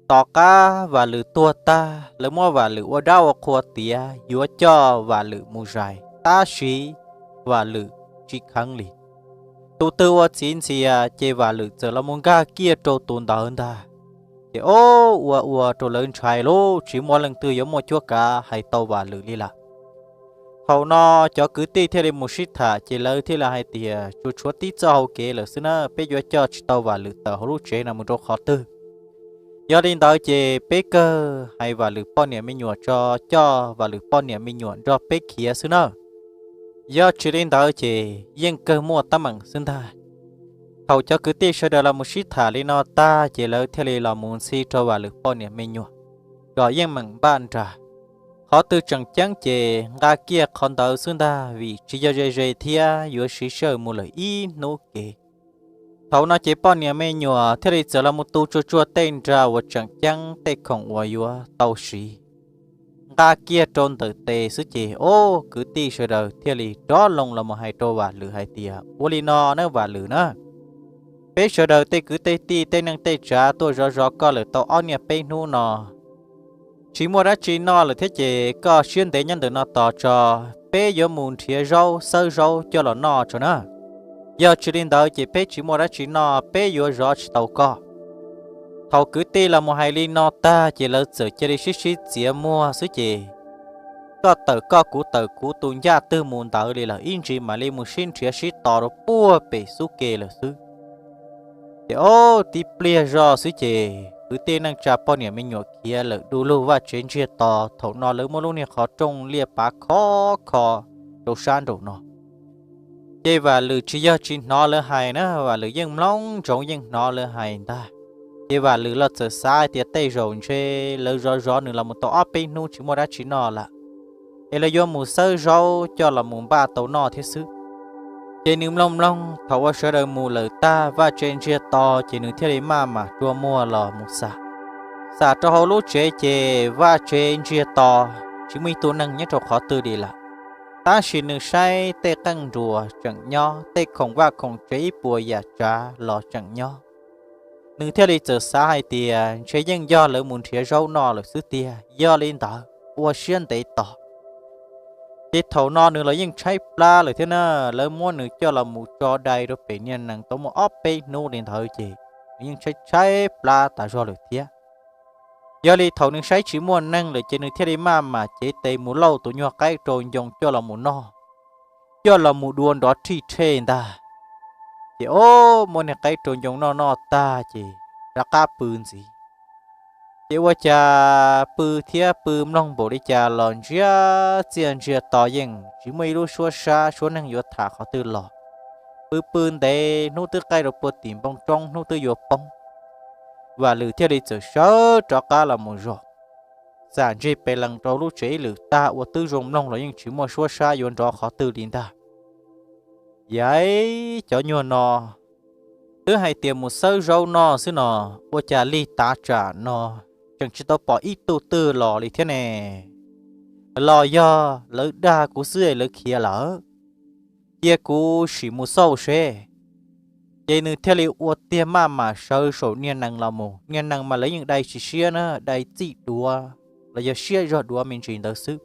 Tom qab Vam Lwm tuag tag, lawv muab Vam Lwm ua dab ua qhua tiav yuav coj Vam Lwm mus zais, tab sis Vam Lwm tsis kheev li. Tus twg ua txiv ntxias ces Vam Lwm txawm los mus nkag kiag rau tus ntawd ntag. Ces o, ua ua rau lawv ntshai lub tsis muaj leej twg yuav muaj cuab kav hais tau Vam Lwm li lawm. Thaum no cov kwv tij thiaj li mus sib tham ces lawv thiaj li hais tias tsuas tshuav tib txoj hau kev lawm xwb na, peb yuav coj tsis tau Vam Lwm tawm hauv lub tsev no mus rau qhov twg. Yog li ntawd ces peb kawg hais Vam Lwm poj niam me nyuam tso, coj Vam Lwm poj niam me nyuam nrog peb khiav xwb na. Yog tsis li ntawd ces yeej kawg muaj teeb meem xwb ntag. Thaum cov kwv tij sawv daws los mus sib tham li no tag ces lawv thiaj li los mus ntxhi rau Vam Lwm poj niam me nyuam, kom yeej meem npaj nra. Qhov twg tseem ceeb ces nqa kiag qhov ntawd xwb ntag, vim tsis yog ze ze thiab yuav siv sij hawm mus lawm ib hnub kev. Thaum no ces poj niam me nyuam thiaj li txawm los mus tu tsuag tsuag tej nra uas tseem ceeb, tej khoom uas yuav tau siv, nqa kiag rau ntawm tes xwb ces o, kwv tij sawv daws thiaj li rov loo los mus hais rau Vam Lwm hais tias ua li no na Vam Lwm na, peb sawv daws tej kwv tej tij tej neej tej tsav tuaj zov zov koj lawm tau ob niaj peb hnub no, tsis muaj dab tsi noj lawm thiab ces koj siab ntev nyob ntawm no tos tso, peb yuav mus nrhiav zaub xawb zaub coj los noj tso na. Yog tsis li ntawd ces peb tsis muaj dab tsi noj, peb yuav zov tsis tau koj. Thaum kwv tij los mus hais li no tag ces lawv txawm cia li sib sib txiav muag xwb ces koj tawm koj kuv tawm kuv, tus ncaj twg mus ntawd li lawm, ib ntsis mam li mus sib nrhiav sib tos rau puag pem xub ke lawm xwb. Ces o, tib pliag zoj xwb ces kwv tij neej tsa poj niam me nyuam khiav lawm du lug vaj tsev ntsiag to. Thaum no lawv muab lub niag qhov rooj liaj pav khov kho rau sab nraum no. Ces Vam Lwm tsis yog tsis hnov lawv hais na, Vam Lwm yeej mloog ntsoov yeej hnov lawv hais ntag. Ces Vam Lwm los txawm xav hais tias tej zaum ntshe lawv zov zov nws los mus tau ob peb hnub tsis muaj dab tsi noj lawm, es lawv yuav mus xawb zaub coj los mus npaj tau noj thiab xwb. Ces nws mloog mloog thaum uas sawv daws mus lawm tag vaj tsev ntsiag to ces nws thiaj li maj mam rua muag los mus xam. Xam rau hauv lub tsev ces vaj tsev ntsiag to, tsis muaj ib tug neeg nyob rau qhov twg li lawm. Tab sis nws saib tej qeej nruas tseem nyob, tej khoom vaj khoom tsev ib puas yam tsav los tseem nyob. Nws thiaj li txawm xav hais tias ntshe yeej yog lawv mus nrhiav zaub noj lawm xwb tiag, yog li ntawd ua siab ntev tos. Ces thaum no nws los yeej tshaib plab lawm thiab na, lawv muab nws coj los mus tso dai rau pem niag nees tau muaj ob peb hnub li ntawd ces nws yeej tshaib tshaib plab tas zog lawm thiab. Yog li thaum nws saib tsis muaj neeg lawm ces nws thiaj li maj mam cev tes mus lauj tus nyuag qaib rau ncoo coj los mus noj, coj los mus dua nrov rhij rhej ntag. Ces o, muab niag qaib rau ncoo noj noj tag ces rov qab pw ntxiv. Ces ua cas pw thiab pw mloog npaum li cas los ntsiag txiaj ntsiag to yeej tsis muaj ib lub suab sab suab neeg yuav tham qhov twg los. Pw pw ntev hnub twb qaij rau puag tim npoo roob hnub twb yuav poob. Vam Lwm thiaj li txawm sawv rov qab los mus zog, xam ntsej pes lees rau lub tsev ib lwm tag ua twb zoo mloog los yeej tsis muaj suab sab yuav nrov qhov twg li ntag. Yaiv, cov nyuag no twb hais tias mus xawb zaub noj xwb no, ua cas lig tav tsam no tseem tsis tau pom ib tug twg los li thiab ne? Los yog lawv dag kuv xwb es lawv khiav lawm? Cia kuv sim mus xauj seb. Ces nws thiaj li ua tiag maj mam sawv saum niag nees los mus, niag nees mas lawv yeej dai tsis siab na, dai txij duav los yog siab zog duav me ntsis ntawd xwb.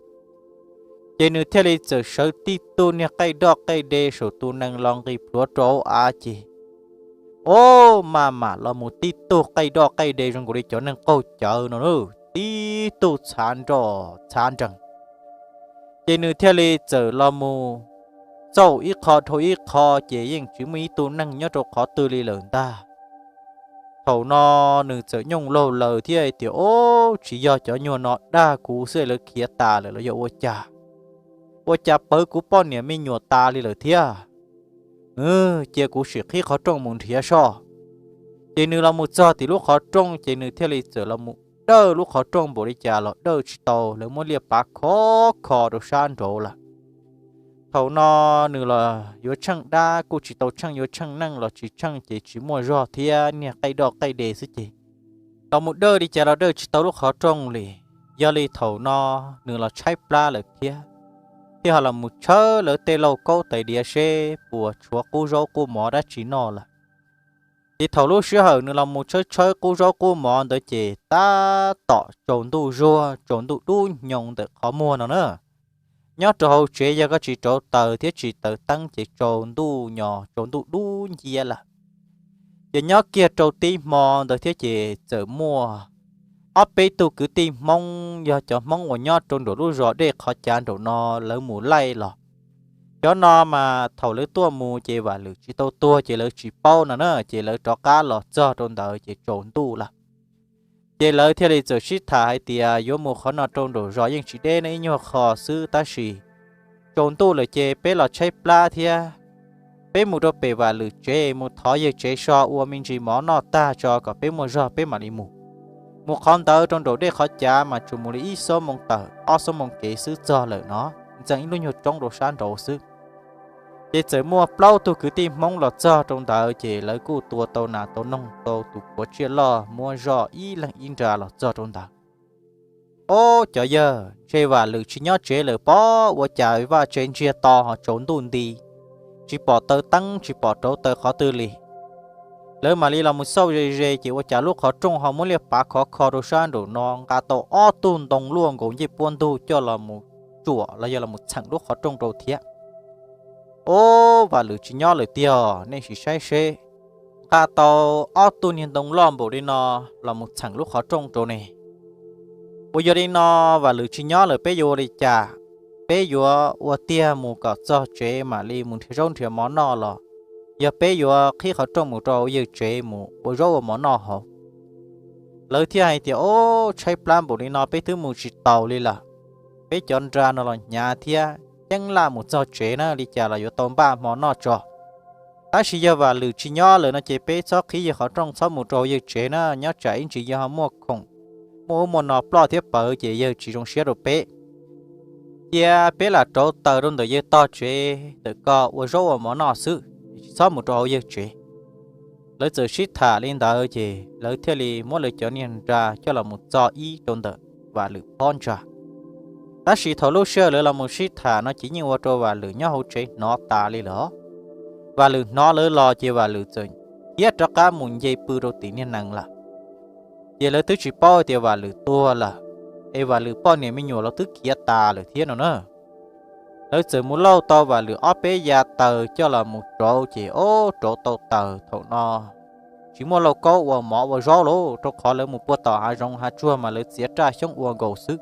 Ces nws thiaj li txawm sawv tib tug niag qaij doj qaij de saum tus nees los nqis plhuav rau hauv av ces, o, maj mam los mus tib tug qaij doj qaij de zoo nkaus li cov neeg qaug cawv no, tib tug txhav nroj txhav nrees. Ces nws thiaj li txawm los mus xauj ib qho dhau ib qho ces yeej tsis muaj ib tug neeg nyob rau qhov twg li lawm ntag. Thaum no nws txawm nyooj laug laws thiab hais tias, o, tsis yog cov nyuag no dag kuv xwb lawv khiav tas lawm los yog ua cas? Ua cas pawv kuv poj niam me nyuam tas li lawm thiab? Cia kuv sim qhib qhov rooj mus nrhiav soj. Ces nws los mus txog tim lub qhov rooj ces nws thiaj li txawm los mus dawj lub qhov rooj npaum li cas los dawj tsis tau, lawv muab liaj pav khov kho rau sab nraud lawm. Thaum no nws los yuav tsheej dab kuj tsis tau tsheej, yuav tsheej neej los tsis tsheej ces tsis muaj zog thiab niag qaij doj qaij de xwb ces los mus dawj li cas los dawj tsis tau lub qhov rooj li. Yog li thaum no nws los tshaib plab lawm thiab, thiaj ho los mus tshawb lawv tej lauj kaub tais diav seb puas tshuav qub zaub qub mov dab tsi noj lawm. Ces thaum lub sij hawm nws los mus tshawb tshawb qub zaub qub mov ntawd ces tab tom tsaus ntuj zuag, tsaus ntuj dub hnyoo ntawm qhov muag no na. Nyob rau hauv tsev yog koj tsis rauv taws thiab tsis taws teeb ces tsaus ntuj nyos tsaus ntuj dub nciab lawm. Ces nyob kiag rau tib hmo ntawd thiab ces txawm muaj ob peb tug kwv tij Hmoob, yog cov Hmoob uas nyob rau nraum lub zos Dej Qhov Cav nraum no, lawv mus laij los. Cov no mas thaum lawv tuaj mus ces Vam Lwm tsis tau tuag ces lawv tsis paub no na, ces lawv rov qab los txog rau ntawd ces tsaus ntuj lawm. Ces lawv thiaj li txawm sib tham hais tias yuav mus qhov no rau nraum zos yeej tsis deb ne, ib nyuag qho xwb, tab sis tsaus ntuj lawm ces peb los tshaib plab thiab, peb mus rau pem Vam Lwm tsev mus thov yawg tsev so ua me ntsis mov noj tag tso kom peb muaj zog peb mam li mus. Mus qhov ntawd rau nraum Dej Qhov Cav mas tsuas mus li ib xuab moos tawm ob xuab moos kev xwb txog lawm no, ntxeev ib lub nyuag roob rau sab nraud xwb. Ces txawm muaj plaub tug kwv tij Hmoob los txog rau ntawd ces lawv kuj tua tau nas tau noog tau tus puav tsiaj loj muab zoj ib leeg ib nra los txog rau ntawd. Ob, cov yawg, ntshe Vam Lwm tsis nyob tsev lawm pob, ua cas vaj tsev ntsiag to ho tsaus ntuj nti, tsis pom taws teeb tsis pom rauv taws qhov twg li. Lawv mam li los mus xauj ze ze ces ua cas lub qhov rooj ho muab liaj pav khov kho rau sab nraum no nqa tau ob tug ntoo luaj nkaus ncej puab ntug coj los mus tsuam los yog los mus txheem lub qhov rooj rau thiab. Ob, Vam Lwm tsis nyob lawm tiag, nej sim saib seb, nqa tau ob tug niag ntoo loj npaum li no los mus txheem lub qhov rooj rau ne. Uas yog li no Vam Lwm tsis nyob lawm peb yuav ua li cas? Peb yuav ua tiag mus kom txog tsev mam li mus nrhiav zaub nrhiav mov noj los yog peb yuav qhib qhov rooj mus rau hauv yawg tsev mus ua zaub ua mov noj hauv? Lawv thiaj hais tias, Ob, tshaib plab npaum li no peb twb mus tsis taus li lawm. Peb cov nra no los hnyav thiab, ceeb laj mus txog tsev na li cas los yuav tau npaj hmo noj tso. Tab sis yog Vam Lwm tsis nyob lawm no ces peb txhob qhib yawg qhov rooj txhob mus rau hauv yawg tsev na, nyob tsam ib ntsis yawg ho muaj khoom, muaj ub muaj no ploj thiab pawv ces yawg tsis zoo siab rau peb. Cia peb lam rauv taws rau ntawm yawg tog tsev ntawm ko ua zaub ua mov noj xwb, tsis txhob mus rau hauv yawg tsev. Lawv txawm sib tham li ntawd ces lawv thiaj li muab lawv cov niag nra coj los mus txo ib rau ntawm Vam Lwm pob ntsa. Tab sis thaum lub sij hawm lawv los mus sib tham no ces yeej ua rau Vam Lwm nyob hauv tsev hnov tas li lawm. Vam Lwm hnov lawv los ces Vam Lwm txawm khiav rov qab mus nce pw rau tim niag nees lawm. Ces lawv twb tsis paub tias Vam Lwm tuag lawm, es Vam Lwm poj niam me nyuam los twb khiav tas lawm thiab no na. Lawv txawm mus lauj tau Vam Lwm ob peb yav taws coj los mus rauv ces ob, rauv tau taws thaum no tsis muaj lauj kaub ua mov ua zaub lauj, rau qhov lawv mus puag tom hav zoov hav tsuag mas lawv txiav raj xyoob ua nkaus xwb.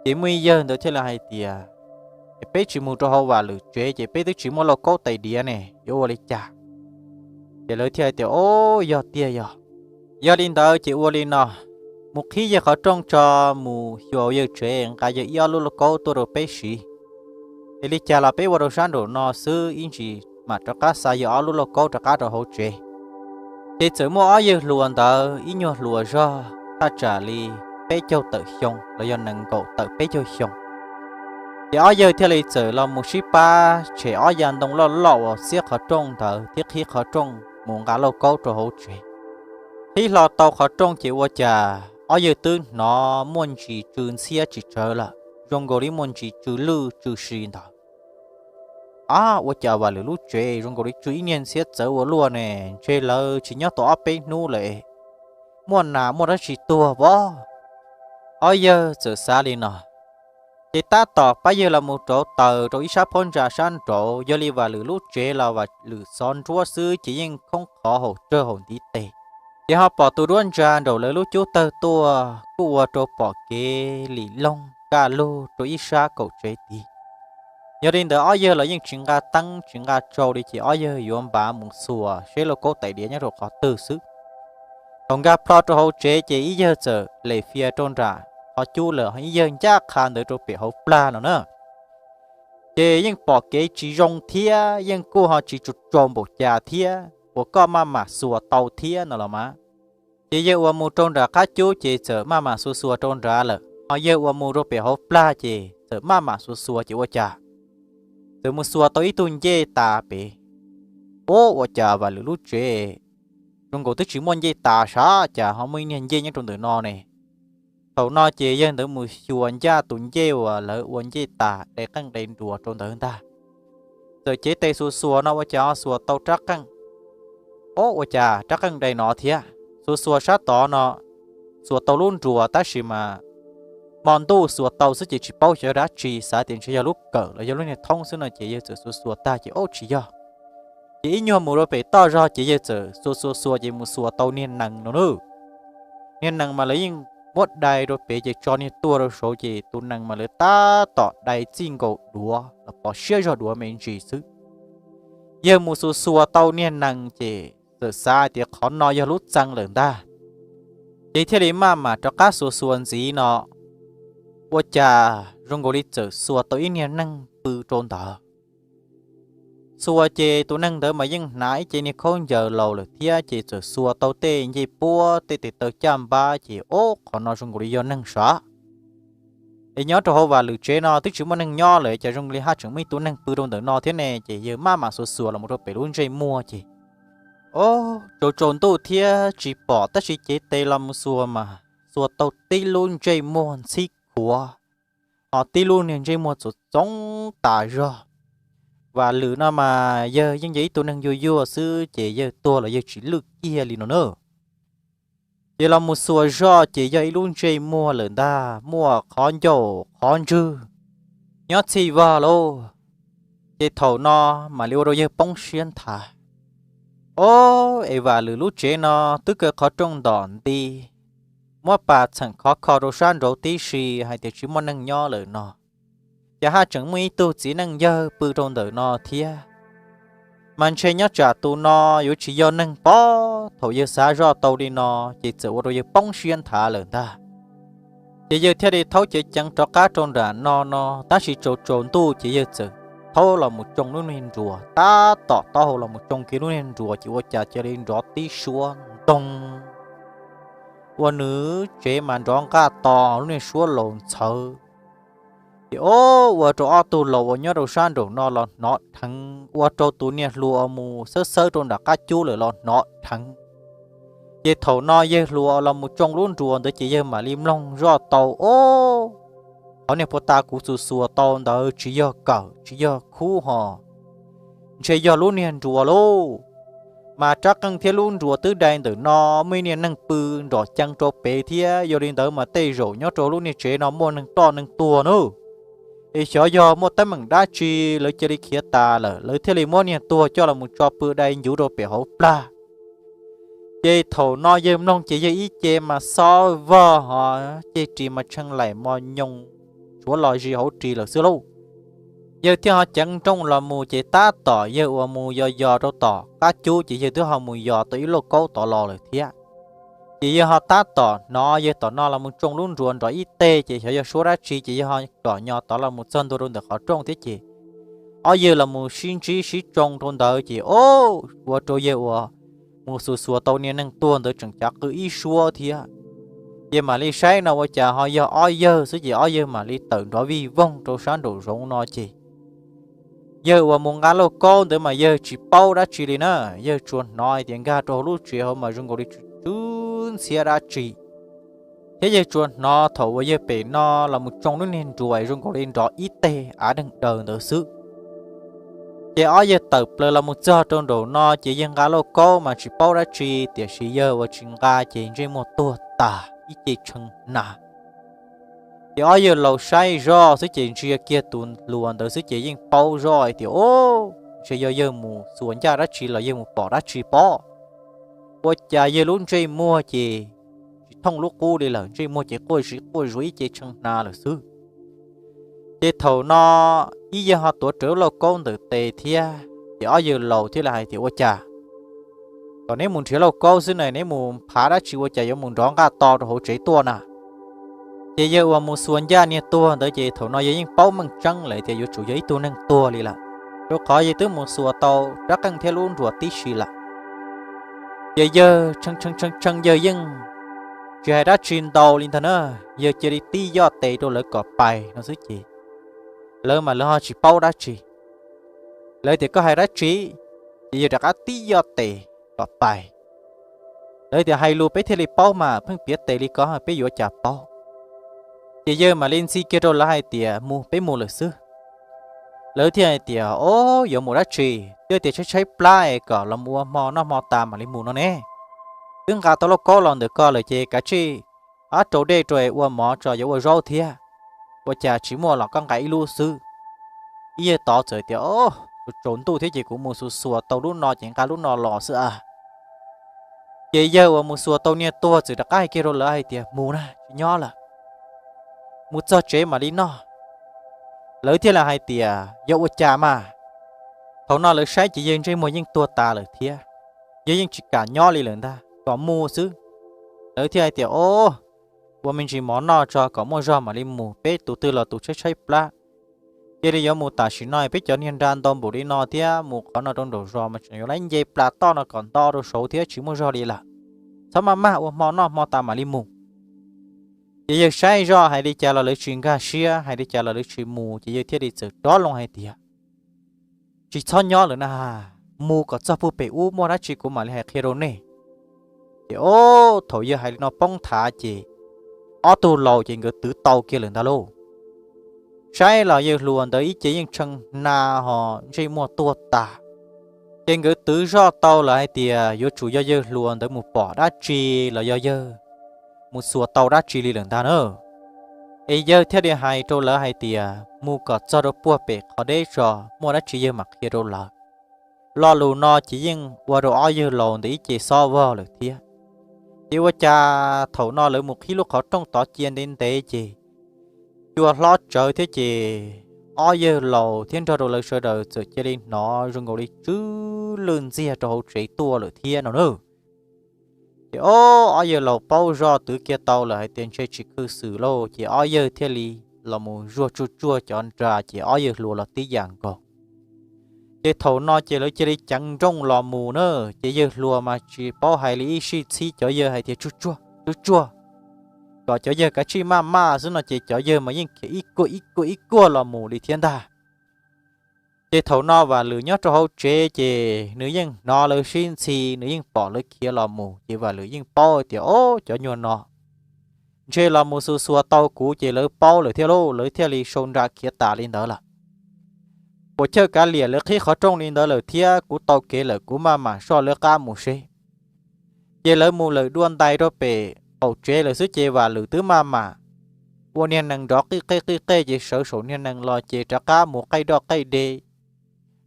Ces muaj ib yawg ntawd thiaj li hais tias, Peb tsis mus rau hauv Vam Lwm tsev ces peb twb tsis muaj lauj kaub tais diav ne, yuav ua li cas? Ces lawv thiaj hais tias, Ob, yog tiag yog. Yog li ntawd ces ua li no, mus qhib yawg qhov rooj tso, mus xyuas yawg tsev nqa yawg ib ob lub lauj kaub tuaj rau peb siv, es li cas los peb ua rau sab nraum no xwb, ib ntsis mam rov qab xa yawg ob lub lauj kaub rov qab rau hauv tsev. Ces txawm muaj ob yawg hluas ntawd, ib nyuag hluas zog thaj tsam li peb caug tawm xyoo los yog nees nkaum tawm peb caug xyoo. Ces ob yawg thiaj li txawm los mus sib pab tshem ob yav ntoo loj loj uas xiab qhov rooj ntawd thiab qhib qhov rooj mus nqa lauj kaub rau hauv tsev. Qhib hlo tau qhov rooj ces ua cas ob yawg twb hnov muaj ntsis tsw ntxhiab tsis tsawg lawm, zoo nkaus li muaj ntsis tsw lwj tsw si ntawd. Ab, ua cas Vam Lwm lub tsev zoo nkaus li tsw ib niag ntxhiab txawv ua luaj ne, ntshe lawv tsis nyob tau ob peb hnub lawm, muaj nas muaj dab tsi tuag pob. Ob yawg txawm xav li no, ces tab tom pab yawg los mus rauv taws rau ib sab phab ntsa sab nraud, yog li Vam Lwm lub tsev los Vam Lwm xov nruab xwb ces yeej khoob qhov haum rawg haum ntiv tes. Ces ho pom tus duab ntsa nraum lawv lub cub tawg tuaj kuj ua rau pom kev lim loog kaj lug rau ib sab kaum tsev tid. Yog li ntawd ob yawg los yeej tsis nqa teeb tsis nqa tsau li ces ob yawg yuav npav mus xuas seb lauj kaub tais diav nyob rau qhov twg xwb. Thaum nkag plho rau hauv tsev ces ib yawg txawm lem fias rau nram qhov cub lawm, ib yawg ncaj qha ntawd rau pem hauv plag no na. Ces yeej pom kev tsis zoo thiab yeej kuj ho tsis tsaus npaum cas thiab uas koj maj mam xuas tau thiab no los mas. Ces yawg uas mus rau nram qab cub ces txawm maj mam xuas xuas rau nrad lawm, ho yawg uas mus rau pem hauv plag ces txawm maj mam xuas xuas ces ua cas txawm mus xuas tau ib tug ncej tas pem. Ub, ua cas Vam Lwm lub tsev zoo nkaus twb tsis muaj ncej tas sav, cas ho muaj ib niag ncej nyob rau ntawm no ne? Thaum no ces yawg ntawd mus xyuas ncaj tus ncej uas lawv ua ncej tas de qeej de nruas rau ntawd ntag. Txawm cev tes xuas xuas no ua cas ho xuas tau rab qeej. Ob, ua cas rab qeej dai no thiab? Xuas xuas sab tod no, xuas tau lub nruas tab sis mas hmo ntuj xuas tau xwb ces tsis paub xyov yog dab tsi, xav tias ntshe yog lub kawm los yog lub niag thoob xwb no ces yawg txawm xuas xuas tag ces ob tsis yog. Ces ib nyuag mus rau pem toj zog ces yawg txawm xuas xuas xuas ces mus xuas tau niag nees no nawb. Niag nees mas lawv yeej muab dai rau pem ces tso niag tuag rau saud ces tus nees mas lawv tab tom dai txij nkaus duav los pov siab zog duav me ntsis xwb. Yawg mus xuas xuas tau niag nees ces txawm xav tias qhov no yog lub txee lawm ntag. Ces thiaj li maj mam rov qab xuas xuas ntxiv no, ua cas zoo nkaus li txawm xuas tau ib niag neeg pw rau ntawd. Xuas ces tus neeg ntawd mas yeej hnav ib ce niag khaub ncaws laus lawm thiab ces txawm xuas tau tej ncej puab tej tes taw caj npab ces ob, qhov no zoo nkaus li yog neeg sav. Es nyob rau hauv Vam Lwm tsev no twb tsis muaj neeg nyob lawm, cas zoo li haj tseem muaj ib tug neeg pw rau ntawm no thiab ne? Ces yawg maj mam xuas xuas los rau pem lub ntsej muag ces ob, tsaus tsaus ntuj thiab tsis pom tab sis cev tes los mus xuas mas xuas tau tib lub ntsej muag ntxhib khuav, ho tib lub niag ntsej muag txoov txoov tas zog. Vam Lwm no mas yawg yeej yog ib tug neeg yuag yuag xwb ces yawg tuag los yawg tsis lwj kiag li no nawb. Ces los mus xuas zoj ces yog ib lub ntsej muag lawm ntag, muaj qhov ncauj qhov ntswg, nyob txhij vog lauj. Ces thaum no mam li ua rau yawg poob siab nthav. Ob, es Vam Lwm lub tsev no twb kaw qhov rooj ntom nti, muab pas txheem khov kho rau sab nraud tib si hais tias tsis muaj neeg nyob lawm no, ces haj tseem muaj ib tug txiv neej yawg pw rau ntawm no thiab. Mas ntshe nyob tsam tus no yuav tsis yog neeg pob. Thaum yawg xav zoj tau li no ces txawm ua rau yawg poob siab nthav lawm ntag. Ces yawg thiaj li thaub cev ceev rov qab rau nram no no, tab sis tsaus tsaus ntuj ces yawg txawm thaub los mus tsoo lub niag nruas, tab tom taub hau los mus tsoo kiag lub niag nruas ces ua cas cia li nrov tib suab ntoo, ua nws tsev mas nrov nqaj to lub niag suab laus ntxhawv. Ces ob, ua rau ob tug laus uas nyob rau sab nraum no los hnov dheev, ua rau tus niag hluas uas mus xawb xawb rau nram qab cub lawm los hnov dheev. Ces thaum no yawg hluas los mus tsoo lub nruas ntawd ces yawg mam li mloog zoj tau, ob, qhov niag puag ta kuv xuas xuas tau ntawd tsis yog kawm tsis yog khub ho, ntshe yog lub niag nruas lauj. Mas rab qeej thiab lub nruas twb dai ntawm no, muaj ib niag neeg pw nrom cees rau pem thiab, yog li ntawd mas tej zaum nyob rau lub niag tsev no muaj neeg ploj neeg tuag nawb. Es xyov yog muaj teeb meem dab tsi lawv cia li khiav tas lawm, lawv thiaj li muab niag tuag coj los mus tso pw dai ncuv rau pem hauv plag. Ces thaum no yawg mloog ces yawg ib ce mas xob vog ho, ceg ris mas tshee laim mos nyoos, tshuav los zis hauv ris lawm xwb lauj. Yawg thiaj ho ceev nrooj los mus ces tab tom yawg uas mus yos yos rau tom qab cub ces yawg twb ho mus yos tau ib lauj kaub tod los lawm thiab. Ces yawg ho tab tom hnov yawg tom no los mus tsoo lub nruas nrov ib teg ces xyov yog suab dab tsi ces yawg ho kom nyo tod los mus txog ntua rau ntawm qhov rooj thiab ces ob yawg los mus sib ntsib sib tsoo rau ntawd ces ob, ua rau yawg uas mus xuas xuas tau niag neeg tuag ntawd tseem cav qw ib suab thiab. Yawg mam li saib no ua cas ho yog ob yawg xwb ces ob yawg mam li tawm nrov vij voog rau sab nraum zoov no ces yawg uas mus nqa lauj kaub ntawd mas yawg tsis paub dab tsi li na, yawg tsuas hnov hais tias nkag rau hauv lub tsev hauv mas zoo nkaus li tsw tsw ntxhiab dab tsi, thiab yawg tsuas hnov thaum uas yawg pem no los mus tsoo lub niag nruas zoo nkaus li nrov ib teg av deeg daws ntawd xwb. Ces ob yawg tawm plaws los mus txog rau nraum no ces yawg nqa lauj kaub mas tsis paub dab tsi, tiam sis yawg uas tsis nqa ces ntsej muag tuag tas ib ce tshee hna. Ces ob yawg laus saib zoj xwb ces ntsia kiag tus hluas ntawd xwb ces yeej paub zoj hais tias, o, ntshe yog yawg mus xuas ncaj dab tsi los yawg mus pom dab tsi pob. Ua cas yawg lub ntsej muag ces tsis thooj lub qub li lawm, ntsej muag ces quaj zis quaj zuav ib ce tshee hna lawm xwb. Ces thaum no ib yawg ho tuav rawv lauj kaub ntawm tes thiab, ces ob yawg laus thiaj li hais tias, ua cas kom neb mus nrhiav lauj kaub xwb na, neb mus phav dab tsi ua cas yuav mus nrov nqaj to rau hauv tsev tuaj na? Ces yawg uas mus xuas ncaj niag tuag ntawd ces thaum no yawg yeej paub meej tseeb lawm tias yuav tsum yog ib tug neeg tuag li lawm, rau qhov yawg twb mus xuas tau rab qeej thiab lub nruas tib si lawm. Ces yawg tshee tshee tshee tshee, yawg yeej tsis hais dab tsi ntau li ntag na, yawg cia li tib yoj tes rau lawv kom pais no xwb ces lawv mas lawv ho tsis paub dab tsi. Lawv tias, koj hais dab tsi? Ces yawg rov qab tib yoj tes kom pais. Lawv tias, hais lus peb thiaj li paub mas, pheej piav tes li ko peb yuav cas paub. Ces yawg mam li ntxhi kiag rau lawv hais tias, mus, peb mus lawm xwb. Lawv thiaj hais tias, Ob, yuav mus dab tsi? Twb tias tshaib tshaib plab es kom los mus ua hmo noj hmo tas mam li mus no ne. Twb nqa tau lauj kaub los ntawm ko lawm ces kav tsij ab rau dej rau es ua mov tso, yuav ua zaub thiab. Ua cas tsis muaj los koj nqa ib lub xwb. Ib yawg tod txawm tias, Ob, tsaus ntuj thiab ces kuv mus xuas xuas tau lub no ces nqa lub no los xwb a. Ces yawg uas mus xuas tau niag tuag txawm rov qab hais kiag rau lawv hais tias, Mus na, tsis nyob lawm, mus txog tsev mam li noj. Lawv thiaj li hais tias, Yog ua cas mas? Thaum no lawv saib ces yawg ntsej muag yeej tuag tas lawm thiab, yawg yeej tsis kam nyob li lawm ntag, kom mus xwb. Lawv thiaj hais tias, Ob, ua me ntsis mov noj tso kom muaj zog mam li mus, peb tus twg los tus tshaib tshaib plab. Cia li yuav mus tam sim no, peb cov niag nra ntau npaum li no thiab mus qhov no rau nraum zos mas tseem yuav lab nce plas toj no kom nto rau saud thiab tsis muaj zog li lawm. Txhob maj maj, ua hmo noj hmo tas mam li mus. Ces yawg saib zoj hais li cas los lawv tsis nkag siab, hais li cas los lawv tsis mus, ces yawg thiaj li txawm rov loo hais tias, Tsis txhob nyob lawm na, mus kom txog puag pem ub, muaj dab tsi kuv mam li hais qhia rau nej. Ces ob, thaum yawg hais li no poob thav ces ob tug laus ces nkawd twv tau kiag lawm ntag lauj. Saib los yawg hluas ntawd ib ce yeej tshee hna ho ntsej muag tuag tas. Ces nkawd twv zoj tau lawm hais tias yuav tsum yog yawg hluas ntawd mus pom dab tsi los yog yawg mus xuas tau dab tsi li lawm ntag na. Es yawg thiaj li hais rau lawv hais tias, Mus kom txog rau puag pem qhov deb tso, muaj dab tsi yawg mam qhia rau lawv. Lo lus no ces yeej ua rau ob yawg laus ntawd ib ce xob vog lawm thiab. Ces ua cas thaum no lawv mus qhib lub qhov rooj tod cia ntev ntev ces cua hlob tsawv thiab ces ob yawg laus thiab nrog rau lawv sawv daws txawm cia li hnov zoo nkaus li tsw lwj ntxiag rau hauv tsev tuaj lawm thiab no na. Ces ob, ob yawg laus paub zoj twv kiag tau lawm hais tias ntshe tsis khw xwm lauj, ces ob yawg thiaj li los mus zuag tsuag tsuag cov nra ces ob yawg hluas los tib yam nkaus. Ces thaum no ces lawv cia li ceev nrooj los mus na, ces yawg hluas mas tsis paub hais li ib sij txhib cov yawg hais tias, Tsuag tsuag, tsuag tsuag, kom cov yawg kav tsij maj maj xwb no ces cov yawg mas yeej khiav ib kuag ib kuag ib kuag los mus li thiab ntag. Ces thaum no Vam Lwm nyob rau hauv tsev ces nws yeej hnov lawv sib ntxhi, nws yeej pom lawv khiav los mus, ces Vam Lwm yeej paub tias, Ob, cov nyuag no ntshe los mus xuas xuas tau kuv ces lawv paub lawm thiab lauj, lawv thiaj li sau nra khiav tas li ntawd lawm. Puas chawj kav liam, lawv qhib qhov rooj li ntawd lawm thiab, kuv tau kev lawm kuv maj mam soj lawv qab mus seb. Ces lawv mus lawm dua ntais rau pem qaum tsev lawm xwb ces Vam Lwm twb maj mam ua niag nees nrov qij qej qij qej ces sawv saum niag nees los ces rov qab mus qaij doj qaij de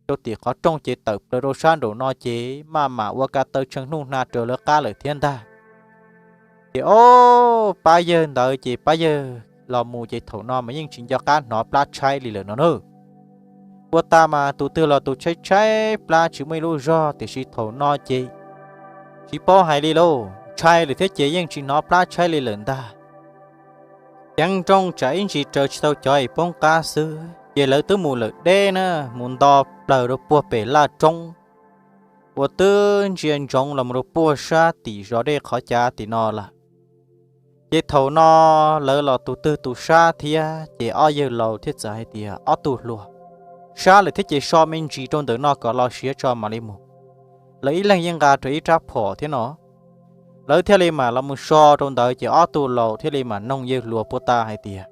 rau tim qhov rooj ces tawm plaws rau sab nraum no ces maj mam ua ka taw tshee hnub hna raws lawv qab lawm thiab ntag. Ces ob, pab yawg ntawd ces pab yawg los mus ces thaum no mas yeej tsis nco qab hnov plab tshaib li lawm no na. Puag ta mas tus twg los tus tshaib tshaib plab tsis muaj ib lub zog, tiam sis thaum no ces tsis paub hais li lauj, ntshai lawm thiab ces yeej tsis hnov plab tshaib li lawm ntag. Ceev nrooj tsam ib ntsis raws tsis tau cov es poob qab xwb ces lawv twb mus lawm deb na, mus nto plaws rau puag pem laj roob uas twb ntsia ntsoov los mus rau puag sab tim zos dej qhov cav tim no lawm. Ces thaum no lawv los tus twg tus sab thiab ces ob yawg laus thiaj txawm hais tias, Ob tug hluas, sab lawm thiab ces so me ntsis rau ntawm no kom los siav tso mam li mus. Lawv ib leeg yeej nqa rau ib rab phom thiab no. Lawv thiaj li mam los mus so rau ntawd ces ob tug laus thiaj li mam noog yawg hluas puag ta hais tias,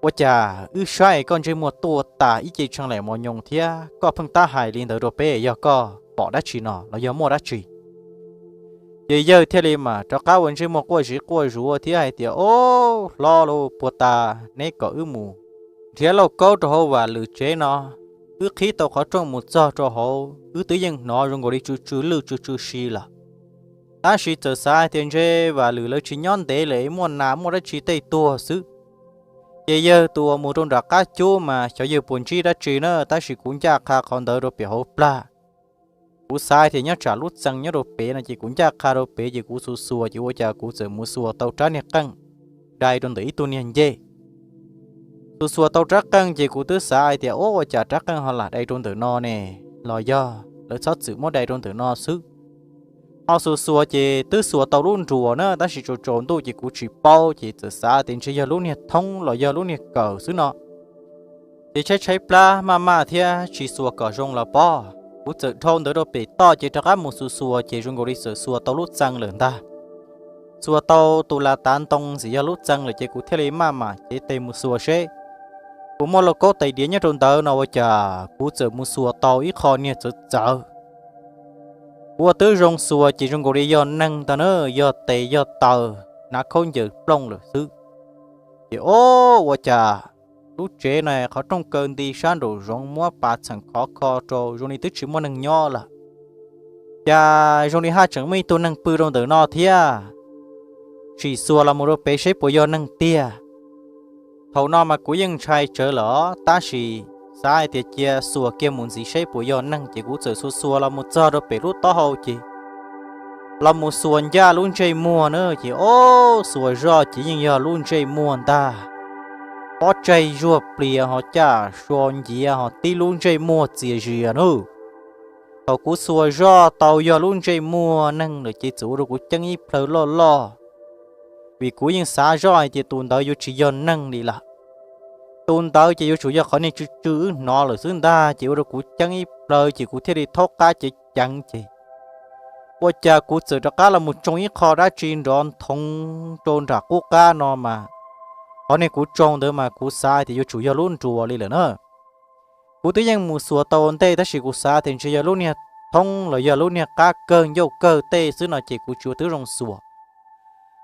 Ua cas wb saib koj ntsej muag tuaj tas ib ce tshee laim mos nyoos thiab koj pheej tab hais li ntawd rau peb, yog koj pom dab tsi no los yog muaj dab tsi? Ces yawg thiaj li mam rov qab ua ntsej muag quaj ziv quaj zuav thiab hais tias, Ob, hlob lauj, puag ta neb kom wb mus nrhiav lauj kaub rau hauv Vam Lwm tsev no, wb qhib tau qhov rooj mus txog rau hauv wb twb yeej hnov zoo nkaus li tsw tsw lwj tsw tsw si lawm. Tab sis txawm xav hais tias ntshe Vam Lwm lawv tsis nyob ntev lawm, muaj nas muaj dab tsi tej tuag xwb. Ces yawg tus uas mus rau nram qab cub mas xyov yawg puas ntsib dab tsi na, tab sis kuv ncaj qha qhov ntawd rau pem hauv plag. Kuv xav hais tias nyob tsam lub txee nyob rau pem no ces kuv ncaj qha rau pem ces kuv xuas xuas ces ua cas kuv txawm mus xuas tau rab niag qeej dai rau ntawm ib tug niag ncej. Xuas xuas tau rab qeej ces kuv twb xav hais tias, Ub, ua cas rab qeej ho lam dai rau ntawm no ne? Los yog lawv txhob txwm muab dai rau ntawm no xwb. Ho xuas xuas ces twb xuas tau lub nruas na, tab sis tsaus tsaus ntuj ces kuv tsis paub ces txawm xav tias ntshe yog lub niag thoob los yog lub niag kawm xwb no. Ces tshaib tshaib plab maj maj thiab tsis xuas kom zoo los pob, kuv txawm dhau ntawd rau pem toj ces rov qab mus xuas xuas ces zoo nkaus li txawm xuas tau lub txee lawm ntag. Xuas tau tus las tav ntoo ntxim yog lub txee lawm ces kuv thiaj li maj mam cev tes mus xuas seb Kuv muaj lauj kaub tais diav nyob rau ntawd no ua cas kuv txawm mus xuas tau ib qho niag txawv txawv. Kuv ua twb zoo xuas ces zoo nkaus li yog neeg ntag na, yog tes yog taw, hnav khaub ncaws plooj lawm xwb. Ces o, ua cas lub tsev na qhov rooj kaw nti sab nraum zoov muab pas txheem khov kho rau zoo li twb tsis muaj neeg nyob lawm. Cas zoo li haj tseem muaj ib tug neeg pw rau ntawm no thiab. Sim xuas los mus rau pem seb puas yog neeg tiag. Thaum no mas kuv yeej ntshai tsawv lawm tab sis xav hais tias cia xuas kiag mus ntxiv seb puas yog neeg ces kuv txawm xuas xuas los mus txog rau pem lub taub hau ces los mus xuas ncaj lub ntsej muag na ces o, xuas zoj ces yeej yog lub ntsej muag ntag. Pob tsaig zuag plias ho caj so nciav ho tib lub ntsej muag txias zias nawb. Thaum kuv xuas zoj tau yog lub ntsej muag neeg lawm ces txawm ua rau kuv ceeb ib plhaw loj loj, vim kuv yeej xav zoj hais tias tus ntawd yuav tsis yog neeg li lawm. Tus ntawd ces yuav tsum yog qhov niag tsw tsw wb hnov lawm xwb ntag ces ua rau kuv ceeb ib plhaw ces kuv thiaj li thaub qab ceev ceev ces ua cas kuv txawm rov qab los mus tsoo ib qho dab tsi nrov nthoov rau nram qub qab no mas qhov niag kuv tsoo ntawd mas kuv xav tias yuav tsum yog lub nruas li lawm na. Kuv twb yeej mus xuas tau ua ntej tab sis kuv xav tias ntshe yog lub niag thoob los yog lub niag qab kawg ncauj kawg tej xwb no ces kuv tsis ua twb zoo xuas.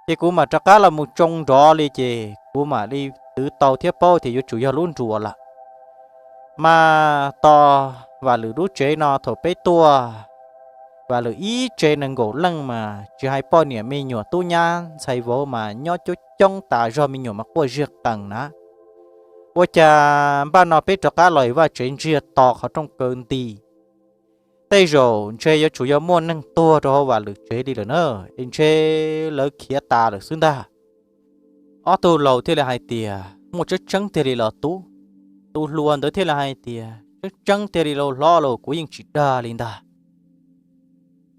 Ces kuv mam rov qab los mus tsoo nrov li ces kuv mam li twv tau thiab paub tias yuav tsum yog lub nruas lawm. Mas tos Vam Lwm lub tsev no thaum peb tuaj, Vam Lwm ib tsev nees nkaum leej mas tsis hais poj niam me nyuam tub nyab ntxhais vauv mas nyob coob coob tas zog, me nyuam mas quaj ziag qees na. Ua cas npaj no peb rov qab los Vaj tsev ntsiag to qhov rooj kaw nti, tej zaum ntshe yuav tsum yog muaj neeg tuag rau hauv Vam Lwm tsev li lawm na, es ntshe lawv khiav tas lawm xwb ntag. Ob tug laus thiaj li hais tias muaj tseeb tseeb tiag li los tub? Tus hluas ntawd thiaj li hais tias tseeb tseeb tiag li lauj hlob lauj, kuv yeej tsis dag li ntag.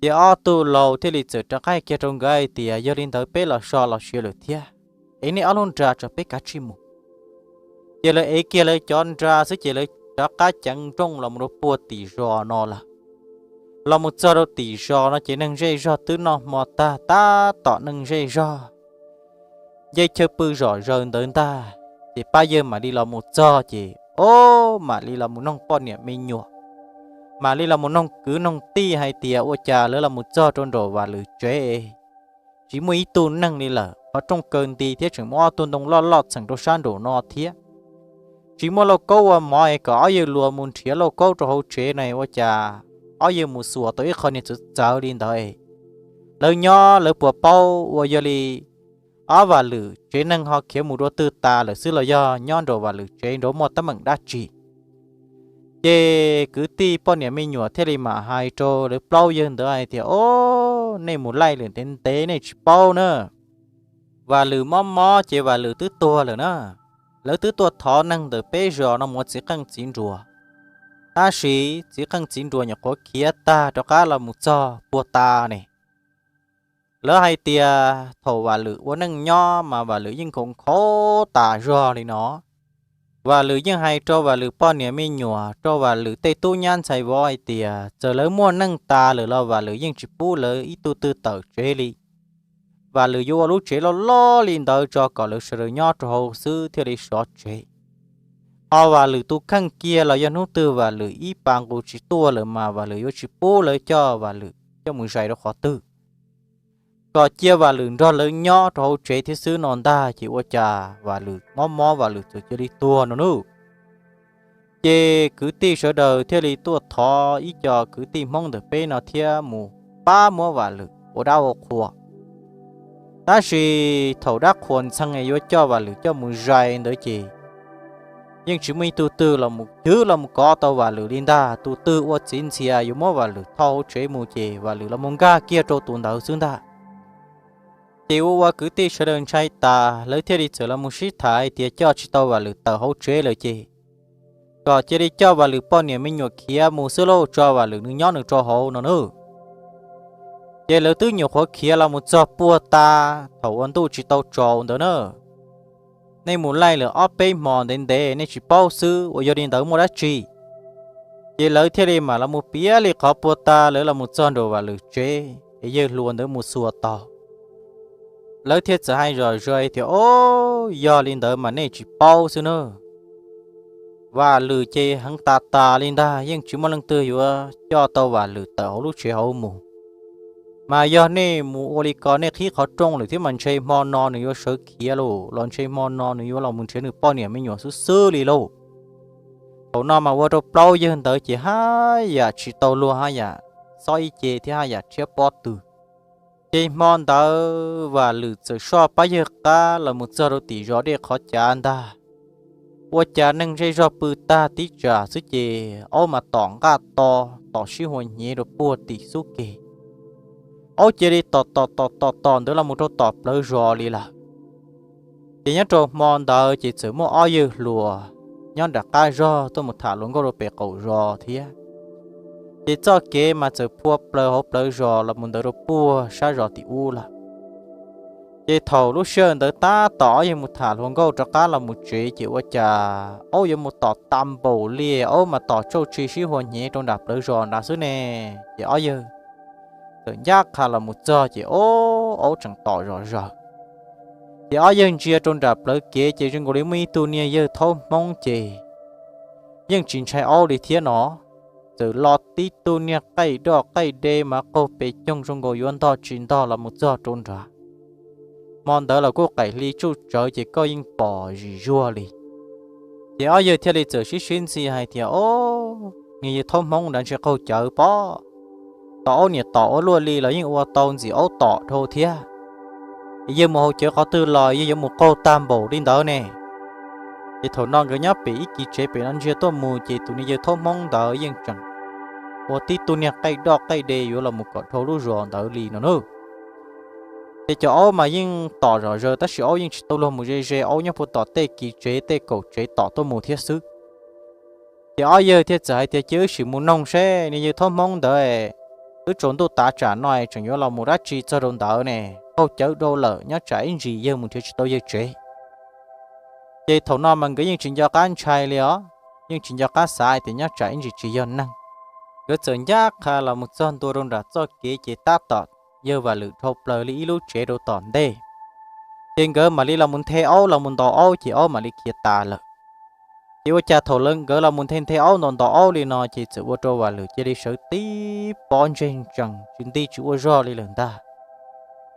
Ces ob tug laus thiaj li txawm rov qab kiag rau nkawd hais tias yog li ntawd peb los so los siav lawm thiab, es nej ob lub nra tso peb kav tsij mus. Ces lawv ev kiag lawv cov nra xwb ces lawv rov qab ceev nrooj los mus rau puag tim zos no lawm. Los mus txog rau tim zos no ces neeg zej zog twb noj hmo tag tab tom neeg zej zog nce chaw pw zom zaws ntawd ntag. Ces pab yawg mam li los mus txog ces o, mam li los mus noog poj niam me nyuam, mam li los mus noog kwv noog tij hais tias ua cas lawv los mus txog rau nraum Vam Lwm tsev tsis muaj ib tug neeg li lawm, qhov rooj kaw nti thiab tseem muaj ob tug ntoo loj loj txheem rau sab nraum no thiab. Tsis muaj lauj kaub ua mov es kom ob yawg luag mus nrhiav lauj kaub rau hauv tsev na ua cas ob yawg mus xuas tau ib qho niag txawv txawv li ntawd. Lawv nyob lawv puas paub ua yog li ob Vam Lwm tsev neeg ho khiav mus dua twg tas lawm xwb los yog nyob nraum Vam Lwm tsev nraud muaj teeb meem dab tsi? Ces kwv tij poj niam me nyuam thiaj li mam hais rau lawv plaub yawg ntawd hais tias o, nej mus laij lawm ntev ntev nej tsis paub na. Vam Lwm mob mob ces Vam Lwm twb tuag lawm na. Lawv twb tuaj thov neeg ntawm peb zos no mus ua txiv qeej txiv nruas, tab sis txiv qeej txiv nruas nyuam qhuav khiav tag rov qab los mus txog puag ta ne. Lawv hais tias thaum Vam Lwm ua neej nyob mas Vam Lwm yeej nkhaus nkhaus tas zog li no. Vam Lwm yeej hais rau Vam Lwm poj niam me nyuam, rau Vam Lwm tej tub nyab ntxhais vauv hais tias txawm lawv muaj neej tas lawm los Vam Lwm yeej tsis pub lawv ib tug twg tawm tsev li. Vam Lwm yuav ua lub tsev loj loj li ntawd tso kom lawv sawv daws nyob rau hauv xwb thiaj li sov tsev. Ho Vam Lwm tus kheej kiag los yog hnub twg Vam Lwm ib pas nqus tsis tuaj lawm mas Vam Lwm yuav tsis pub lawv coj Vam Lwm coj mus zais rau qhov twg, kom cia Vam Lwm nrog lawv nyob rau hauv tsev thiab xwb no ntag. Ces ua cas Vam Lwm mob mob Vam Lwm txawm cia li tuag no nawb. Ces kwv tij sawv daws thiaj li tuaj thov ib co kwv tij Hmoob ntawm peb no thiab mus pab muab Vam Lwm ua dab ua qhua. Tab sis thaum dab qhuas ntxhee yuav coj Vam Lwm coj mus zais ntawd ces yeej tsis muaj ib tug twg los mus chwv los mus kov tau Vam Lwm li ntag. Tus twg ua txiv ntxhias yuav muab Vam Lwm thauj hauv tsev mus ces Vam Lwm los mus nkag kiag rau tus ntawd xwb ntag. Ces ua ua kwv tij sawv daws ntshai tas, lawv thiaj li txawm los mus sib tham hais tias coj tsis tau Vam Lwm tawm hauv tsev lawm ces kom cia li coj Vam Lwm poj niam me nyuam khiav mus xwb lauj, tso Vam Lwm nws nyob nws rau hauv no nawb. Ces lawv twb nyuam qhuav khiav los mus txog puag ta, thaum ua ntuj tsis tau tsaus ntawd na. Nej mus laij lawm ob peb hmo ntev ntev nej tsis paub xwb uas yog li ntawd muaj dab tsi. Ces lawv thiaj li mam los mus piav li qhov puag ta lawv los mus txog nraum Vam Lwm tsev es yawg hluas ntawd mus xuas tau. Lawv thiaj txawm hais zom zaws tias, O, yog li ntawd mas nej tsis paub xwb na. Vam Lwm ces heev tas tas li ntag, yeej tsis muaj leej twg yuav coj tau Vam Lwm tawm hauv lub tsev hauv mus. Mas yog nej mus ua li ko nej qhib qhov rooj lawm thiab mas ntshe hmo no nws yuav sawv khiav lauj, los ntshe hmo no nws yuav los mus nrhiav nws poj niam me nyuam xwb xwb li lauj. Thaum no mas ua rau plaub yawg ntawd ces haj yam tsis tau luag haj yam xob ib ce thiab haj yam rhiab pob tw. Ces hmo ntawd Vam Lwm txawm soj pab yawg qab los mus txog rau tim zos dej qhov cav ntag. Ua cas neeg zej zog pw tag tib tsam xwb ces aub mas tom nqaj to, tom sib hua hnyev rau puag tim xub ke. Aub cia li tom tom tom tom tom ntawd los mus rau tom plawv zos li lawm. Ces nyob rau hmo ntawd ces txawm muaj ob yawg hluas nyob nram qab zog tuaj mus tham hluas nkauj rau pem qaum zos thiab. Ces txoj kev mas txawm phua plaws hauv plawv zos los mus ntawd rau puag sab zos tim ub lawm. Ces thaum lub sij hawm ntawd tab tom ob yawg mus tham hluas nkauj rov qab los mus tsev ces ua cas aub yuav mus tom tas npaum li, aub mas tom tsauj tsi sib hua hnyev rau nram plawv zos nrad xwb ne. Ces ob yawg txawm ncaj qha los mus txog ces ob aub tseem tom zom zaws. Ces ob yawg ntsia rau nram plawv kev ces zoo nkaus li muaj ib tug niag yawg thaub hmoob ces yeej tsis ntshai aub li thiab no, txawm lo tib tug niag qaij doj qaij de mas qaug pes coog zoo nkaus yuav ntog tsis ntog los mus txog rau nrad. Hmo ntawd los kuj qaim hli tsuj tsawv ces koj yeej pom zim zuag li. Ces ob yawg thiaj li txawm sib sib ntxhi hais tias, Ob, niag yawg thaub hmoob nrad ntshe qaug cawv pob, tom aub niam tom ua luaj li los yeej ua tau ntxim aub tom dhau thiab. Yawg mus haus cawv qhov twg los yawg yuav mus qaug tag npaum li ntawd ne. Ces thaum no nkawd nyob pem ib kis tsev pem no ntsia tuaj mus ces tus niag yawg thaub hmoob ntawd yeej tseem ua tib tug niag qaij doj qaij de yuav los mus kom dhau lub zos ntawd li no nawb. Ces cov aub mas yeej tom zom zaws tab sis aub yeej tsis tau luag mus ze ze, aub nyob puag tom tej kis tsev tej kaum tsev tom tuaj mus thiab xwb. Ces ob yawg thiaj txawm hais tias, Cia wb sim mus noog seb niag yawg thaub hmoob ntawd, twb tsaus ntuj tav tsam no tseem yuav los mus dab tsi txog rau ntawd ne, qaug cawv dhau lawm nyob tsam ib ntsis yawg mus nrhiav tsis tau yawg tsev. Ces thaum no mas nkawd yeej tsis nco qab ntshai li os, yeej tsis nco qab xav hais tias nyob tsam ib ntsis tsis yog neeg. Nkawd txawm ncaj qha los mus txog ntua rau nram txoj kev ces tab tom yawg Vam Lwm dhau plaws li ib lub tsev rau tom ntej. Ces nkawd mam li los mus nthe aub los mus ntaus aub ces aub mam li khiav tas lawm. Ces ua cas thaum nkawd los mus nthe nthe aub ntaus ntaus aub li no ces txawm ua rau Vam Lwm cia li sawv tib pob ntseg ntsees tsis nti tsis ua zog li lawm ntag,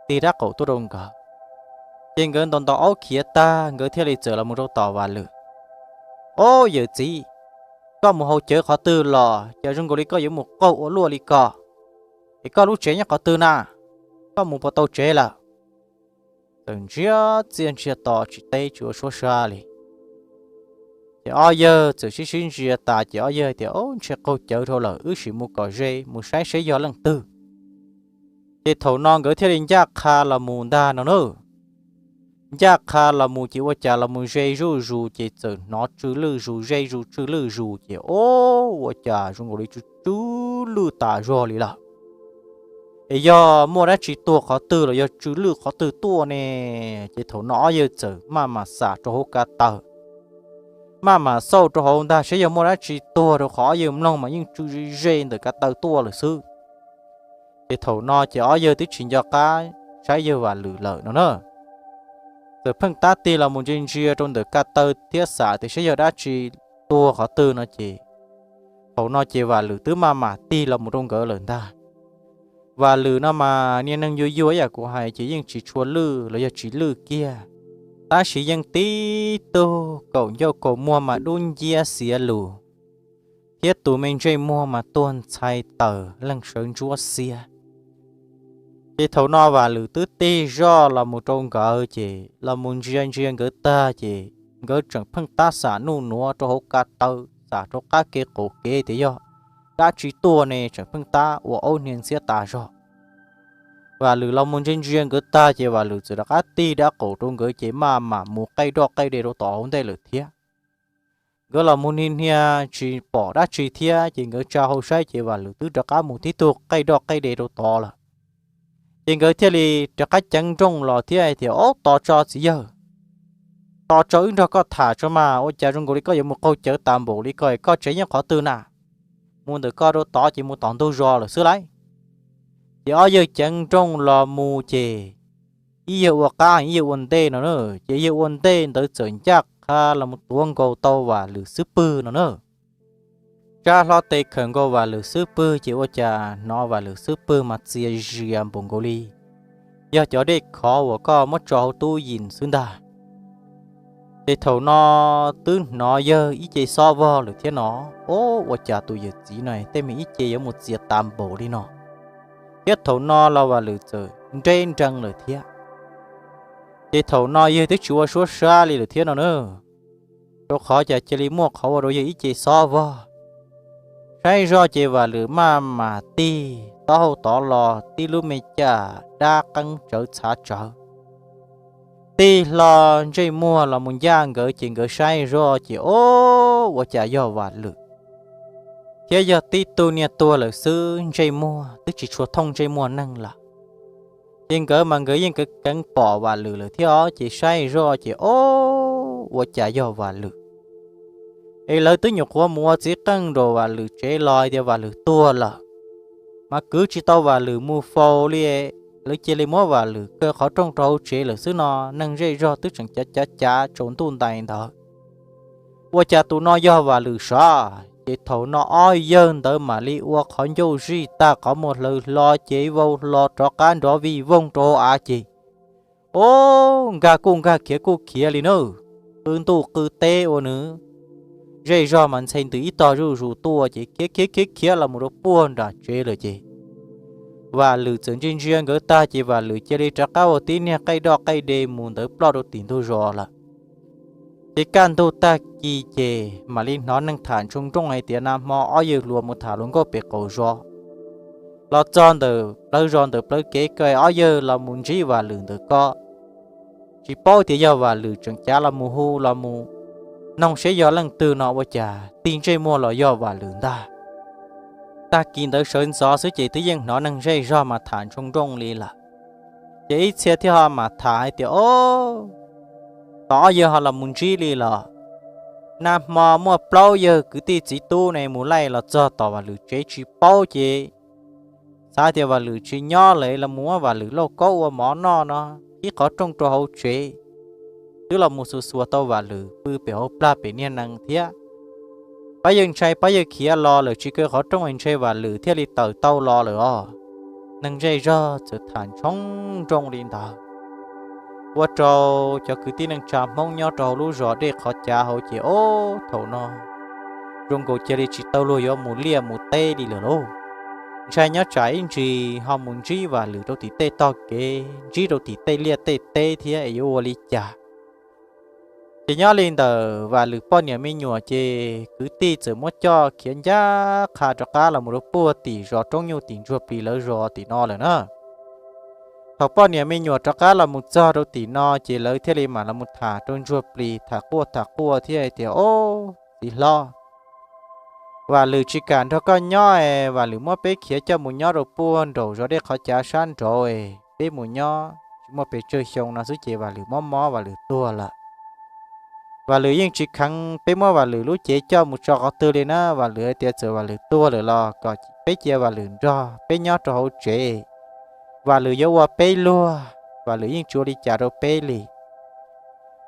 tig dab qaum tuaj rau nkawd. Ces nkawd ntaus ntaus aub khiav tag nkawd thiaj li txawm los mus rau tom Vam Lwm. Ob, yawm txiv, koj mus haus cawv qhov twg los cas zoo nkaus li koj yuav mus qaug ua luaj li ko? Es koj lub tsev nyob qhov twg na? Koj mus puas tau tsev lawm? Txawm ntsiag txiaj ntsiag to tsis teb tsis ua suab sab li. Ces ob yawg txawm sib sib ntsia tas ces ob yawg tias, Ob, ntshe qaug cawv dhau lawm, wb sim mus kom ze mus saib seb yog leej twg. Ces thaum no nkawd thiaj li ncaj qha los mus ntag no nawb. Ncaj qha los mus ces ua cas los mus ze zuj zus ces txawm hnov tsw lwj zus ze zus tsw lwj zus ces ob, ua cas zoo nkaus li tsw tsw lwj tas zog li lawm. Es yog muaj dab tsi tuag qhov twg los yog tsw lwj qhov twg tuaj ne? Ces thaum no ob yawg txawm maj mam xam rau hauv ko taw, maj mam xauj rau hauv ntag saib yog muaj dab tsi tuag rau qhov ob yawg mloog mas yeej tsw ze ze ntawm ko taw tuaj lawm xwb. Ces thaum no ces ob yawg twb tsis nco qab saib yawg Vam Lwm lawm no na. Txawm pheej tab tig los mus ntsia ntsia rau ntawm ko taw thiab xam tias saib yog dab tsi tuag qhov twg no ces thaum no ces Vam Lwm twb maj mam tig los mus rau nkawd lawm ntag. Vam Lwm no mas niag neeg yuag yuag ib yam kuv hais ces yeej tsis tshua lwj los yog tsis lwj kiag, tab sis yeej tib tug kaum ncauj kaum muag mas dub nciab xiav lus, thiab tus me ntsej muag mas tuag ntxhai taws leeg sawv ntsuab xiab. Ces thaum no Vam Lwm twb tig zoj los mus rau nkawd ces los mus ntsia ntsia nkawd tag ces nkawd tseem pheej tab xam nuj nuav rau hauv ko taw xam rau qab kev qaum kev tias yog dab tsi tuaj ne tseem pheej tab ua aub hnia ntxhiab tas zog. Vam Lwm los mus ntsia ntsia nkawd tag ces Vam Lwm txawm rov qab tig dab qaum rau nkawd ces maj mam mus qaij doj qaij de rau tom hauv ntej lawm thiab. Nkawd los mus hnia hnia tsis pom dab tsi thiab ces nkawd tsa hau saib ces Vam Lwm twb rov qab mus tib tug qaij doj qaij de rau tod lawm. Ces nkawd thiaj li rov qab ceev nrooj los thiab hais tias, Ob, tos tso txiv yawg, tos tso wb nrog koj tham tso mas, ua cas zoo nkaus li koj yuav mus qaug cawv tas npaum li ko, koj tsev nyob qhov twg na? Mus ntawm ko rau tod ces mus tom ntug zos lawm xwb lauj. Ces ob yawg ceev nrooj los mus ces ib yawg ua qab ib yawg ua ntej no na, ces yawg ua ntej ntawd txawm ncaj qha los mus tuav nkaus tau Vam Lwm xub pwg no na. Tsa hlo tes khawm nkaus Vam Lwm xub pwg ces ua cas hnov Vam Lwm xub pwg mas txias zias npaum nkaus li yog cov dej khov uas koj muab tso hauv tub yees xwb ntag. Ces thaum no twb hnov yawg ib ce xob vog lawm thiab no, o, ua cas tus yawm txiv no tej me ib ce yuav mus txias tas npaum li no. Thiab thaum no los Vam Lwm txawm nreb nrees lawm thiab. Ces thaum no yawg twb tsis ua suab sab li lawm thiab no na, rau qhov cas cia li muaj qhov ua rau yawg ib ce xob vog. Saib zoj ces Vam Lwm maj mam tig taub hau tod los tib lub me caj dab qeeb tsawv txhav tsawv, tig hlo ntsej muag los mus ncaj nkawd ces nkawd saib zoj ces o, ua cas yog Vam Lwm thiab yog tib tug niag tuag lawm xwb, ntsej muag twb tsis tshua thooj ntsej muag neeg lawm. Ces nkawd mas nkawd yeej keev keev pom Vam Lwm lawm thiab os, ces saib zoj ces o, ua cas yog Vam Lwm. Es lawv twb nyuam qhuav mus ua txiv qeej nraum Vam Lwm tsev los hais tias Vam Lwm tuag lawm, mas kwv tsis tau Vam Lwm mus faus li. Lawv cia li muab Vam Lwm kaw qhov rooj rau hauv tsev lawm xwb no, neeg zej zog twb tseem cav cav cav tsaus ntuj ntais ntawd. Ua cas tus no yog Vam Lwm sav? Ces thaum no ob yawg ntawd mam li ua qhov ncauj zij tag qhov muag hlawv hlo ces vau hlo rov qab nrov vij voog rau hauv av ces, o, nkag kuj nkag khiav kuj khiav li na. Qw ntuj qw teb ua nws zej zog mas ntxhe ntws ib tog zuj zus tuaj ces khiav khiav khiav khiav los mus rau puag nram tsev lawm ces Vam Lwm txawm ntsia ntsia nkawd tag ces Vam Lwm cia li rov qab ua tib niag qaij doj qaij de mus ntawd ploj rau tim ntug zos lawm. Ces kaj ntug tag kis ces mam li hnov neeg tham ntshoo nrooj hais tias nag hmo ob yawg hluas mus tham hluas nkauj pem qaum zos, los txog ntawm plawv zos ntawm plawv kev kaw ob yawg los mus ntsib Vam Lwm ntawm ko. Tsis paub tias yog Vam Lwm tseem cav los mus hu los mus noog seb yog leej twg no ua cas tig ntsej muag los yog Vam Lwm ntag. Tag kis ntawd sawv ntxov xwb ces twb yeej hnov neeg zej zog mas tham ntshoo nrooj li lawm. Ces ib txhia thiaj ho mam tham hais tias, o, tos ob yawg ho los mus ntsib li los. Nag hmo muaj plaub yawg kwv tij txiv tub ne mus laij los txog tom Vam Lwm tsev tsis paub ces xav tias Vam Lwm tsis nyob lawm los mus muab Vam Lwm lauj kaub ua mov noj no, ib qhov rooj rau hauv tsev, twb los mus xuas xuas tau Vam Lwm pw pem hauv plag pem niag nees thiab. Pab yawg ntshai pab yawg khiav los lawm tsis kaw qhov rooj es ntshai Vam Lwm thiaj li tawm tau los lawm os. Neeg zej zog txawm tham ntshoo nrooj li ntawd, ua rau cov kwv tij neej tsa Hmoob nyob rau hauv lub zos Dej Qhov Cav hauv ces ob thaum no zoo nkaus cia li tsis tau luag yuav mus liaj mus teb li lawm lauj. Ntshai nyob tsam ib ntsis ho mus ntsib Vam Lwm rau tim tej tog kev, ntsib rau tim tej liaj tej teb thiab es yuav ua li cas. Ces nyob li ntawm Vam Lwm poj niam me nyuam ces kwv tij txawm muab coj khiav ncaj qha rov qab los mus rau puag tim zos Roob Nyuj tim Ntsuag Plis lawv zos tim no lawm na. Thaum poj niam me nyuam rov qab los mus txog rau tim no ces lawv thiaj li mam los mus tham rau Ntsuag Plis tham quaj tham quaj thiab hais tias, o, txiv hlob, Vam Lwm tsis kam nrog koj nyob es Vam Lwm muab peb khiav coj mus nyob rau puag nraum zos Dej Qhov Cav sab nraud es peb mus nyob tsis muaj pes tsawg xyoo no xwb ces Vam Lwm mob mob Vam Lwm tuag lawm. Vam Lwm yeej tsis kheev peb muab Vam Lwm lub cev coj mus tso qhov twg li na, Vam Lwm hais tias txawm Vam Lwm tuag lawm los kom peb cia Vam Lwm nrog peb nyob rau hauv tsev, Vam Lwm yuav ua peb luag, Vam Lwm yeej tsis ua li cas rau peb li.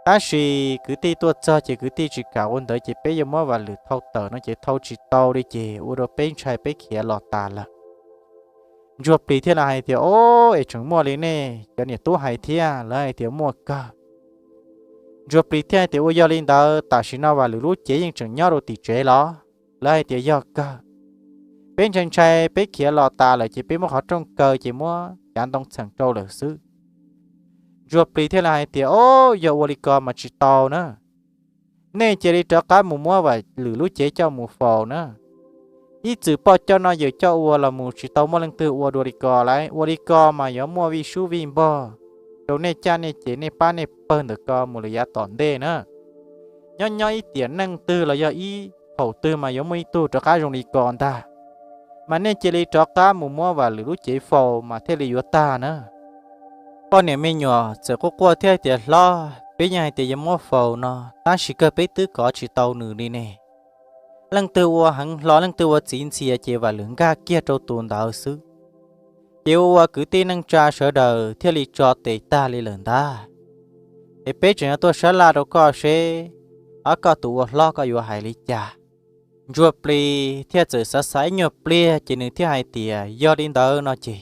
Tab sis kwv tij tuaj txog ces kwv tij tsis kam ua ntawd ces peb yuav muab Vam Lwm thau tawm no ces thau tsis tau li ces ua rau peb ntshai peb khiav los tas lawm. Ntsuag Plis thiaj li hais tias, o, es tseem muaj li nej cov niam tub hais thiab, lawv hais tias muaj kawg. Ntsuag Plis thiaj hais tias ua yog li ntawd tam sim no Vam Lwm lub cev yeej tseem nyob rau tim tsev los? Lawv hais tias yog kawg. Peb ntshai ntshai peb khiav los tas lawm ces peb muab qhov rooj kaw ces muab cav ntoo txheem rau lawm xwb. Ntsuag Plis thiaj li hais tias, o, yog ua li ko mas tsis tau na. Nej cia li rov qab mus muab Vam Lwm lub cev coj mus faus na. Ib txwm poj coj noj yawm coj ua los mus tsis tau muaj leej twg ua dua li ko lawm, ua li ko mas yuav muaj vij sub vij npog rau nej caj nej ces nej pab nej pawg ntawm ko mus lawm yav tom ntej na. Nyob nyob ib tiam neej twg los yog ib thaum twg mas yuav muaj ib tug rov qab zoo li ko ntag. Mas nej cia li rov qab mus muab Vam Lwm lub cev faus mas thiaj li yuav tag na. Poj niam me nyuam txawm quaj quaj thiab hais tias, hlob, peb yeej hais tias yuav muab faus no tab sis kawg peb twb kov tsis tau nws li ne. Leej twg ua heev hlo leej twg ua txiv ntxhias ces Vam Lwm nkag kiag rau tus ntawd xwb. Ces ua ua kwv tij neej tsa sawv daws thiaj li tso tes tag li lawm ntag. Es peb tseem yuav tuaj sab laj rau koj seb Ob, koj tus ua hlob koj yuav hais li cas? Ntsuag Plis thiaj txawm xav xav ib nyuag pliag ces nws thiaj hais tias, Yog li ntawd no ces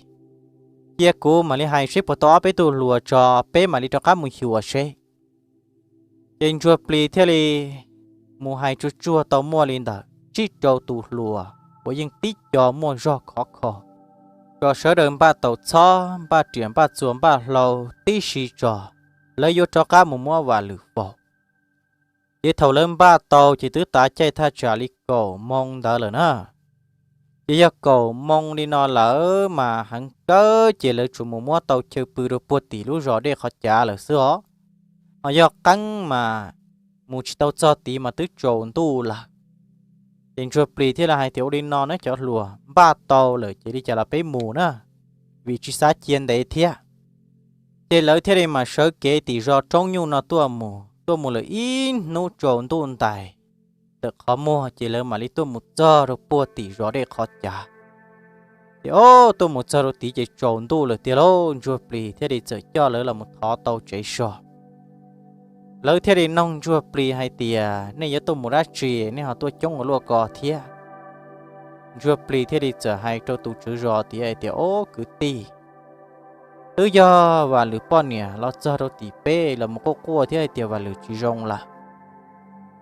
cia kuv mam li hais seb puas tau ob peb tug hluas tso peb mam li rov qab mus xyuas seb. Ces Ntsuag Plis thiaj li mus hais tsuag tsuag tau muaj li ntawm tsib rau tus hluas uas yeej tib co muaj zog khov kho, tso sawv daws npaj tau txhob, npaj riam npaj txuas npaj hlau tib si tso, lawv yuav rov qab mus muab Vam Lwm faus. Ces thaum lawv npaj tau ces twb tav caij thaj tsam li kaum moo ntawd lawm na. Ces yog kaum moo li no lawm mas heev kawg ces lawv tsuas mus muab tau chaw pw rau puag tim lub zos dej qhov cav lawm xwb os. Ho yog qeeb mas mus tsis tau txog tid mas twb tsaus ntuj lawm. Ces Ntsuag Plis thiaj li hais tias, Ua li no nawb cov hluas, npaj tau lawm ces li cas los peb mus na, vim tsis xav cia ntev thiab. Ces lawv thiaj li mam sawv kev tim zos roob nyuj no tuaj mus, tuaj mus lawm ib hnub tsaus ntuj ntais ntawm qhov muag ces lawv mam li tuaj mus txog rau puag tim zos dej qhov cav. Ces ob, tuaj mus txog rau tid ces tsaus ntuj lawm tiag lauj. Ntsuag Plis thiaj li txawm coj lawv los mus thov tau tsev so. Lawv thiaj li noog Ntsuag Plis hais tias, Nej yuav tuaj mus dab tsi nej ho tuaj coob ua luaj ko thiab? Ntsuag Plis thiaj li txawm hais rau tus tswv zos tias, Ob, kwv tij, twb yog Vam Lwm poj niam los txog rau tim peb los mus quaj quaj thiab hais tias Vam Lwm tsis zoo lawm,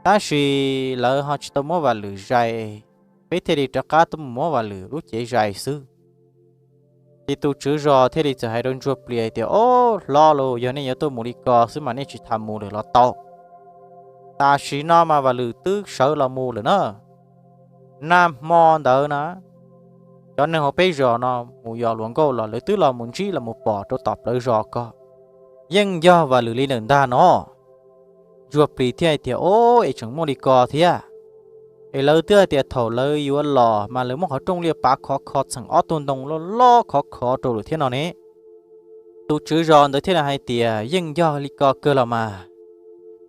tab sis lawv ho tsis tau muab Vam Lwm zais, peb thiaj li rov qab tuaj mus muab Vam Lwm lub cev zais xwb. Ces tus tswv zos thiaj li txawm hais rau Ntsuag Plis hais tias, Ob, hlob lauj, yog nej yuav tuaj mus li ko xwb mas nej tsis tham mus lawm los tau. Tam sim no mas Vam Lwm twb sawv los mus lawm na. Nag hmo ntawd na, cov neeg hauv peb zos no mus yos hluas nkauj los lawv twb los mus ntsib los mus pom rau tom plawv zos ko. Yeej yog Vam Lwm li ntawm ntag no. Ntsuag Plis thiaj hais tias, Ob, es tseem muaj li ko thiab. Es lawv twb hais tias thaum lawv yuav los mas lawv muab qhov rooj liaj pav khov kho txheem ob tug ntoo loj loj khov kho rau lawm thiab no ne. Tus tswv zos ntawd thiaj li hais tias, Yeej yog li ko kawg los mas,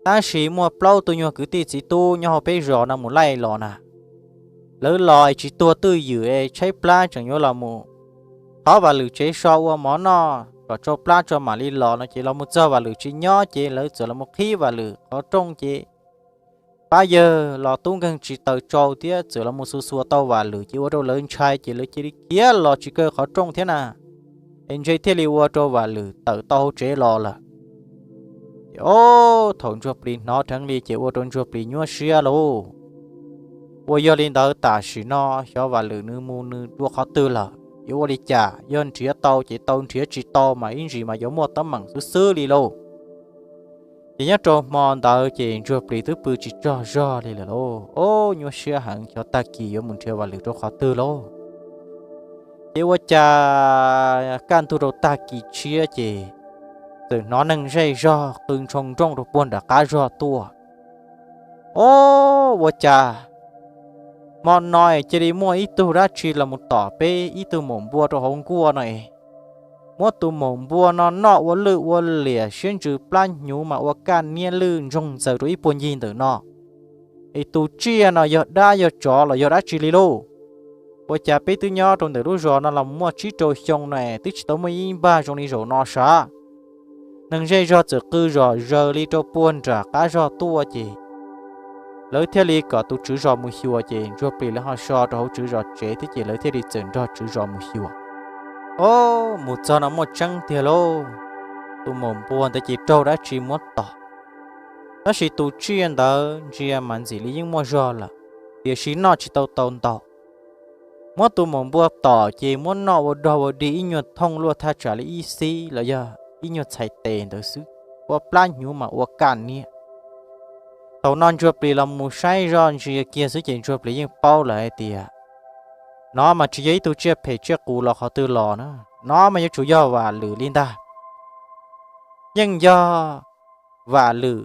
tab sis muaj plaub tug nyuag kwv tij txiv tub nyob hauv peb zos no mus laij los na. Lawv los es tsis tuag twj ywm es tshaib plab tseem yuav los mus thov Vam Lwm tsev so ua mov noj kom tsau plab tso mam li los no ces los mus txog Vam Lwm tsis nyob ces lawv txawm los mus qhib Vam Lwm qhov rooj ces pab yawg los tub nkeeg tsis taws tsau thiab txawm los mus xuas xuas tau Vam Lwm ces ua rau lawv ntshai ces lawv cia li khiav los tsis kaw qhov rooj thiab na. Es ntshe thiaj li ua rau Vam Lwm tawm tau hauv tsev los lawm. Ces ob, thaum Ntsuag Plis hnov dheev li ces ua rau Ntsuag Plis nyuaj siab lauj. Ua yog li ntawd tam sim no xyov Vam Lwm nws mus nws dua qhov twg lawm, yuav ua li cas, yog nrhiav tau ces tau, nrhiav tsis tau mas ib ntsis mas yuav muaj teeb meem xwb xwb li lauj. Ces nyob rau hmo ntawd ces Ntsuag Plis twb pw tsis tsaug zog li lawm lauj. Ob, nyuaj siab heev, xyov tag kis yuav mus nrhiav Vam Lwm rau qhov twg lauj. Ces ua cas kaj ntug rau tag kis tshiab ces txawm hnov neeg zej zog qw ntshoo nrooj rau puag nram qab zog tuaj. Ob, ua cas hmo no cia li muaj ib tug dab tsi los mus tom peb ib tug maum npua rau hauv nkuaj no es, muab tus maum npua no noj ua lwj ua liam siab ntsws plab hnyuv mas ua kaj niab lwj ntsoog ntxaws rau ib puag ncig ntawm no. Es tus tsiaj no yog dab yog tsov los yog dab tsi li lauj? Ua cas peb twb nyob rau ntawm lub zos no los muaj tsib rau xyoo no es twb tsis tau muaj ib npag zoo li zaum no sav. Neeg zej zog txawm qw zom zaws li rau puag nram qab zog tuaj ces lawv thiaj li kom tus tswv zos mus xyuas ces Ntsuag Plis lawv ho so rau hauv tswv zos tsev thiab ces lawv thiaj li txawm nrog tswv zos mus xyuas. Ob, mus txog no muaj tseeb tiag lauj. Tus maum npua ntawd ces raug dab tsi muab tom, tab sis tus tsiaj ntawd ntsia mas ntxim li yeej muaj zog lawm, tiam sis noj tsis tau tau ntau. Muab tus maum npua tom ces muab noj ua dog ua dig ib nyuag thooj luaj thaj tsam li ib xib los yog ib nyuag txhais tes ntawd xwb, ua plab hnyuv mas ua kaj niab. Thaum no Ntsuag Plis los mus saib zoj ntsia kiag xwb ces Ntsuag Plis yeej paub lawm hais tias no mas tsis yog ib tug tsiaj phem tsiaj qus los qhov twg los na, no mas yuav tsum yog Vam Lwm li ntag. Yeej yog Vam Lwm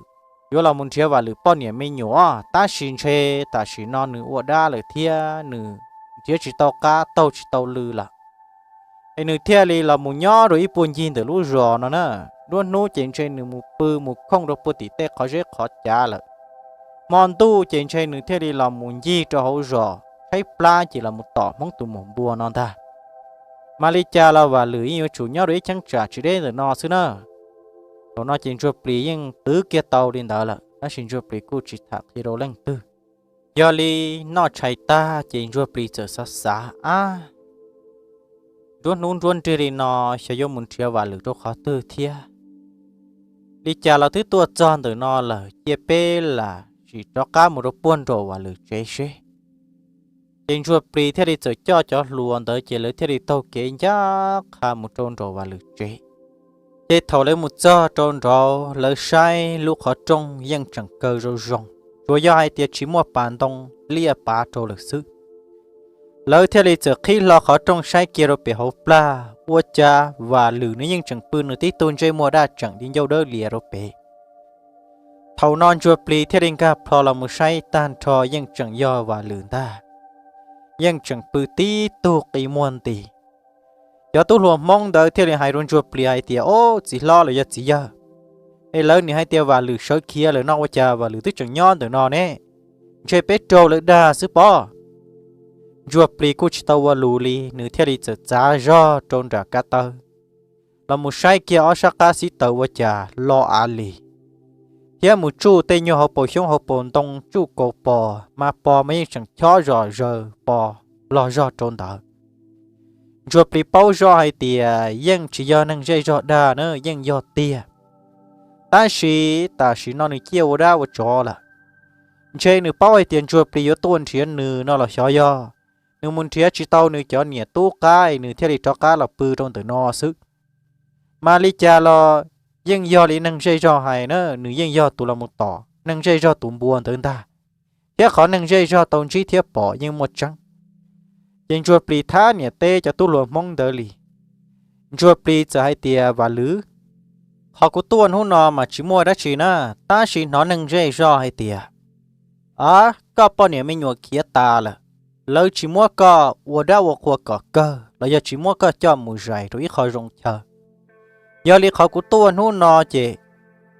yuav los mus nrhiav Vam Lwm poj niam me nyuam, tab sis ntshe tam sim no nws ua dab lawm thiab nws nrhiav tsis tau qab taug tsis tau lw lawm, es nws thiaj li los mus nyob rau ib puag ncig ntawm lub zos no na. Nruab hnub ces ntshe nws mus pw mus khooj rau puag tim tej qhov zeb qhov cav lawm. Hmo ntuj ces ntshe nws thiaj li los mus ncig rau hauv zos tshaib plab ces los mus tom Hmoob tus maum npua no ntag. Mas li cas los Vam Lwm yeej yuav tsum nyob rau ib cheeb tsam tsis deb ntawm no xwb na. Thaum no ces Ntsuag Plis yeej twv kiag tau li ntawd lawm. tab sis Ntsuag Plis kuj tsis tham qhia rau leej twg. Yog li noj tshais tag ces Ntsuag Plis txawm xav xav, ab, nruab hnub nruab nrig li no, xyov yuav mus nrhiav Vam Lwm rau qhov twg thiab. Li cas los twb tuaj txog ntawm no lawm, cia peb lam sim rov qab mus rau puag nraum Vam Lwm tsev seb. Ces Ntsuag Plis thiaj li txawm coj cov hluas ntawd ces lawv thiaj li taug kev ncaj qha mus rau nraum Vam Lwm tsev. Ces thaum lawv mus txog rau nraud, lawv saib lub qhov rooj yeej tseem kaw zoo zoo, tsuas yog hais tias tsis muaj pas ntoo liaj pav rau lawm xwb. Lawv thiaj li txawm qhib hlo qhov rooj saib kiag rau pem hauv plag, ua cas Vam Lwm nws yeej tseem pw nws tib tug ntsej muag daj tseem di ncauj dawb lias rau pem. Thaum no Ntsuag Plis thiaj li nkag plho los mus saib tag nrho, yeej tseem yog Vam Lwm ntag, yeej tseem pw tib tug qi muag nti. Cov tub hluas Hmoob ntawd thiaj li hais rau Ntsuag Plis hais tias, Ob, txiv hlob los yog txiv yawg, es lawv nim hais tias Vam Lwm sawv khiav lawm no, ua cas Vam Lwm twb tseem nyob ntawm no ne? Ntshe peb raug lawv dag xwb pob. Ntsuag Plis kuj tsis tau ua lus li, nws thiaj li txawm txav zog rau nram kav tawb los mus saib kiag ob sab qab xib taws ua cas lo av li, thiab mus tsuj tej nyuag hauv paus xyoob hauv paus ntoo tsuj kaus pos mas pos mas yeej tseem chob zom zaws pos log zog rau ntawd. Ntsuag Plis paub zoj hais tias yeej tsis yog neeg zej zog dag na, yeej yog tiag. Tab sis tam sim no nws ciaj ua dab ua tsov lawm. Ntshe nws paub hais tias Ntsuag Plis yuav tuaj nrhiav nws no los xyov yog nws mus nrhiav tsis tau nws cov niam tub qab, nws thiaj li rov qab los pw rau ntawm no xwb. Mas li cas los yeej yog li neeg zej zog hais na, nws yeej yog tus los mus tom neeg zej zog tus npua ntawd ntag, thiab qhov neeg zej zog tau ntsib thiab pom yeej muaj tseeb. Ces Ntsuag Plis thab niam teb cov tub hluas Hmoob ntawd li. Ntsuag Plis txawm hais tias, Vam Lwm, qhov kuv tuaj hnub no mas tsis muaj dab tsi na, tab sis hnov neeg zej zog hais tias, a, koj poj niam me nyuam khiav tas lawm, lawv tsis muab koj ua dab ua qhua kom kawg los yog tsis muab koj coj mus zais rau ib qho zoo chaw. Yog li qhov kuv tuaj hnub no ces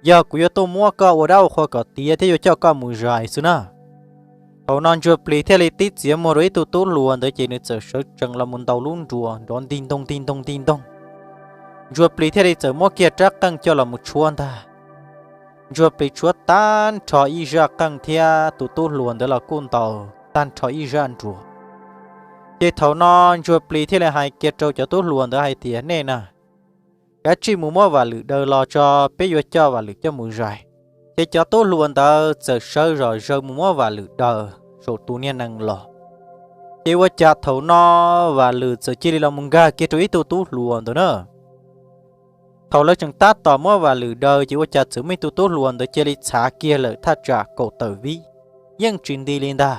yog kuv yuav tuaj muab koj ua dab ua qhua kom tiav thiab yuav coj koj mus zais xwb na. Thaum no Ntsuag Plis thiaj li tib txiav muag rau ib tug tub hluas ntawd ces nws txawm sawv tsees los mus ntaus lub nruas nrov ntig ntoog ntig ntoog ntig ntoog. Ntsuag Plis thiaj li txawm muab kiag rab qeej coj los mus tshuab ntag. Ntsuag Plis tshuab tag nrho ib zaj qeej thiab tus tub hluas ntawd los kuj ntaus tag nrho ib zaj nruas. Ces thaum no Ntsuag Plis thiaj li hais kiag rau cov tub hluas ntawd hais tias, Nej na, kav tsij mus muab Vam Lwm daws los tso, peb yuav coj Vam Lwm coj mus zais. Ces cov tub hluas ntawd txawm sawv zom zaws mus muab Vam Lwm daws saum tus niag nees los. Ces ua cas thaum no Vam Lwm txawm cia li los mus nkag kiag rau ib tug tub hluas ntawd na. Thaum lawv tseem tab tom muab Vam Lwm daws ces ua cas txawm muaj ib tug tub hluas ntawd cia li txhav kiag lawm thaj tsam kaum tawm vib, yeej tsis nti li ntag.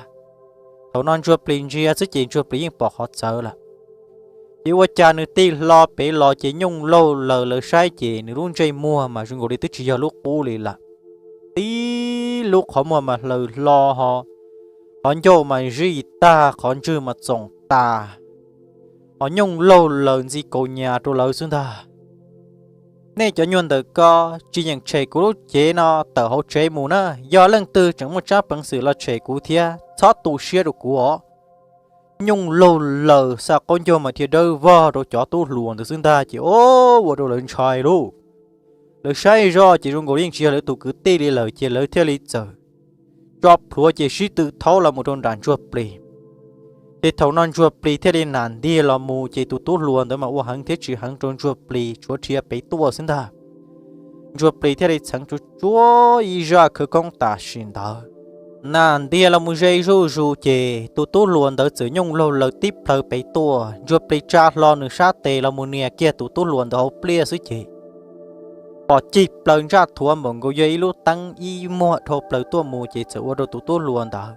Thaum no Ntsuag Plis ntsia xwb ces Ntsuag Plis yeej pom qhov txawv lawm. Ces ua cas nws tig hlo pem los ces nyooj laug laws, lawv saib ces nws lub ntsej muag mas zoo nkaus li twb tsis yog lub qub li lawm. Tib lub qhov muag mas hlaws hlo ho, qhov ncauj mas zij tag, qhov ntswg mas txoom tas, ho nyooj laug laws ntxi kaus nyas rau lawv xwb ntag. Nej cov nyuag ntawm ko, tsis yeem tshem kuv lub cev no tawm hauv tsev mus na, yog leej twg tseem muaj tsab peev xwm los tshem kuv thiab txhob tu siab rau kuv os. Nyooj laug laws xa qaub ncaug mas dhia dawb vog rau cov tub hluas ntawd xwb ntag ces o, ua rau lawv ntshai lauj. Lawv saib zoj ces zoo nkaus yeej tsis yog lawv tus kwv tij li lawm ces lawv thiaj li txawm tso plhuav ces sib tw thaub los mus rau nram Ntsuag Plis. Ces thaum no Ntsuag Plis thiaj li nam ntiag los mus ces tus tub hluas ntawd mas ua heev thiab tsis heev rau Ntsuag Plis tshuav rhia pem tuaj xwb ntag. Ntsuag Plis thiaj li txheev tsuag tsuag ib zaj khawv koob tam sim ntawd, nam ntiag los mus ze zuj zus ces tus tub hluas ntawd txawm nyooj laug laws tib plhaw pem tuaj. Ntsuag Plis tsa hlo nws sab tes los mus nias kiag tus tub hluas ntawd hauv pliaj xwb ces pom cig plaws ntsaj thuav npaum nkaus yog ib lub teeb ib muag dhau plaws tuaj mus ces txawm ua rau tus tub hluas ntawd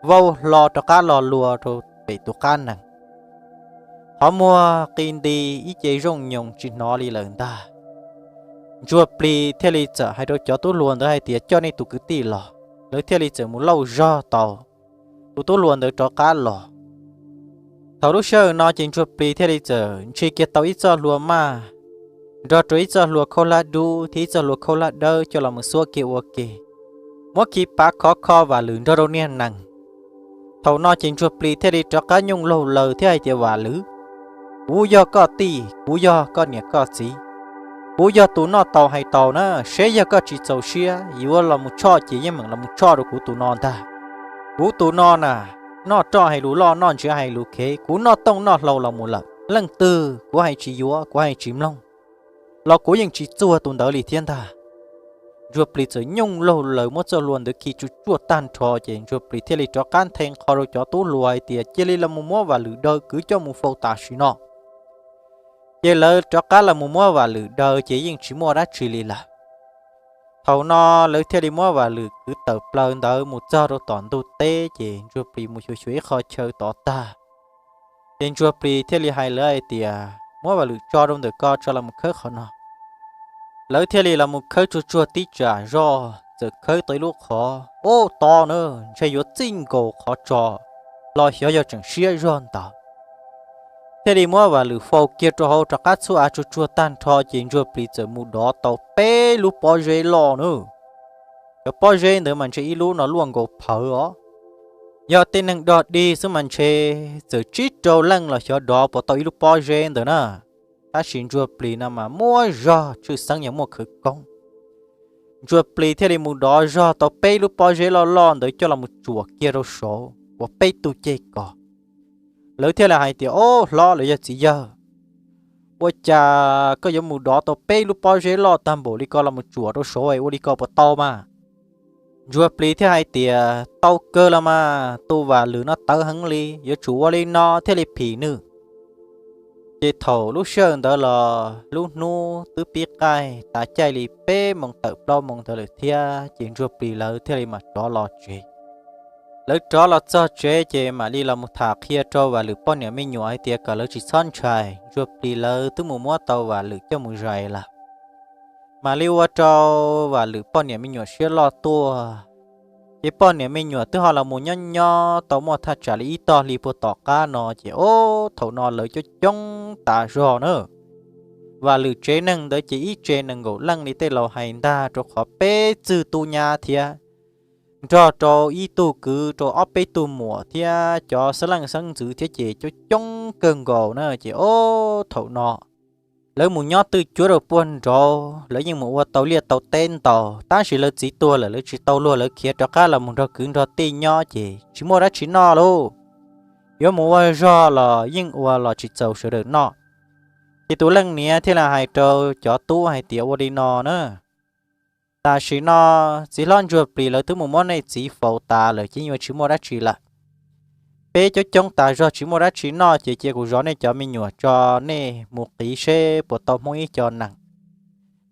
vau hlo rov qab lo lus rau pem tus qab nees. Qhov muag qi nti ib ce zooj nyoos tsis hnov li lawm ntag. Ntsuag Plis thiaj li txawm hais rau cov tub hluas ntawd hais tias, Coj nej tus kwv tij los. Lawv thiaj li txawm mus lauj zog tau tus tub hluas ntawd rov qab los. Thaum lub sij hawm no ces Ntsuag Plis thiaj li txawm ntshis kiag tau ib txoj hlua maj, nrog rau ib txoj hlua khaub hlab dub thiab ib txoj hlua khaub hlab dawb coj los mus xuab kiag ua ke, muab khi pav khov kho Vam Lwm nrog rau niag nees. Thaum no ces Ntsuag Plis thiaj li rov qab nyooj laug laws thiab hais tias, Vam Lwm, kuv yog koj tij, kuv yog koj niam koj txiv, Kuv yog tus noj tau hais tau na, seb yog koj tsis txaus siab yuav los mus tshoj ces yeej meem los mus tshoj rau kuv tus no ntag. Kuv tus no na, noj roj hais lus loj, noj ntsiav hais lus khev, kuv noj tooj noj hlau los mus lawm, leej twg kuv hais tsis yuav, kuv hais tsis mloog los kuv yeej tsis txuag tus ntawd li thiab ntag. Ntsuag Plis txawm nyooj laug lawm, muab txoj hlua ntawd khi tsuj tsuaj tag nrho ces Ntsuag Plis thiaj li rov qab nthe nqho rau cov tub hluas hais tias cia li los mus muab Vam Lwm daws kwv coj mus faus tam sim no. Ces lawv rov qab los mus muab Vam Lwm daws ces yeej tsis muaj dab tsi li lawm. Thaum no lawv thiaj li muab Vam Lwm kwv tawm plaws ntawd mus txog rau tom ntug teb ces Ntsuag Plis mus xyuas xyuas ib qho chaw tod tag, ces Ntsuag Plis thiaj li hais lawv hais tias muab Vam Lwm tso rau ntawm ko tso los mus khawb qhov no. Lawv thiaj li los mus khawb tsuag tsuag tib tsam zoj, txawm khawb tau ib lub qhov, ub, to na, ntshe yuav txij nkaus qhov tso los xyov yog tseem siab zog ntawd. Thiaj li muab Vam Lwm faus kiag rau hauv rov qab txhub av tsuag tsuag tag nrho ces Ntsuag Plis txawm mus dov tau peb lub pob zeb loj na. Cov pob zeb ntawd mas ntshe ib lub no luaj nkaus phawv os. Yog tej neeg dog dig xwb mas ntshe txawm tsib rau leej los xyov dov puas tau ib lub pob zeb ntawd na. Tab sis Ntsuag Plis no mas muaj zog, tshwj xeeb yog muaj khawv koob. Ntsuag Plis thiaj li mus dov zog tau peb lub pob zeb loj loj ntawd coj los mus tsuam kiag rau saud ua peb tug ceg kos. Lawv thiaj li hais tias, Ob, hlob los yog txiv yawg, ua cas koj yuav mus dov tau peb lub pob zeb loj tag npaum li ko los mus tsuam rau saud, ua li ko puas tau mas? Ntsuag Plis thiaj hais tias, Tau kawg los mas, tus Vam Lwm no tawv heev li, yuav tsum ua li no thiaj li phim nws. Ces thaum lub sij hawm ntawd los lub hnub twb pib qaij tas caij li peb moos tawm plaub moos ntawd lawm thiab, ces Ntsuag Plis lawv thiaj li mam rov los tsev. Lawv rov los txog tsev ces mam li los mus tham qhia rau Vam Lwm poj niam me nyuam hais tias kom lawv tsis txhob ntshai, Ntsuag Plis lawv twb mus muab tau Vam Lwm coj mus zais lawm. Mam li ua rau Vam Lwm poj niam me nyuam siab loj tuaj. Ces poj niam me nyuam twb ho los mus nyob nyob tau muaj thaj tsam li ib tog hli puag tom qab no ces, ob, thaum no lawv coob coob tas zog na. Vam Lwm tsev neeg ntawd ces ib tsev nees nkaum leej li tej laus hais ntag, rau qhov peb txwg tub nyab thiab, nrog rau ib tug kwv rau ob peb tug muam thiab cov xeeb leej xeeb ntxwv thiab ces coob coob kawg nkaus na. Ces, ob, thaum no lawv mus nyob twj cuab rau puag nraud, lawv yeej mus ua tau liaj tau teb ntau, tab sis lawv txiv tuag lawm lawv tsis tau luag, lawv khiav rov qab los mus nrog kwv nrog tij nyob ces tsis muaj dab tsi noj lauj. Yuav mus ua zog los yeej ua los tsis txaus sawv daws noj. Ces tus leej niam thiaj li hais rau cov tub hais tias, Ua li no na, tam sim no txiv hlob Ntsuag Plis lawv twb mus muab nej txiv faus tas lawm ces yuav tsis muaj dab tsi lawm. Peb coob coob tas zog tsis muaj dab tsi noj ces cia kuv zov nej cov me nyuam tso, nej mus qiv seb puas tau hmoob ib co nees.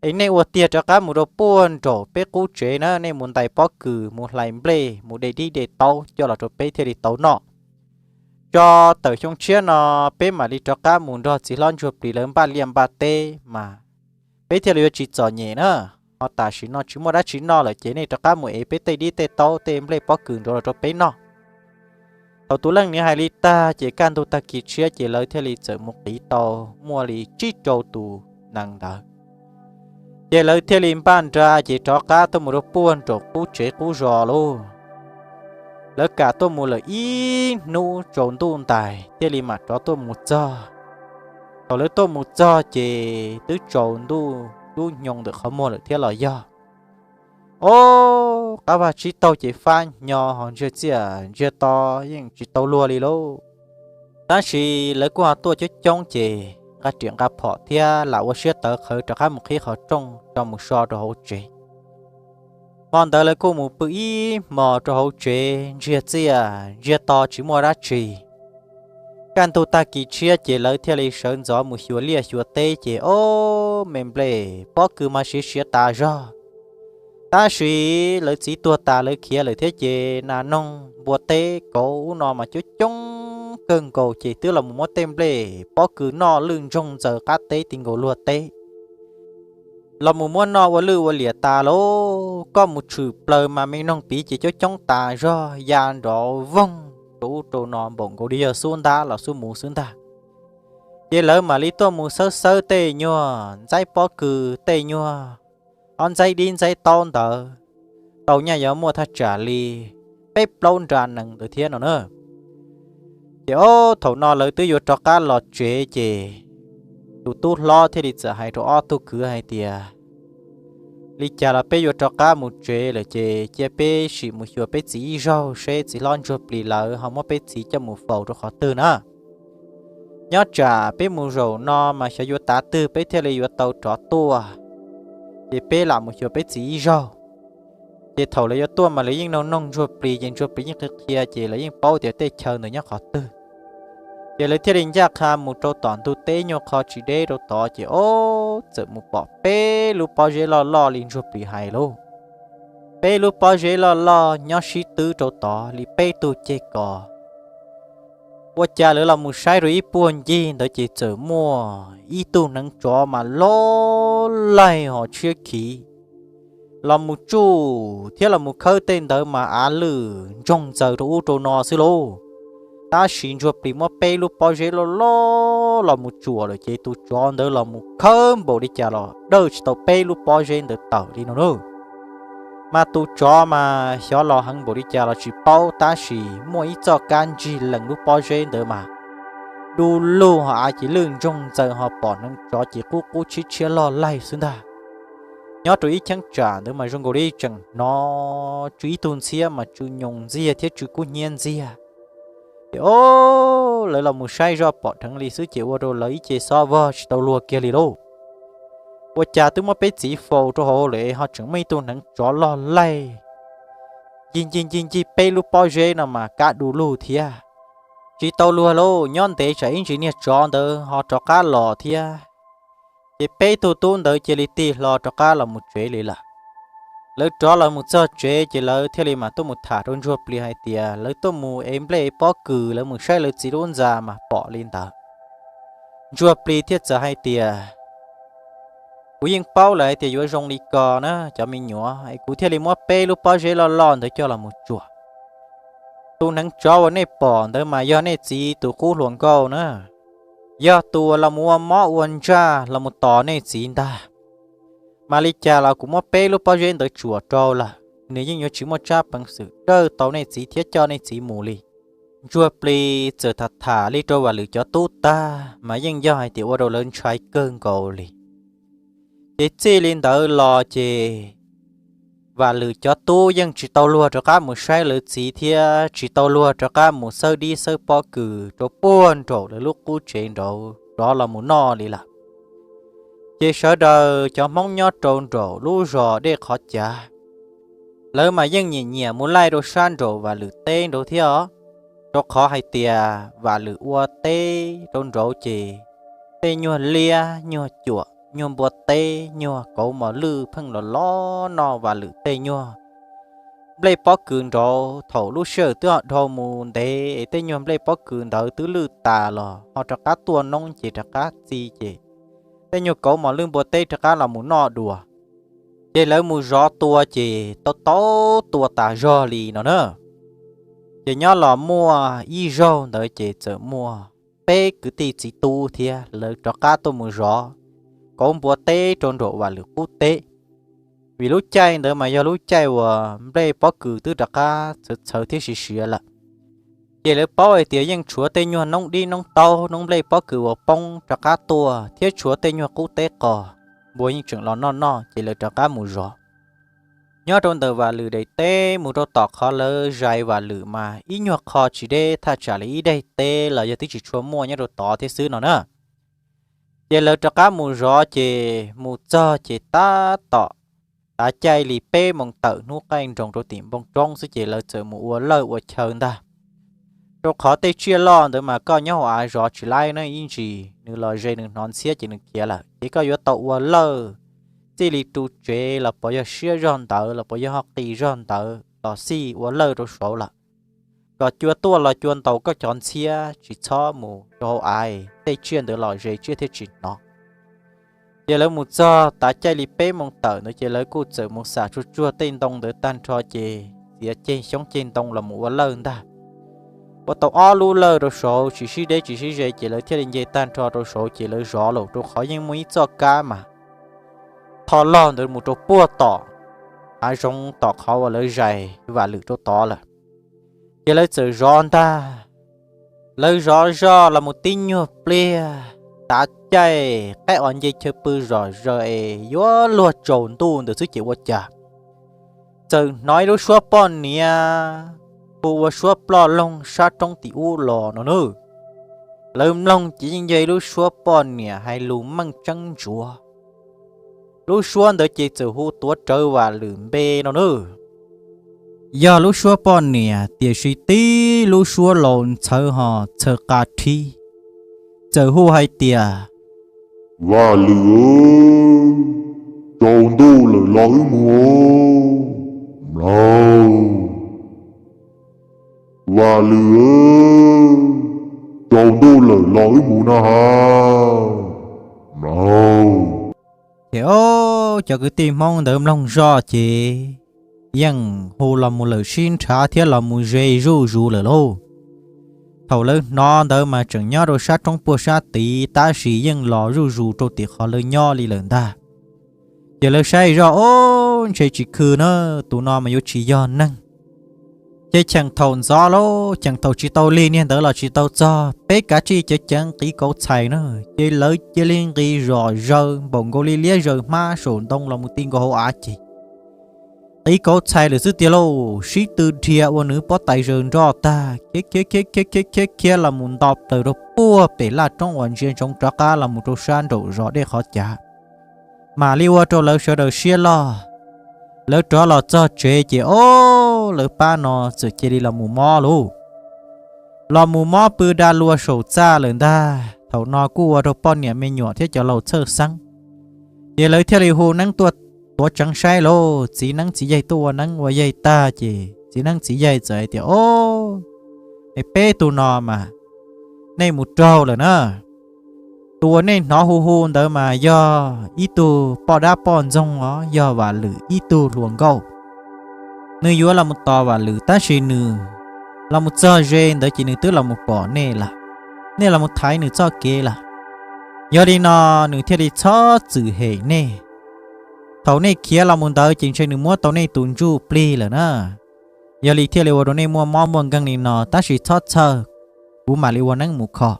Es nej ua tiag rov qab mus rau puag nraum peb qub tsev na, nej mus ntais pob kws, mus hlais nplej, mus de dib de taub coj los rau peb thiaj li tau noj. Tso tawm xyoo tshiab no peb mam li rov qab mus nrog txiv hlob Ntsuag Plis lawv npaj liaj npaj teb mas peb thiaj li yuav tsis txom nyem na. Ho tam sim no tsis muaj dab tsi noj lawm ces nej rov qab mus ev peb tej dib tej taub tej nplej pob kws nraud los rau peb noj. Thaum tus leej niam hais li tag ces kaj ntug tag kis tshiab ces lawv thiaj li txawm mus qiv tau muaj li tsib rau tus nees ntawd. Ces lawv thiaj li npaj nra ces rov qab tuaj mus rau puag nraum qub tsev qub zos lauj. Lawv kam tuaj mus lawm ib hnub tsaus ntuj ntais thiaj li mam rov tuaj mus txog. Thaum lawv tuaj mus txog ces twb tsaus ntuj dub hnyo ntawm qhov muag lawm thiab los yog. Ob, qab vaj tsib taug ces fab hnyo ho ntsiag txiaj ntsiag to yeej tsis tau luag li lauj. Tab sis lawv kuj ho tuaj coob coob ces nqa riam nqa phom thiab lam ua siab tawv qhawv rov qab mus qhib qhov rooj rau mus so rau hauv tsev. Hmo ntawd lawv kuj mus pw ib hmos rau hauv tsev ntsiag txiaj ntsiag to tsis muaj dab tsi. Kaj ntug tag kis tshiab ces lawv thiaj li sawv ntxov mus xyuas liaj xyuas teb ces ob, me nplej pob kws mas siav siav tas zog. Tab sis lawv txiv tuag tas lawv khiav lawm thiab ces nas noog npua teb kauv ub no mas coob coob kawg nkaus ces twb los mus muab tej nplej pob kws noj lwj ntsoog ntxaws qab teb ti nkaus luag teb. Los mus muab noj ua lwj ua liam tas lauj, koj mus tshwm plaws mas me noog piv ces coob coob tas zog ya nrov voog rau ub rau no npaum nkaus li yog xub ntab los xub muv xwb ntag. Ces lawv mam li tuaj mus xawb xawb tej nyuag ntxaib pob kws tej nyuag ob ntxaib dib ntxaib taub ntawd, tau nyaj yuav muaj thaj tsam li peb plaub nra nees ntawd thiab no na. Ces ob, thaum no lawv twb yuav rov qab los tsev ces tus tub hlob thiaj li txawm hais rau ob tug kwv hais tias, li cas los peb yuav rov qab mus tsev lawm ces cia peb sim mus xyuas peb txiv ib zaug seb txiv hlob ntsuag plis lawv ho muab peb txiv coj mus faus rau qhov twg na. Nyob tsam peb mus zaum no mas xyov yuav tav twg peb thiaj li yuav tau rov tuaj, ces peb lam mus xyuas peb txiv ib zaug. Ces thaum lawv yuav tuaj mas lawv yeej noog noog ntsuag plis ces ntsuag plis yeej qhia qhia ces lawv yeej paub tias tej chaw ntawd nyob qhov twg. Ces lawv thiaj li ncaj qha mus rau tom ntug teb nyuag qho tsis deb rau tod ces ob txawm mus pom peb lub pob zeb loj loj li ntsuag plis hais lauj. Peb lub pob zeb loj loj nyob sib twb rau tod li peb tug ceg kos. Ua cas lawv los mus saib rau ib puag ncig ntawd ces txawm muaj ib tug hneev tsov mas loj laig ho tshiab khiv los mus tsuj thiab los mus khawb tej ntawd mas av lwj ntsoog ntxaws rau ub rau no xwb lauj. Tab sis ntsuag plis muab peb lub pob zeb loj loj los mus tsuam lawm ces tus tsov ntawd los mus khawb npaum li cas los dawj tsis tau peb lub pob zeb ntawd tawm li no nawb. Mas tus tsov mas xyov los heev npaum li cas los tsis paub tab sis muaj ib txoj kab ntsig lees lub pob zeb ntawd mas du lug ho av ces lwj ntsoog ntxaws ho pom hneev tsov ces qub qub tshiab tshiab loj laig xwb ntag. Nyob rau ib cheeb tsam ntawd mas zoo nkaus li tseem hnov tsw ib tug ntxhiab mas tsw nyoos ntxiag thiab tsw kub hnyiab ntxiag. Ces ob lawv los mus saib zoj pom dheev li xwb ces ua rau lawv ib ce xob vog tsis tau luag kiag li lauj. Ua cas twb muab peb txiv faus rau hauv lawm ho tseem muaj ib tug hneev tsov loj laig ncig ncig ncig ncig peb lub pob zeb no mas kab du lug thiab. Tsis tau luag lauj, nyob ntev tsam ib ntsis niag tsov ntawd ho rov qab los thiab. Ces peb tug tub ntawd cia li tig hlo rov qab los mus tsev li lawm. Lawv rov los mus txog tsev ces lawv thiaj li mam tuaj mus tham rau ntsuag plis hais tias lawv tuaj mus ev nplej pob kws, lawv mus saib lawv txiv lub ntxa mas pom li ntawd. Ntsuag plis thiaj txawm hais tias, kuv yeej paub lawm hais tias yuav zoo li ko na cov me nyuam, es kuv thiaj li muab peb lub pob zeb loj loj ntawd coj los mus tsuam. Tus hneev tsov uas nej pom ntawd mas yog nej txiv tus qub hluas nkauj na, yog tus uas los mus ua mob ua ntsaj los mus tos nej txiv ntag. Mas li cas los kuv muab peb lub pob zeb ntawd tsuam rau lawm, nws yeej yuav tsis muaj tsab peev xwm dawj tau nej txiv thiab coj nej txiv mus li. Ntsuag plis txawm tham tham li rau Vam Lwm cov tub tag mas yeej yog hais tias ua rau lawv ntshai kawg nkaus li. Ces txij li ntawd los ces Vam Lwm cov tub yeej tsis tau luag rov qab mus saib lawv txiv thiab tsis tau luag rov qab mus xawb dib xawb pob kws rau puag nraum lawv lub qub tsev nraud rov los mus noj li lawm. Ces sawv daws cov Hmoob nyob rau nraum lub zos Dej Qhov Cav, lawv mas yeej nyiam nyiam mus laij rau sab nraum Vam Lwm teb nraud thiab os, rau qhov hais tias Vam Lwm ua teb rau nraud ces tej nyuag liab nyuag cuam nyuag npua teb nyuag kauv mos lwj pheej los los noj Vam Lwm tej nyuag nplej pob kws nraud. Thaum lub sij hawm twb ho dhau mus ntev es tej nyuag nplej pob kws ntawd twb lwj tas los ho rov qab tuaj noob ces rov qab txi ces tej nyuag kauv mos lwj npua teb rov qab los mus noj dua. Ces lawv mus zov tua ces tau tau tua tas zog li no na. Ces nyob los muaj ib zaug ntawd ces txawm muaj peb kwv tij txiv tub thiab lawv rov qab tuaj mus zov kauv npua teb rau nraum Vam Lwm qub teb. Vim lub caij ntawd mas yog lub caij uas nplej pob kws twb rov qab txhawv txhawv thiab siav siav lawm. Ces lawv paub hais tias yeej tshuav tej nyuag noob dib noob taub noob nplej pob kws uas poob rov qab tuaj thiab tshuav tej nyuag qub teb qos npua yeej tseem los noj noj ces lawv rov qab mus zov. Nyob rau ntawm Vam Lwm daim teb mus rau tom qhov lawv zais Vam Lwm mas ib nyuag qho tsis deb thaj tsam li ib daim teb los yog twb tsis tshua muaj nyob rau tod thiab xwb no na. Ces lawv rov qab mus zov ces mus txog ces tab tom tav caij li peb moos tawm hnub qaij nroos rau tim npoo roob xwb ces lawv txawm mus ua lawj ua chaw ntag. Rau qhov tej tsiaj loj ntawd mas koj nyob hauv av zov tsis laib ne, ib ntsis nws los ze nws hnov ntxhiab ces nws khiav lawm. Ces koj yuav tau ua lawj txij li ru tsev los puas yog siab zog ntawd los puas yog ho qis zog ntawd los xij ua lawj rau saud lawm, kom cua tuaj los cua ntaus koj cov ntxhiab tsis txhob mus rau hauv av, tej tsiaj ntawd los ze tsiaj thiaj tsis hnov. Ces lawv mus txog tav caij li peb moos tawm ntawd ces lawv kuj txawm mus xam tsuag tsuag tej ntoo ntawd tag nrho ces txiav ceg xyoob ceg ntoo los mus ua lawj ntag. Ua tau ob lub lawj rau saud tsis sib deb tsis sib ze ces lawv thiaj li nce tag nrho rau saud ces lawv zov lawm, rau qhov yeej muaj ib txoj kab mas tho log ntawd mus rau puag tom hav zoov tom qhov uas lawv zais Vam Lwm rau tod lawm. Ces lawv txawm zov ntag. Lawv zov zoj los mus tib nyuag pliag, tav caij qaib os nce chaw pw zom zaws es yuav luag tsaus ntuj ntawd xwb ces ua cas txawm hnov ib lub suab poj niam hu ua suab ploj loog sab roob tim ub los no nawb. Lawv mloog ces yeej yog ib lub suab poj niam hais lus meej tseeb ntsuav. Lub suab ntawd ces txawm hu tuav rawv Vam Lwm npe no nawb. Yog lub suab poj niam tiam sis tib lub suab laus ntxhawv hos txhaws qa rhib, txawm hu hais tias, Vam Lwm, tsaus ntuj lawm los wb mus. Mlaug, Vam Lwm, tsaus ntuj lawm los wb mus no ha. Mlaug. Ces ob cov kwv tij Hmoob ntawd mloog zoj ces yeej hu los mus lawm sib nrhav thiab los mus ze zuj zus lawm lauj. Thaum lawv hnov ntawd mas tseem nyob rau sab roob puag sab tid tab sis yeej los zuj zus rau tim qhov lawv nyob li lawm ntag. Ces lawv saib zoj, ob, ntshe tsis khw na, tus no mas yuav tsis yog neeg. Ces cheem thaum ntxov lauj, cheem thaum tsis tau lig niag ntawd los tsis tau txog peb kav tsij ceev ceev qiv kauv txhais na, ces lawv cia li nqis zom zaws npaum nkaus li liab zaws hmab saum ntoo los mus ti nkaus hauv av ces qiv kauv txhais lawm xwb tiag lauj, sib tw dhia ua nws pob tais zaws nroj tag khiav khiav khiav khiav khiav khiav los mus nto plaws rau puag pem laj roob uas ntsia ntsoov rov qab los mus rau sab nraum zos dej qhov cav. Mam li ua rau lawv sawv daws siab loj. Lawv rov los txog tsev ces ob, lawv pab no txawm cia li los mus mob lauj. Los mus mob pw da luas saum txaj lawm ntag. Thaum no kuj ua rau poj niam me nyuam thiab cov laus txhawj xeeb, ces lawv thiaj li hu neeb tuaj tuav tseev saib lauj. Txiv neeb txiv yaig tuaj ua neeb ua yaig tag ces txiv neeb txiv yaig txawm hais tias, Ob, peb tug no mas nej mus raug lawm na. Tus uas nej hnov hu hu ntawd mas yog ib tug poj dab poj ntxoog os, yog Vam Lwm ib tug hluas nkauj. Nws yuav los mus tos Vam Lwm tab sis nws los mus txog ze ntawd ces nws twb los mus pom nej lawm, nej los mus thaiv nws txoj kev lawm. Yog li no nws thiaj li txhob txwm hem nej. Thaum nej khiav los mus ntawd ces ntshe nws muab tau nej tus ntsuj plig lawm na. Yog li thiaj li ua rau nej muaj mob muaj nkeeg li no, tab sis txhob txhawj, kuv mam li ua neeb mus kho.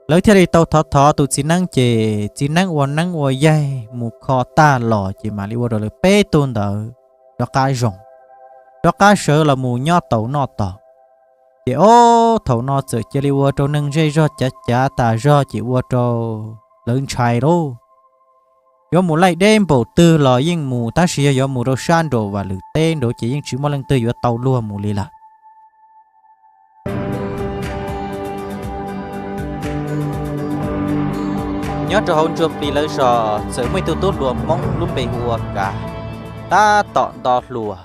Lawv thiaj li tau thov thov tus txiv neeb ces txiv neeb ua neeb ua yaig mus kho tag los ces mam li ua rau lawv peb tug ntawd rov qab zoo, rov qab sawv los mus nyob tau noj tau. Ces ob, thaum no txawm cia li ua rau neeg zej zog cav cav tas zog ces ua rau lawv ntshai lauj. Yuav mus laij deb npaum twg los yeej mus, tab sis yog yuav mus rau sab nraum Vam Lwm teb nraud ces yeej tsis muaj leej twg yuav tau luag mus li lawm. Nyob rau hauv ntsuag plis lawv zos txawm muaj ib tug tub hluas Hmoob lub npe hu ua Kav, tab tom nto hluas.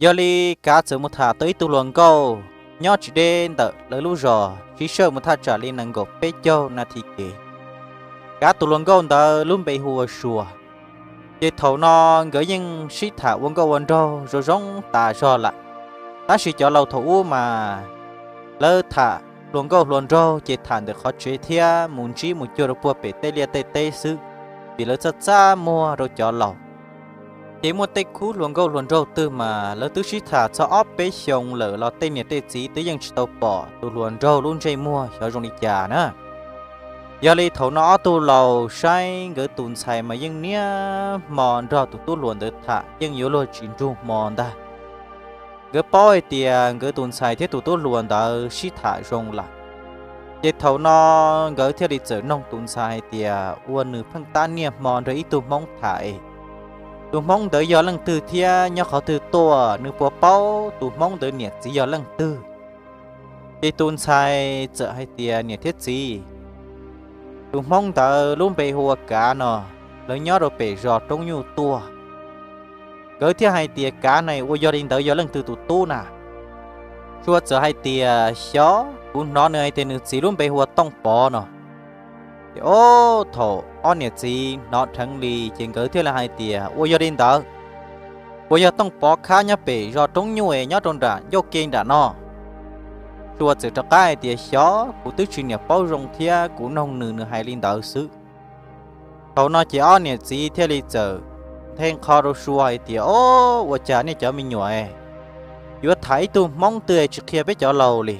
Yog li Kav txawm mus tham tau ib tug hluas nkauj nyob tsis deb ntawm lawv lub zos, siv sij hawm mus thaj tsam li nees nkaum peb caug nas this kev. Kav tus hluas nkauj ntawd lub npe hu ua Sua. Ces thaum no nkawd yeej sib tham ua nkauj ua nraug zoo zoo tas zog lawm, tab sis cov laus thaum ub mas lawv tham hluas nkauj hluas nraug ces tham ntawm qhov tsev thiab mus ntsib mus cuag rau puag pem tej liaj tej teb xwb, vim lawv txaj txaj muag rau cov laus. Ces muaj tej khub hluas nkauj hluas nraug twg mas lawv twb sib tham txog ob peb xyoos lawm los tej niam tej txiv twb yeej tsis tau pom tus hluas nraug lub ntsej muag xyov zoo li cas na. Yog li thaum no ob tug laus saib nkawd tus ntxhais mas yeej niaj hmo nrog tus tub hluas ntawd tham yeej yuav luag tsis nrug hmo ntag. Nkawd paub hais tias nkawd tus ntxhais thiab tus tub hluas ntawd sib tham zoo lawm. Ces thaum no nkawd thiaj li txawm noog tus ntxhais hais tias ua nws pheej tab niaj hmo nrog ib tug Hmoob tham es, tus Hmoob ntawd yog leej twg thiab nyob qhov twg tuaj, nws puas paub tus Hmoob ntawd niam txiv yog leej twg. Ces tus ntxhais txawm hais tias niam thiab txiv, tus Hmoob ntawd lub npe hu ua Kav no, lawv nyob rau pem zos Roob Nyuj tuaj. Nkawd thiaj hais tias Kav na ua yog li ntawd yog leej twg tus tub na? Sua txawm hais tias xyov, kuv hnov nws hais tias nws txiv lub npe hu ua Tooj Pov no. Ces ob, thaum ob niam txiv hnov dheev li ces nkawd thiaj li hais tias ua yog li ntawd, puas yog Tooj Pov khab nyob pem zos Roob Nyuj nyob rau nram ncauj ke nram no? Sua txawm rov qab hais tias xyov, kuv twb tsis niam paub zoo thiab, kuv noog nws nws hais li ntawd xwb. Thaum no ces ob niam txiv thiaj li txawm nthe nqho rau Sua hais tias, Ob, ua cas nej cov me nyuam yuav tham ib tug Hmoob twg tsis qhia peb cov laus li?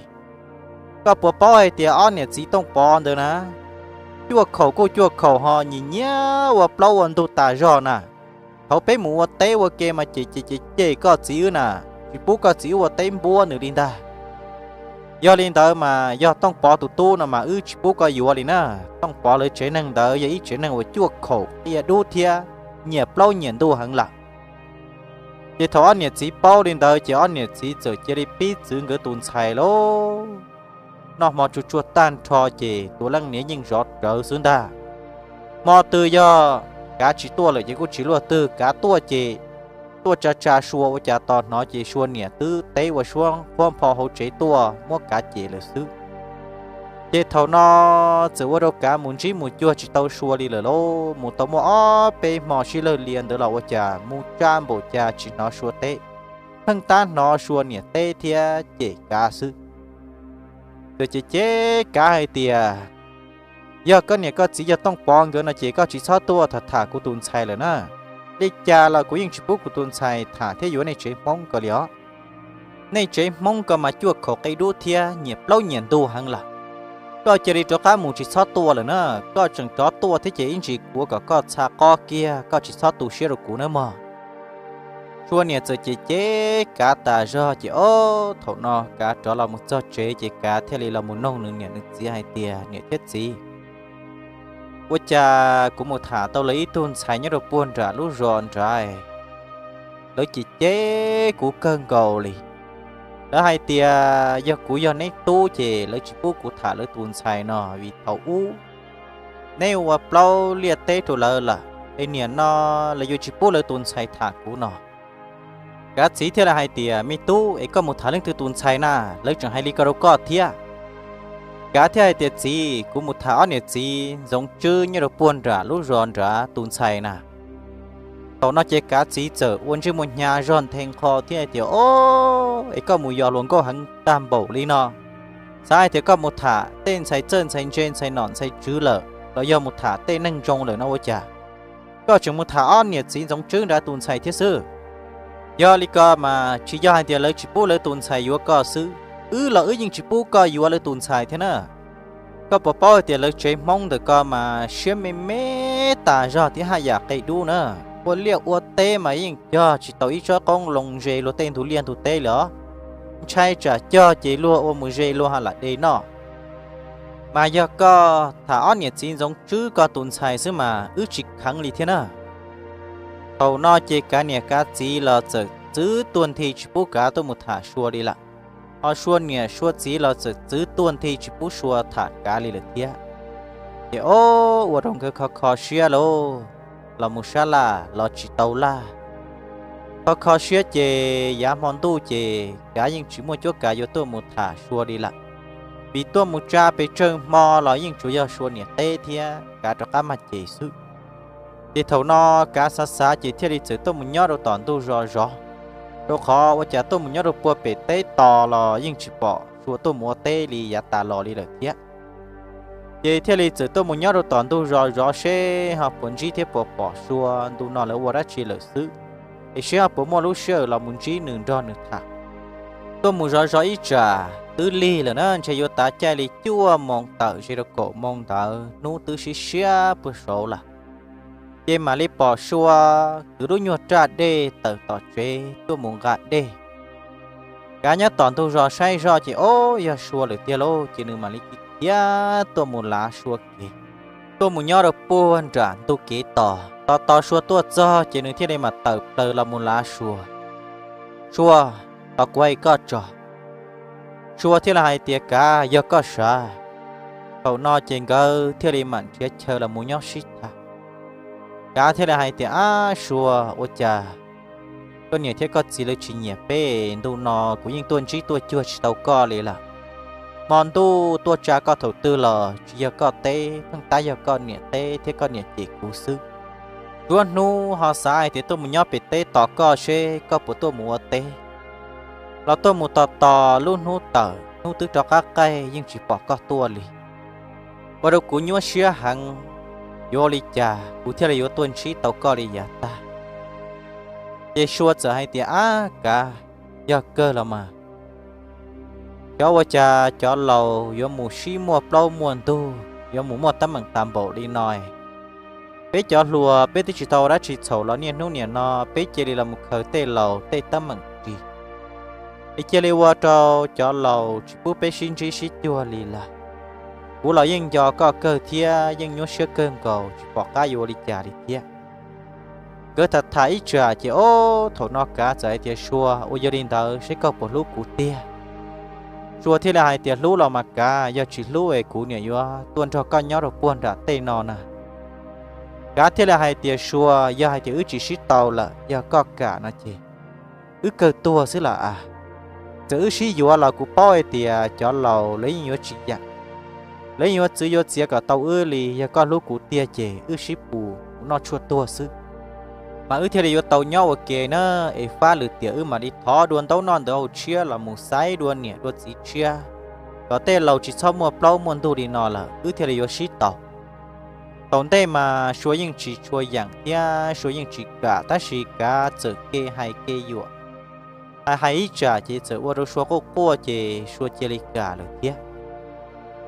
Koj puas paub hais tias ob niam txiv Tooj Pov ntawd na, cuaj khaum kuj cuaj khaum ho nyiam nyiam ua plaub ua ntug tas zog na. Thaum peb mus ua teb ua ke mas ces ces ces cem koj txiv wb na, tsis pub koj txiv wb ua teb npuab nws li ntag. Yog li ntawd mas yog Tooj Pov tus tub no mas wb tsis pub koj yuav li na. Tooj Pov lawv tsev neeg ntawd yog ib tsev neeg uas cuaj khaum qia dub thiab nyiam plaub nyiam ntug heev lawm. Ces thaum ob niam txiv paub li ntawd ces ob niam txiv txawm cia li pib txwv nkawd tus ntxhais lauj. Noj hmo tsuag tsuag tag nrho ces tus leej niam yeej zov rawv xwb ntag. Hmo twg yog kav tsis tuaj lawm ces kuj tsis luaj twg, kav tuaj ces tuaj tsa tsa Sua ua cas tos hnov ces Sua niam twb teb ua suab qhuab npho hauv tsev tuaj muab kav cem lawm xwb. Ces thaum no txawm ua rau kav mus ntsib mus cuag tsis tau Sua li lawm lauj. Mus tau muaj ob peb hmo sib lawg lias ntawd los ua cas mus tsa npaum cas tsis hnov Sua teb, pheej tab hnov Sua niam teb thiab cem kav xwb. Txawm cem cem kav hais tias, yog koj niam koj txiv yog Tooj Pov nkawd no ces koj tsis txhob tuaj tham tham kuv tus ntxhais lawm na. Li cas los kuv yeej tsis pub kuv tus ntxhais tham thiab yuav nej tsev Hmoob ko li os. Nej tsev Hmoob ko mas cuaj khaum qia dub thiab nyiam plaub nyiam ntug heev lawm. Koj cia li rov qab mus tsis txhob tuaj lawm na. Koj tseem rov tuaj thiab ces ib ntsis kuv kom koj txha qob kiag, koj tsis txhob tu siab rau kuv nawb mog. Sua niam txawm cem cem kav tas zog ces ob thaum no kav rov los mus txog tsev ces kav thiaj li los mus noog nws niam nws txiv hais tias, niam thiab txiv, ua cas kuv mus tham tau lawv ib tug ntxhais nyob rau puag nram lub zos nrad, lawv cem cem kuv kawg nkaus li. Lawv hais tias yog kuv yog neb tub ces lawv tsis pub kuv tham lawv tus ntxhais no vim thaum ub neb ua plaub liaj teb rau lawv lawm es niam no lawv yuav tsis pub lawv tus ntxhais tham kuv no. Kav txiv thiaj li hais tias, me tub, es koj mus tham leej twg tus ntxhais na? Lawv tseem hais li ko rau koj thiab. Kav thiaj hais tias, txiv, kuv mus tham ob niam txiv ntxoov tswb nyob rau puag nram lub zos nrad tus ntxhais na. Thaum no ces kav txiv txawm ua ntsej muag hnyav zog nthe nqho thiab hais tias, o, es koj mus yos hluas nkauj heev tag npaum li no, xav hais tias koj mus tham tej ntxhais txawj ntxhais ntse ntxhais nom ntxhais tswv lawm los yog mus tham tej neeg ntsoov lawm no ua cas koj tseem mus tham ob niam txiv ntxoov tswb nrad tus ntxhais thiab xwb. Yog li ko mas tsis yog hais tias lawv tsis pub lawv tus ntxhais yuav koj xwb, wb los wb yeej tsis pub koj yuav lawv tus ntxhais thiab na. Koj puas paub hais tias lawv tsev Hmoob ntawm ko mas siab me me tas zog thiab haj yam qia dub na. Ua liaj ua teb mas yeej cog tsis tau ib tsob qoob loo ze luag tej ntug liaj ntug teb li os. Ntshai tsam cog ces luag ua mus ze luag ha lam de noj. Mas yog koj tham ob niam txiv ntxoov tswb koj tus ntxhais xwb mas wb tsis kheev li thiab na. Thaum no ces kav niam kav txiv los txawm txwv tuag nthi tsis pub kav tuaj mus tham Sua li lawm. Ho Sua niam Sua txiv los txawm txwv tuag nthi tsis pub Sua tham kav li lawm thiab. Ces o, ua rau nkawd kho kho siab lauj, los mus sab laj los tsis tau laj. Kho kho siab ces yav hmo ntuj ces kav yeej tsis muaj cuab kav yuav tuaj mus tham Sua li lawm. Vim tuaj mus tsa pes tsawg hmo los yeej tsuas yog Sua niam teb thiab kav rov qab mag ces xwb. Ces thaum no kav xav xav ces thiaj li txawm tuaj mus nyob rau tom ntug zos zov, rau qhov ua cas tuaj mus nyob rau puag pem teb tos los yeej tsis pom Sua tuaj mus ua teb li yav tas los li lawm thiab. Ces thiaj li txawm tuaj mus nyob rau tom ntug zos zov seb ho puas ntsib thiab puas pom Sua ntu no lawv ua dab tsi lawm xwb, es seb ho puas muaj lub sij hawm los mus ntsib nws nrog nws tham. Tuaj mus zov zov ib tsam twb lig lawm na, ntshe yuav tav caij li cuaj moo tawm ze rau kaum moo ntawd hnub twb siab siab puag saud lawm. Ces mam li pom Sua kwv lub nyuag raj dej tawm tom tsev tuaj mus nqa dej. Kav nyob tom ntug zos saib zoj ces o, yog Sua lawm tiag lauj, ces nws mam li khiav tuaj mus lav Sua kev. Tuaj mus nyob rau puag nram ntug kev tos, tos tos Sua tuaj txog ces nws thiaj li mam tawm plaws los mus lav Sua. Sua, tos kuv hais koj tso. Sua thiaj li hais tias, kav, yog koj sav. Thaum no ces nkawd thiaj li mam nrhiav chaw los mus nyob sib tham. Kav thiaj li hais tias, ab Sua, ua cas koj niam thiab koj txiv lawv tsis nyiam peb? Ntu no kuv yeej tuaj ntsib tuaj cuag tsis tau koj li lawm. Hmo ntuj tuaj tsa koj thaum twg los tsis yog koj teb, pheej tab yog koj niam teb thiab koj niam cem kuv xwb. Tsuav hnub ho xav hais tias tuaj mus nyob pem teb tos koj seb koj puas tuaj mus ua teb, los tuaj mus tos tos lub hnub tawm hnub twb rov qab qaij yeej tsis pom koj tuaj li. Ua rau kuv nyuaj siab heev, yuav ua li cas kuv thiaj li yuav tuaj ntsib tau koj li yav tag? Ces Sua txawm hais tias, ab kav, yog kawg los mas, xyov ua cas cov laus yuav mus sib muaj plaub muaj ntug, yuav mus muaj teeb meem tas npaum li no. Peb cov hluas peb twb tsis tau ua dab tsi txhaum los niaj hnub niam no peb cia li los mus khaws tej laus tej teeb meem ris, es cia li ua rau cov laus tsis pub peb sib ntsib sib cuag li lawm. Kuv los yeej nco koj kawg thiab yeej nyuaj siab kawg nkaus tsis pom qab yuav ua li cas li thiab. Nkawd tham tham ib tsam ces ob thaum no Kav txawm hais tias, Sua, ua yog li ntawd seb koj puas hlub kuv tiag? Sua thiaj li hais tias, Hlub los mas Kav, yog tsis hlub es kuv niam yuav tuaj nrog koj nyob rau puag nram tej no na. Kav thiaj li hais tias, Sua, yog hais tias wb tsis sib tau lawm, yog koj kam no ces wb kawg tuag xwb las as. Txawm wb sib yuav los kuv paub hais tias cov laus lawv yeej yuav tsis yeem, lawv yeej yuav txwv yuav txiav kom tau wb li. Yog koj hlub kuv tiag ces wb sib pus noj tshuaj tuag xwb. Mas wb thiaj li yuav tau nyob ua ke na, es fab lwm tiam wb mam li thov dua ntaub noj ntawv hauv tshiab los mus xaiv dua niam dua txiv tshiab, kom tej laus tsis txhob muaj plaub muaj ntug li no lawm wb thiaj li yuav sib tau. Thaum ntej mas Sua yeej tsis tshua yeem thiab Sua yeej tsis kam, tab sis Kav txawm ke hais ke yuam, hais hais ib tsam ces txawm ua rau Sua quaj quaj ces Sua cia li kam lawm thiab.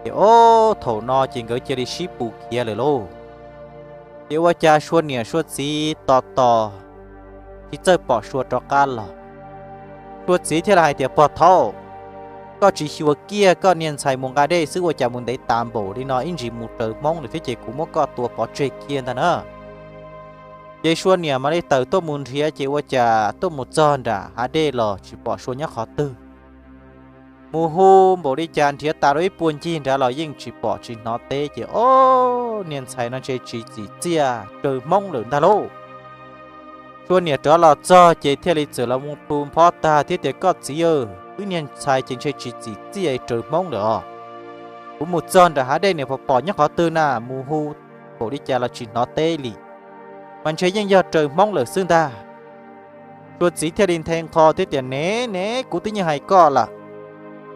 Ces ob thaum no ces nkawd cia li sib pus khiav lawm lauj. Ces ua cas Sua niam Sua txiv tos tos tsis txawj pom Sua rov qab los. Sua txiv thiaj li hais tias, Pog thaub, koj tsis xyuas kiag koj niag ntxhais mus nqa dej xwb ua cas mus ntev tas npaum li no, ib ntsis mus raws Hmoob lawm thiab ces kuv muab koj tua pov tseg kiag ntag na. Ces Sua niam mam li tawm tuaj mus nrhiav ces ua cas tuaj mus txog nram hav dej los tsis pom Sua nyob qhov twg. Mus hu npaum li cas nrhiav tas rau ib puag ncig nrad los yeej tsis pom tsis hnov teb ces ob niag ntxhais no ntshe tsis txim txiaj raws Hmoob lawm ntag lauj. Sua niam rov los txog ces thiaj li txawm los mus pw nphob tag thiab tias, Koj txiv, wb niag ntxhais ces ntshe tsis txim txiaj raws Hmoob lawm os. Kuv mus txog nram hav dej niam pom pom nyob qhov twg na, mus hu npaum li cas los tsis hnov teb li, mas ntshe yeej yog raws Hmoob lawm xwb ntag. Sua txiv thiaj li nthe nqho thiab tias, Ne ne, kuv twb yeej hais koj lawm,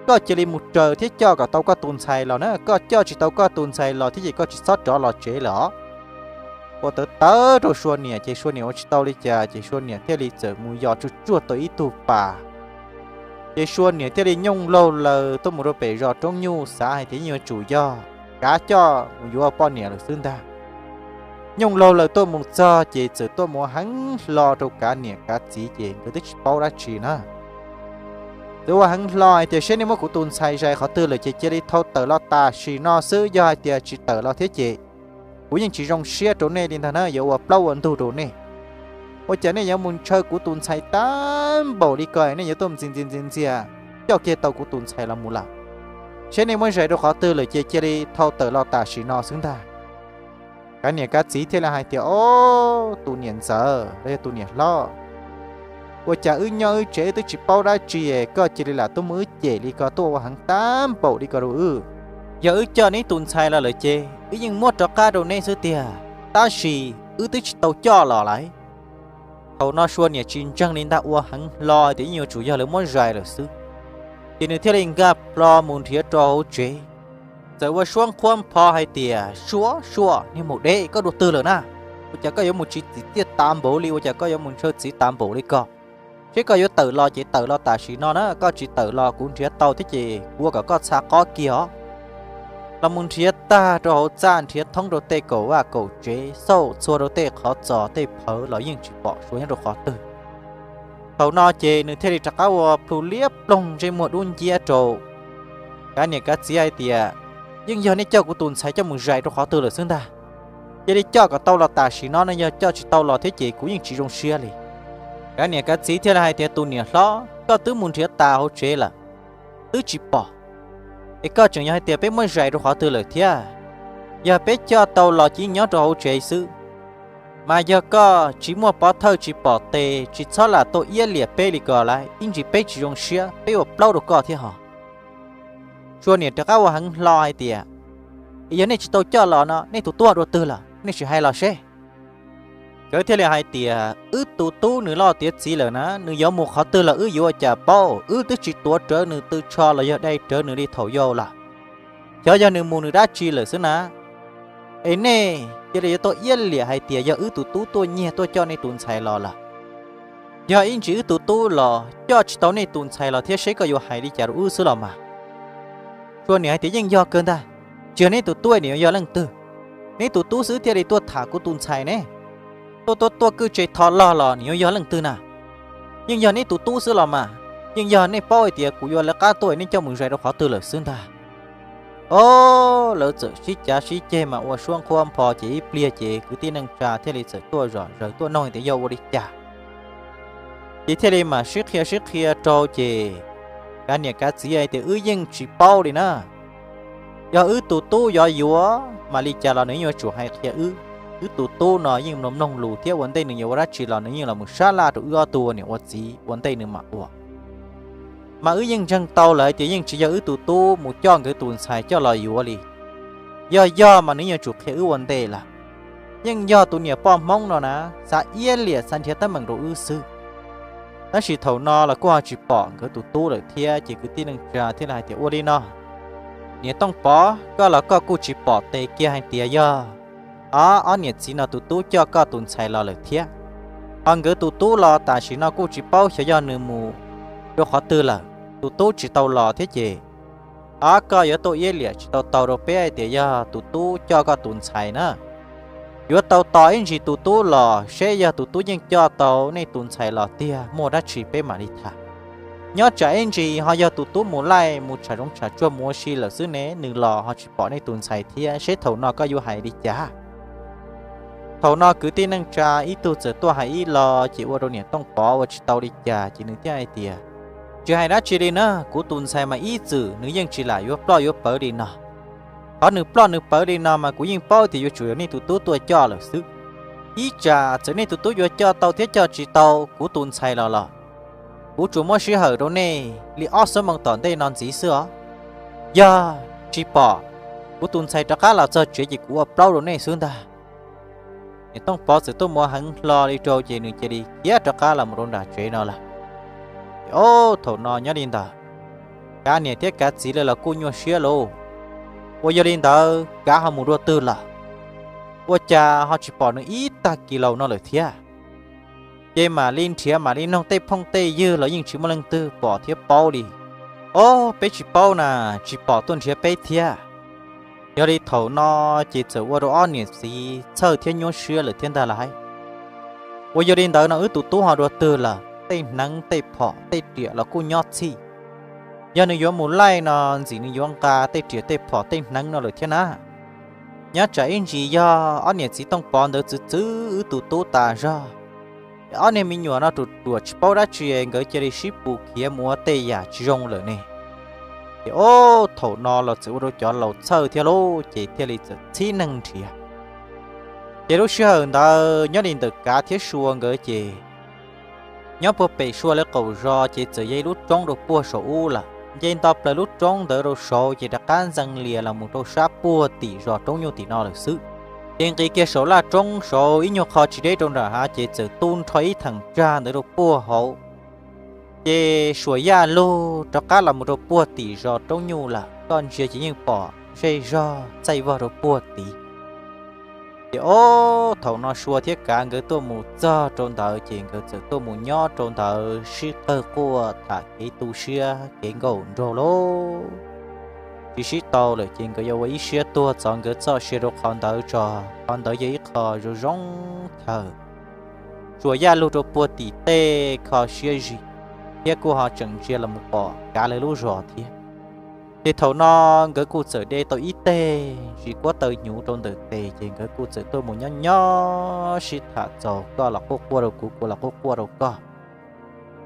koj cia li mus raws thiab coj kom tau koj tus ntxhais los na, koj coj tsis tau koj tus ntxhais los thiab ces koj tsis txhob rov los tsev lawm os. Ua tawv tawv rau Sua niam ces Sua niam ua tsis tau li cas ces Sua niam thiaj li txawm mus yos tsuj tsuag tau ib tug pas. Ces Sua niam thiaj li nyooj laug laws tuaj mus rau pem zos Roob Nyuj xav hais tias yeej yuav tsum yog Kav coj mus yuav poj niam lawm xwb ntag. Nyooj laug laws tuaj mus txog ces txawm tuaj mus heev hlo rau Kav niam Kav txiv ces nkawd twb tsis paub dab tsi na. Txawm ua heev hlo hais tias, Seb nej muab kuv tus ntxhais zais qhov twg lawm ces cia li thau tawm los tam sim no xwb, yog hais tias tsis tawm los thiab ces kuv yeej tsis zoo siab rau nej li ntag na, yuav ua plaub ua ntug rau nej. Ua cas nej yuav mus ntshaw kuv tus ntxhais tag npaum li ko, nej yuav tuaj ntxias ntxias ntxias ntxias coj kiag tau kuv tus ntxhais los mus lawm? Seb nej muab zais rau qhov twg lawm ces cia li thau tawm los tam sim no xwb ntag. Kav niam Kav txiv thiaj li hais tias, Ob, tus niam ntxawm los yog tus niam hlob, ua cas wb nyob wb tsev wb twb tsis paub dab tsi, koj cia li lam tuaj muab wb cem li ko, tuaj ua heev tag npaum li ko rau wb? Yog wb coj neb tus ntxhais los lawm ces wb yeej muab rov qab rau neb xwb tiag, tab sis wb twb tsis tau coj los lawm. Thaum no Sua niam tsis ntseeg li ntag, ua heev hlo tias yeej yuav tsum yog lawv muab zais lawm xwb. Ces nws thiaj li nkag plho mus nrhiav rau hauv tsev, txawm ua suab nqhuab npho hais tias, Sua, Sua, niag maum dev, koj dua twg lawm na? Ua cas koj yuav mus tsis txim txiaj tas npaum li, ua cas koj yuav mus ntshaw txiv tas npaum li ko? Seb koj yuav tawm los ces tawm los tam sim no na, koj tsis tawm los kuv nrhiav tau thiab ces kuv ua kom koj txha qob kiag os. Los mus nrhiav tag rau hauv txaj, nrhiav thoob rau tej kaum vaj kaum tsev, xauj txhua rau tej qhov txos tej phawv los yeej tsis pom Sua nyob rau qhov twg. Thaum no ces nws thiaj li rov qab ua plhu liab ploog ntsej muag dub nciab rau Kav niam Kav txiv hais tias, Yeej yog nej coj kuv tus ntxhais coj mus zais rau qhov twg lawm xwb ntag. Cia li coj kom tau los tam sim no, no yog coj tsis tau los thiab ces kuv yeej tsis zoo siab li. Kav niam Kav txiv thiaj li hais tias, Tus niam hlob, koj twb mus nrhiav tas hauv tsev lawm, twb tsis pom, es koj tseem yog hais tias peb muab zais rau qhov twg lawm thiab? Yog peb coj tau los ces nyob rau hauv tsev xwb, mas yog koj tsis muaj pov thawj tsis pom tes tsis txhob lam tuaj iab liam peb li ko lauj, ib ntsis peb tsis zoo siab peb ua plaub rau koj thiab hos. Sua niam rov qab ua heev hlo hais tias, Es yog nej tsis tau coj los no nej tus tub dua twg lawm, nej sim hais los seb. Nkawd thiaj li hais tias, Wb tus tub nws loj tiav txiv lawm na, nws yuav mus qhov twg los wb yuav ua cas paub, wb twb tsis tuav rawv nws tw tsho los yog dai rawv nws li thaum yau lawm. Xyov yog nws mus nws dab tsi lawm xwb na. Es nej cia li yuav tuaj iab liam hais tias yog wb tus tub tuaj nyiag tuaj coj nej tus ntxhais los lawm. Yog ib ntsis wb tus tub los coj tsis tau nej tus ntxhais los thiab seb koj yuav hais li cas rau wb xwb los mas. Sua niam hais tias, Yeej yog kawg ntag. Tsis yog neb tus tub nws yuav yog leej twg? Neb tus tub xwb thiaj li tuaj tham kuv tus ntxhais ne. Tuaj tuaj tuaj kwj tse tho log los nws yuav yog leej twg na? Yeej yog neb tus tub xwb los mas, yeej yog nej paub hais tias kuv yuav lawv qab tuaj nej coj mus zais rau qhov twg lawm xwb ntag. Ob, lawv txawm sib cav sib ceg mas ua suab nqhuab npho ces ib pliag ces kwv tij neej tsa thiaj li txawm tuaj zom zaws tuaj noog tias yog ua li cas. Ces thiaj li mam sib qhia sib qhia rau ces kav niam kav txiv hais tias wb yeej tsis paub li na. Yog wb tus tub yuav yuav mas li cas los nws yuav tsum hais qhia wb. Wb tus tub no yeej mloog mloog lus thiab ua ntej nws yuav ua dab tsi los nws yeej los mus sab laj rau wb ob tug ua niam ua txiv ua ntej nws mam ua. Mas wb yeej ntseeg tau lawm hais tias yeej tsis yog wb tus tub mus coj nkawd tus ntxhais coj los yuav li. Yog yog mas nws yuav tsum qhia wb ua ntej lawm. Yeej yog tus niam poj Hmoob no na xav iab liam xav nrhiav teeb meem rau wb xwb. Tab sis thaum no los kuj ho tsis pom nkawd tus tub lawm thiab ces kwv tij neej tsa thiaj li hais tias ua li no, niam Tooj Pov, koj los koj kuj tsis pom tes kiag hais tias yog ob niam txiv no tus tub coj koj tus ntxhais los lawm thiab. Ho nkawd tus tub los tam sim no kuj tsis paub xyov yog nws mus rau qhov twg lawm, tus tub tsis tau los thiab ces ob koj yuav tuaj iab liam tsis tau tau rau peb hais tias yog tus tub coj koj tus ntxhais na. Yuav tau tos ib ntsis tus tub los seb yog tus tub yeej coj tau nej tus ntxhais los tiag muaj dab tsi peb mam li tham. Nyob tsam ib ntsis ho yog tus tub mus laij mus tsham zoov tsham tsuag mus ua si lawm xwb ne nws los ho tsis pom nej tus ntxhais thiab seb thaum no koj yuav hais li cas. Thaum no kwv tij neej tsa ib tug txawm tuaj hais ib los ces ua rau niam Tooj Pov ua tsis tau li cas ces nws thiaj hais tias tsis hais dab tsi li na, kuv tus ntxhais mas ib txwm nws yeej tsis lam yuav ploj yuav pawv li no. Qhov nws ploj nws pawv li no mas kuv yeej paub tias yuav tsum yog nej tus tub tuaj coj lawm xwb. Ib tsam txawm nej tus tub yuav coj tau thiab coj tsis tau kuv tus ntxhais los los kuv tsuas muab sij hawm rau nej li ob xuab moos tom ntej no ntxiv xwb os. Yog tsis pom, kuv tus ntxhais rov qab los txog tsev ces kuv ua plaub rau nej xwb ntag. Niam Tooj Pov txawm tuaj mus heev hlo li rau ces nws cia li khiav rov qab los mus rau nram tsev no lawm. Ces ob, thaum no nyob li ntawd, kav niam thiab kav txiv lawv los kuj nyuaj siab lauj. Ua yog li ntawd kav ho mus dua twg lawm? Ua cas ho tsis pom nws ib tag kis laus no lawm thiab? Ces mam li nrhiav mam li noog tej phooj tej ywg los yeej tsis muaj leej twg pom thiab paub li. Ob, peb tsis paub na, tsis pom tuaj nrhiav peb thiab. Yog li thaum no ces txawm ua rau ob niam txiv txhawj thiab nyuaj siab lawm thiab ntag lauj. Ua yog li ntawd no wb tus tub ho dua twg lawm? Tej hneev tej phom tej riam los kuj nyob txhij. Yog nws yuav mus laij no ntxim nws yuav nqa tej riam tej phom tej hneev no lawm thiab na. Nyob tsam ib ntsis yog ob niam txiv Tooj Pov ntawd txwv txwv wb tus tub tas zog, ob niag me nyuam no ruam ruam tsis paub dab tsi nkawd cia li sib pus khiav mus ua tej yam tsis zoo lawm ne. Ces ob, thaum no los txawm ua rau cov laus txhawj thiab lauj, ces thiaj li txawm txhib neeg nrhiav. Ces lub sij hawm ntawd nyob li ntawm Kav thiab Sua nkawd ces nyob puag pem Sua lawv qaum zos ces txawm yog ib lub roob rau puag saum ub lawm. Nce nto plaws lub roob ntawd rau saud ces rov qab ntxees lias los mus rau sab puag tim zos Roob Nyuj tim no lawm xwb. Ces nqis kiag saum laj roob saud ib nyuag qho tsis deb rau nram hav ces txawm tu nrho ib theem tsag ntawd rau puag hauv. Ces Suam Yaj Lug rov qab los mus rau puag tim zos Roob Nyuj lawm, koj ntsia ces yeej pom zej zog txaij vog rau puag tid. Ces ob, thaum no Sua thiab Kav nkawd tuaj mus txog rau ntawd ces nkawd txawm tuaj mus nyob rau ntawd sib qawg quaj tham kev tu siab kev nkauj nraug lauj. Tsis sib tau lawm ces nkawd yuav ua ib siab tuag txov nkawd txoj sia rau qhov ntawd tso. Qhov ntawd yog ib qho zoo zoo chaw. Suam Yaj Lug rau puag tim tej kho siab zim, thiab kuj ho tseem ntsia los mus pom Kav lawv lub zos thiab. Ces thaum no nkawd kuj txawm de tau ib teg ntsis kuab taw hnyuv rau ntawm tes ces nkawd kuj txawm tuaj mus nyob nyob sib tham txaus koj los quaj quaj rau kuv, kuv los quaj quaj rau koj.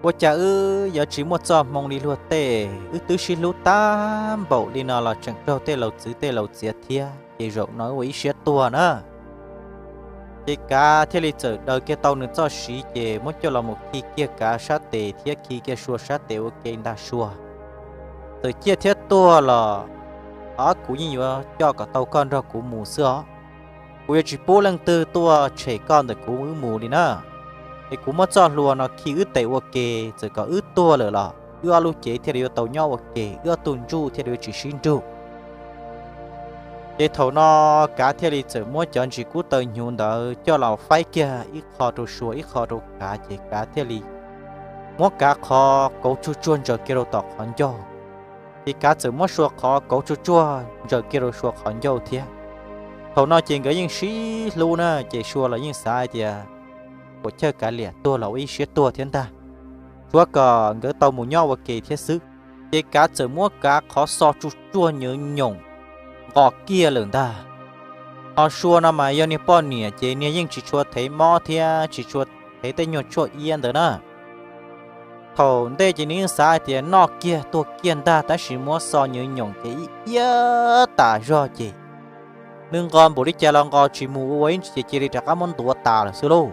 Ua cas wb yuav tsis muaj txoj hmoo li luag tej, wb twb sib hlub tag npaum li no los tseem raug tej laus txwv tej laus txiav thiab, ces zaum no wb ua ib siab tuag na. Ces Kav thiaj li txawm daws kiag tau nws txoj siv ces muab coj los mus khi kiag Kav sab tes thiab khi kiag Sua sab tes ua ke ntag Sua. Txawm ciaj thiab tuag los ob kuv yeej yuav coj kom tau koj nrog kuv mus xwb os. Kuv yuav tsis pub leej twg tuaj tshem koj ntawm kuv wb mus li na. Es kuv muab txoj hlua no khi wb tes ua ke, txawm kom wb tuag lawm los wb ob lub cev thiaj li yuav tau nyob ua ke, wb ob tug ntsuj thiaj li yuav tsis sib nrug. Ces thaum no Kav thiaj li txawm muab cov ntsis kub taw hnyuv ntawd coj los faib kiag ib qho rau Sua ib qho rau Kav, ces Kav thiaj li muab Kav qhov kauv tsuag tsuag ntsaws kiag rau tom qhov ncauj. Ces Kav txawm muab Sua qhov kauv tsuag tsuag ntsaws kiag rau Sua qhov ncauj thiab. Thaum no ces nkawd yeej sib hlub na, ces Sua los yeej xav hais tias, Puas chawj kav liam tuag los ua ib siab tuag thiab ntag, tsuav kom nkawd tau mus nyob ua ke thiab xwb. Ces Kav txawm muab Kav qhov xo tsuag tsuag nyoos nyoos nqos kiag lawm ntag. Ho Sua no mas yog niag poj niam ces niag yeej tsis tshua thev mob thiab tsis tshua thev tej nyuag tshuaj iab ntawd na. Thaum ntej ces nws yeej xav hais tias noj kiag tuag kiag ntag, tab sis muab xo nyoos nyoos ces ib iab tas zog ces nws nqos npaum li cas los nqos tsis mus ua ib ntsis ces cia li rov qab muab ntuav tas lawm xwb lauj.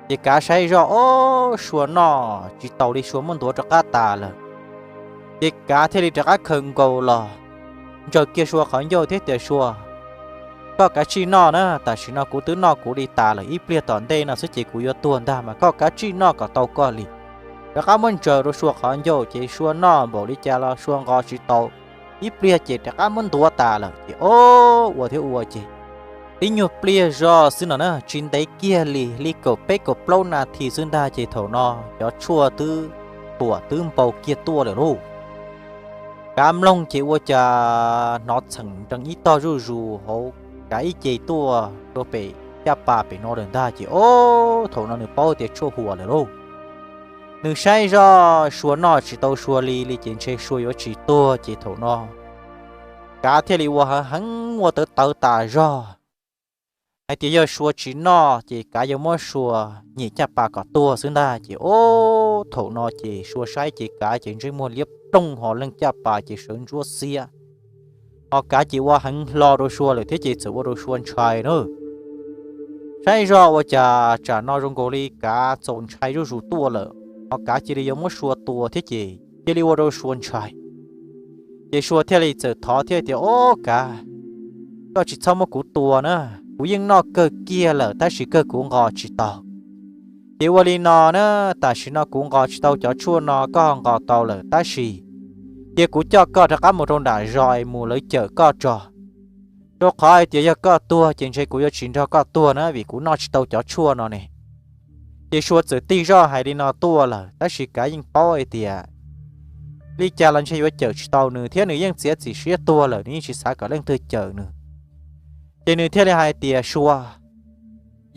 Ces Kav saib zoj, ob, Sua noj tsis taus li, Sua muab ntuav rov qab tas lawm. Ces Kav thiaj li rov qab khaws nkaus los ntsaws kiag Sua qhov ncauj thiab tias, Sua, koj kav tsij noj na, tam sim no kuv twb noj kuv li tas lawm, ib pliag tom ntej no xwb ces kuv yuav tuag ntag, mas koj kav tsij noj kom tau koj li. Rov qab muab ntsaws rau Sua qhov ncauj ces Sua noj npaum li cas los Sua nqos tsis tau, ib pliag ces rov qab muab ntuav tas lawm ces ob, ua thiab ua ces tib nyuag pliag zog xwb no na, tsis ntev kiag li, li kaum peb kaum plaub nas this xwb ntag ces thaum no cov tshuaj twb tuam twb npau kiag tuaj lawm lauj. Kav mloog ces ua cas hnov txheem nrees ib tog zuj zus hauv Kav ib ce tuaj rau pem caj pas pem no lawm ntag ces ob, thaum no nws paub tias tshuaj huam lawm lauj. Nws saib zoj, Sua noj tsis tau Sua li li ces ntshe Sua yuav tsis tuag ces thaum no Kav thiaj li ua heev heev ua tawv tawv tas zog hais tias yog Sua tsis noj ces Kav yuav muab Sua nyem caj pas kom tuag xwb ntag ces ob, thaum no ces Sua saib ces Kav ces ntsej muag liab ploog ho leej caj pas ces sawv ntsuab xiab. Ho Kav ces ua heev hlo rau Sua lawm thiab ces txawm ua rau Sua ntshai na. Saib zoj ua cas tsam no zoo nkaus li Kav txaus ntshai zuj zus tuaj lawm, ho Kav cia li yuav muab Sua tua thiab ces cia li ua rau Sua ntshai. Ces Sua thiaj li txawm thov thiab tias, Ob Kav, koj tsis txhob muab kuv tua na, kuv yeej noj kawg kiag lawm tab sis kawg kuv nqos tsis tau. Ces ua li no na, tam sim no kuv nqos tsis tau cov tshuaj no, koj ho nqos tau lawm tab sis cia kuv coj koj rov qab mus rau nram zos es mus lawv cawm koj tso. Rau qhov hais tias yog koj tuag ces ntshe kuv yuav tsis nrog koj tuag na vim kuv noj tsis tau cov tshuaj no ne. Ces Sua txawm tig zoj hais li no tuaj lawm tab sis Kav yeej paub hais tias li cas los ntshe yuav cawm tsis tau nws thiab nws yeej txiav txim siab tuag lawm, nws yeej tsis xav kom leej twg cawm nws. Ces nws thiaj li hais tias, Sua,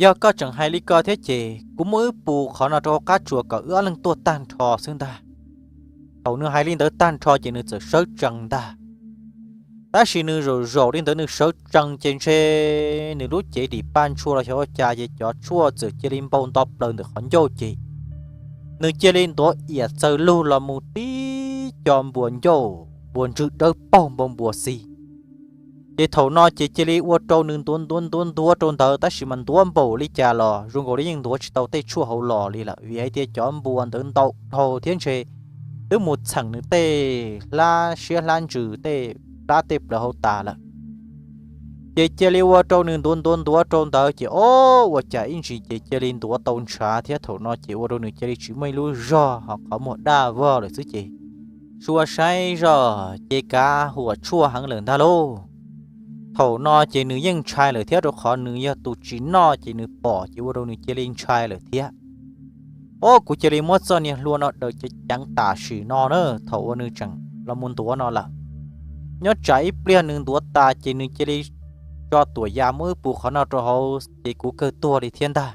yog koj tseem hais li ko thiab ces kuv muab wb pus qhov no rau hauv qab tsuas kom wb ob leeg tuag tag nrho xwb ntag. Thaum nws hais li ntawd tag nrho ces nws txawm sawv tsees ntag. Tab sis nws zaum zaum li ntawd nws sawv tsees ces ntshe nws lub cev dim paj ntshua los xyov ua cas ces cov tshuaj txawm cia li npau nto plaws ntawm qhov ncauj ces nws cia li ntuav iam txaws lug los mus tib co npuas ncauj npuas ntswg dawb paug npau npuas xis. Ces thaum no ces cia li ua rau nws ntuav ntuav ntuav ntuav rau ntawd tab sis mas ntuav npaum li cas los zoo nkaus li yeej ntuav tsis tau tej tshuaj hauv los li lawm vim hais tias cov npuas ntawd ntau dhau thiab ntshe twb mus txheem nws tej hlab siab hlab ntsws tej plab tej plawv hauv tas lawm. Ces cia li ua rau nws ntuav ntuav ntuav rau ntawd ces ob, ua cas ib ntsis ces cia li ntuav tau ntshav thiab thaum no ces ua rau nws cia li tsis muaj ib lub zog ho qhov muag daj vog lawm xwb ces Sua saib zoj ces Kav huam tshuaj heev lawm ntag lauj. Thaum no ces nws yeej ntshai lawm thiab rau qhov nws yog tus tsis noj ces nws pom ces ua rau nws cia li ntshai lawm thiab. Ob, kuv cia li muab txoj niag hlua no daws ceev ceev tam sim no na, thaum uas nws tseem los mus ntuav no lawm. Nyob tsam ib pliag nws ntuav tas ces nws cia li tso tuam ya muab wb pus qhov no rau hauv ces kuv kawg tuag li thiab ntag.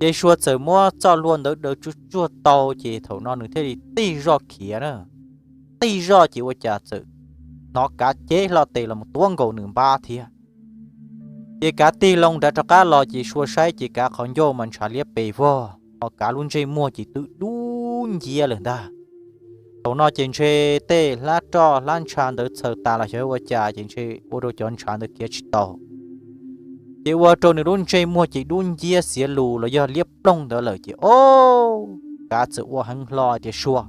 Ces Sua txawm muab txoj hlua ntawd daws tsuag tsuag tau ces thaum no nws thiaj li tig zoj khiav na. Tig zoj ces ua cas txawm hnov Kav cev hlo tes los tuav nkaus nws npab thiab. Ces Kav tig loo nrad rov qab los ces Sua saib ces Kav qhov ncauj mas ntshav liab pes vog ho Kav lub ntsej muag ces twb dub nciab lawm ntag. Thaum no ces ntshe tej hlab roj hlab ntsha ntawd txhaws tas los xyov ua cas ces ntshe ua rau cov ntshav ntawd khiav tsis tau. Ces ua rau nws lub ntsej muag ces dub nciab xiav lus los yog liab ploog ntawd lawm ces ob, Kav txawm ua heev hlo tias, Sua,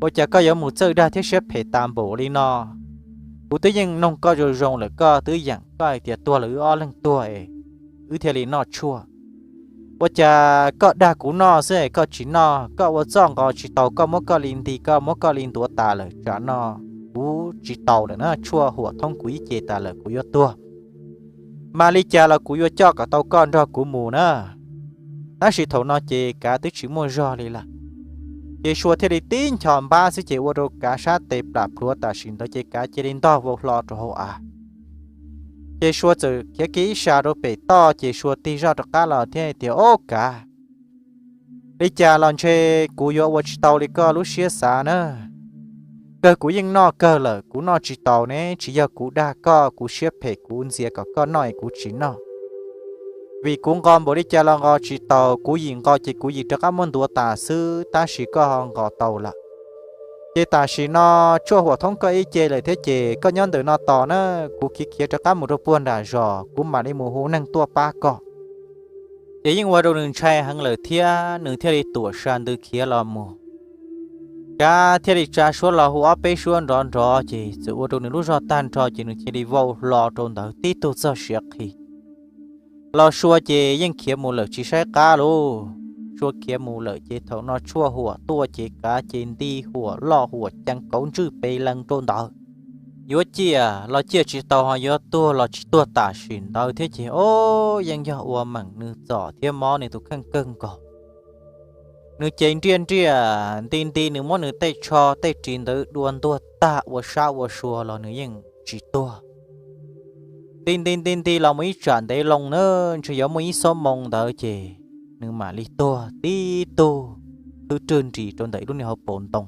ua cas koj yuav mus txawj dag thiab siab phem tas npaum li no? Kuv twb yeej noog koj zoo zoo lawm, koj twb yeem koj hais tias tuag los wb ob leeg tuag es wb thiaj li noj tshuaj. Ua cas koj dag kuv noj xwb es koj tsis noj, koj ua txoj nqos tsis tau, koj muab koj li nti, koj muab koj li ntuav tas lawm, tsam no kuv tsis taus lawm na, tshuaj huam thoob kuv ib ce tas lawm kuv yuav tuag. Mas li cas los kuv yuav coj kom tau koj nrog kuv mus na. Tab sis thaum no ces Kav twb tsis muaj zog li lawm. Ces Sua thiaj li tib ncho npab xwb ces ua rau Kav sab tes plam plhuav tam sim ntawd ces Kav cia li ntog vau hlo rau hauv av. Ces Sua txawm khiav kiag ib sab rau pem toj ces Sua tig zoj rov qab los thiab tias, Ob Kav, li cas los ntshe kuv yuav ua tsis tau li koj lub siab xav na. Kawg kuv yeej noj kawg lawm, kuv noj tsis taus ne, tsis yog kuv dag koj, kuv siab phem kuv ntxias kom koj noj es kuv tsis noj. Vim kuv nqos npaum li cas los nqos tsis taus, kuv yim nqos ces kuv yim rov qab muab ntuav tas xwb, tab sis koj ho nqos tau lawm. Ces tam sim no tshuaj huam thoob koj ib ce lawm thiab ces koj nyob ntawm no tos na, kuv khiav khiav rov qab mus rau puag nram zos kuv mam li mus hu neeg tuaj pab koj. Ces yeej ua rau nws ntshai heev lawm thiab nws thiaj li tuam sa ntws khiav los mus. Kav thiaj li tsa suab los hu ob peb suab nrov nrov ces txawm ua rau nws lub zog tag nrho ces nws cia li vau hlo rau ntawd tib tug txog siav qhi. Los Sua ces yeej khiav mus lawm tsis saib qab lauj. Sua khiav mus lawm ces thaum no tshuaj huam tuaj ces Kav ces nti huam loj huam ceev kauv ntswj pes lees rau ntawd. Yuav ciaj los ciaj tsis tau, ho yuav tuag los tsis tuag tam sim ntawd thiab ces ob yeej yog ua meem nws txom thiab mob nws tus kheej kawg nkaus. Nws ces nriaj nriaj nti nti, nws muab nws tej tsho tej ris ntawd dua ntuag tag ua sab ua sua los nws yeej tsis tuag. Nti nti nti nti los mus ib tsam ntev loo na, ntshe yuav muaj ib xuab moo ntawd ces nws mam li tuag tib tug khwb rwg nris rau ntawm ib lub niag hauv paus ntoo,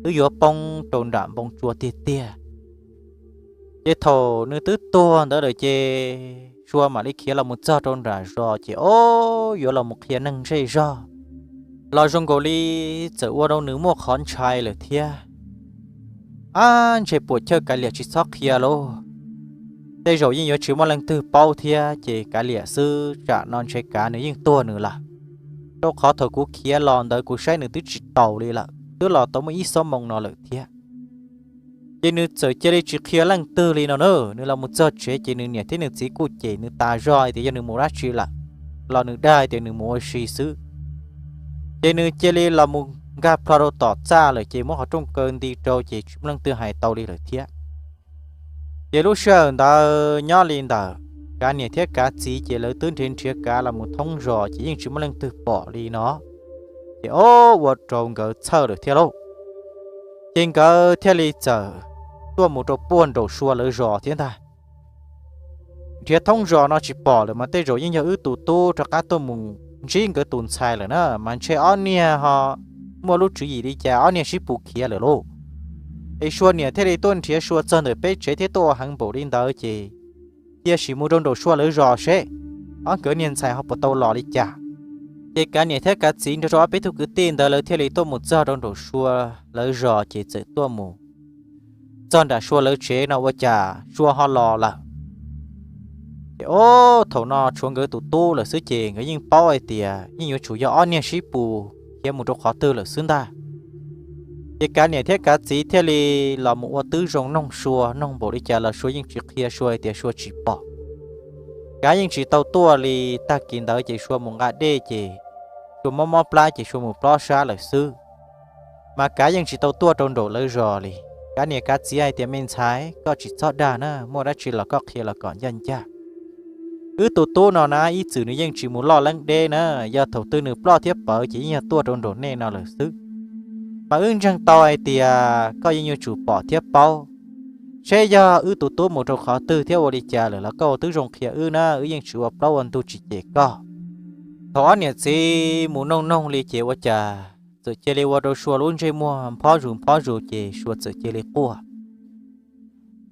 twb yuav poob rau nram npoo tsua tiag tiag. Ces thaum nws twb tuag ntawd lawm ces Sua mam li khiav los mus txog rau nram zos ces ob yuav los mus qhia neeg zej zog los zoo nkaus li txawm ua rau nws muaj qhov ntshai lawm thiab. Ab, ntshe puam chawj Kav Liam tsis txhob qhia lauj. Tej zaum yeej yuav tsis muaj leej twg paub thiab ces Kav Liam xwb tsam no ntshe Kav nws yeej tuag nws lawm, rau qhov thaum kuv khiav los ntawd kuv saib nws twb tsis taus li lawm, twb los tau muaj ib xuab moo no lawm thiab. Ces nws txawm cia li tsis qhia leej twg li no na, nws los mus txog tsev ces nws niam thiab nws txiv kuj cem nws tas zog hais tias yog nws mus dab tsi lawm, los nws dag hais tias nws mus ua si xwb. Ces nws cia li los mus nkag plho rau tom txaj lawm ces muab qhov rooj kaw nti rau ces tsis muaj leej twg hais tau li lawm thiab. Ces lub sij hawm ntawd nyob li ntawm Kav niam thiab Kav txiv ces lawv twb nrhiav nrhiav Kav los mus thoob zos ces yeej tsis muaj leej twg pom li no. Ces ob ua rau nkawd txhawj lawm thiab lauj. Ces nkawd thiaj li txawm tuaj mus rau puag nraum Sua lawv zos thiab ntag. Nrhiav thoob zos no tsis pom lawm mas tej zaum yeej yog wb tus tub rov qab tuaj mus ntsib nkawd tus ntxhais lawm na, mas ntshe ob niag ho muaj lub tswv yim li cas ob niag sib pus khiav lawm lauj. Es Sua niam thiaj li tuaj nrhiav Sua txog ntawm peb tsev thiab tuaj ua heev npaum li ntawd ces cia sim mus rau nraum Sua lawv zos seb ob nkawd niag ntxhais ho puas tau los li cas. Ces Kav niam thiab Kav txiv nrog rau ob peb tug kwv tij ntawd lawv thiaj li tuaj mus txog rau nraum Sua lawv zos ces txawm tuaj mus txog nram Sua lawv tsev no ua cas Sua ho los lawm. Ces ob thaum no tshuav nkawd tus tub lawm xwb ces nkawd yeej paub hais tias yeej yuav tsum yog ob niag sib pus khiav mus rau qhov twg lawm xwb ntag. Ces Kav niam thiab Kav txiv thiaj li los mus ua tib zoo noog Sua, noog npaum li cas los Sua yeej tsis qhia Sua hais tias Sua tsis pom. Kav yeej tsis tau tuaj li, tag kis ntawd ces Sua mus nqa dej ces Sua mob mob plab ces Sua mus plob sab lawm xwb. Mas Kav yeej tsis tau tuaj rau nraum lawv zos li. Kav niam Kav txiv hais tias me ntxhais, koj tsis txhob dag na, muaj dab tsi los koj qhia los kom ncaj ncaj. Wb tus tub no na ib txwm nws yeej tsis mus loj leeb deb na, yog thaum twg nws ploj thiab pawv ces yeej yog tuaj rau nraum nej no lawm xwb. Mas wb ntseeg tau hais tias koj yeej yuav tsum pom thiab paub. Seb yog wb tus tub mus rau qhov twg thiab ua li cas lawm los koj ua tib zoo qhia wb na, wb yeej tsis ua plaub ua ntug tsis cem koj. Thaum ob niam txiv mus noog noog li ces ua cas txawm cia li ua rau Sua lub ntsej muag nphob zus nphob zus ces Sua txawm cia li quaj.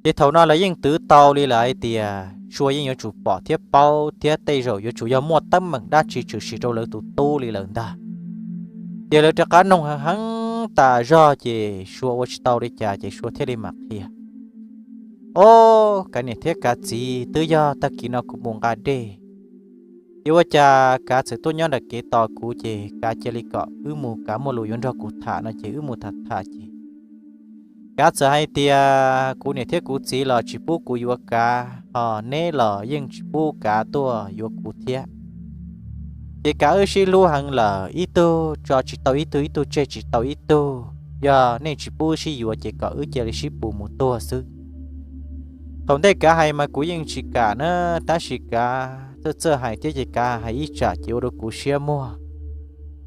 Ces thaum no lawv yeej twv tau li lawm hais tias Sua yeej yuav tsum pom thiab paub thiab tej zaum yuav tsum yog muaj teeb meem dab tsi tshwm sim rau lawv tus tub li lawm ntag. Ces lawv rov qab noog heev heev tas zog ces Sua ua tsis tau li cas ces Sua thiaj li mam qhia. Ob, Kav niam thiab Kav txiv, twb yog tag kis no kuv mus nqa dej, ces ua cas Kav txawm tuaj nyob nram kev tos kuv ces Kav cia li kom wb mus, Kav muaj lus yuav nrog kuv tham no ces wb mus tham tham ces Kav txawm hais tias kuv niam thiab kuv txiv los tsis pub kuv yuav Kav, ho neb los yeej tsis pub Kav tuaj yuav kuv thiab. Ces Kav wb sib hlub heev lawm, ib tug tso tsis tau ib tug, ib tug tseg tsis tau ib tug. Yog nej tsis pub wb sib yuav ces kom wb cia li sib pus mus tuag xwb. Thaum ntej Kav hais mas kuv yeej tsis kam na, tab sis Kav txawj txawj hais thiab ces Kav hais ib tsam ces ua rau kuv siab muag.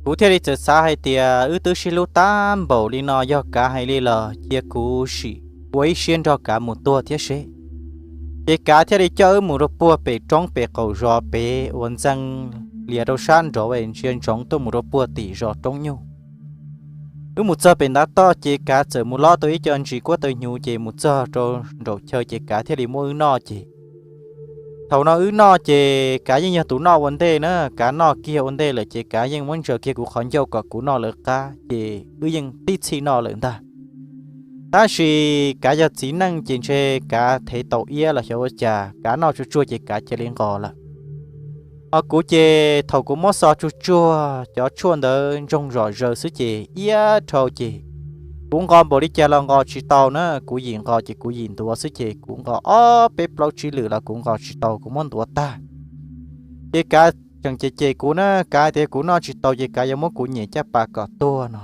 Kuv thiaj li txawm xav hais tias wb twb sib hlub tag npaum li no, yog kav hais li los cia kuv sim ua ib siab nrog kav mus tuag thiab seb. Ces kav thiaj li coj wb mus rau puag pem roob pem qaum zos pem uas ntxeev lias rau sab nraud ntsia ntsoov tuaj mus rau puag tim zos roob nyuj. Wb mus txog pem ntav toj ces kav txawm mus lob tau ib co ntsis kuab taw hnyuv ces mus txog rau nraum chaw ces kav thiaj li muab wb noj ces thaum no wb noj ces kav yeej yog tus noj ua ntej na, kav noj kiag ua ntej lawm ces kav yeej muab ntsaws kiag kuv qhov ncauj kom kuv noj lawv qab ces wb yeej tib txhij noj lawm ntag. Tab sis kav yog txiv neej ces ntshe kav thev tau iab los xyov ua cas, kav noj tsuag tsuag ces kav cia li nqos lawm. Ho kuv ces thaum kuv muab xo tsuag tsuag cov tshuaj ntawd ntsoog zom zaws xwb ces iab dhau ces kuv nqos npaum li cas los nqos tsis tau na, kuv yim nqos ces kuv yim ntuav xwb ces kuv nqos ob peb plaub tsib lwm los kuv nqos tsis tau, kuv muab ntuav tag. Ces kav tseem cem cem kuv na, kav tias kuv noj tsis tau ces kav yuav muab kuv nyem caj pas kom tuag no.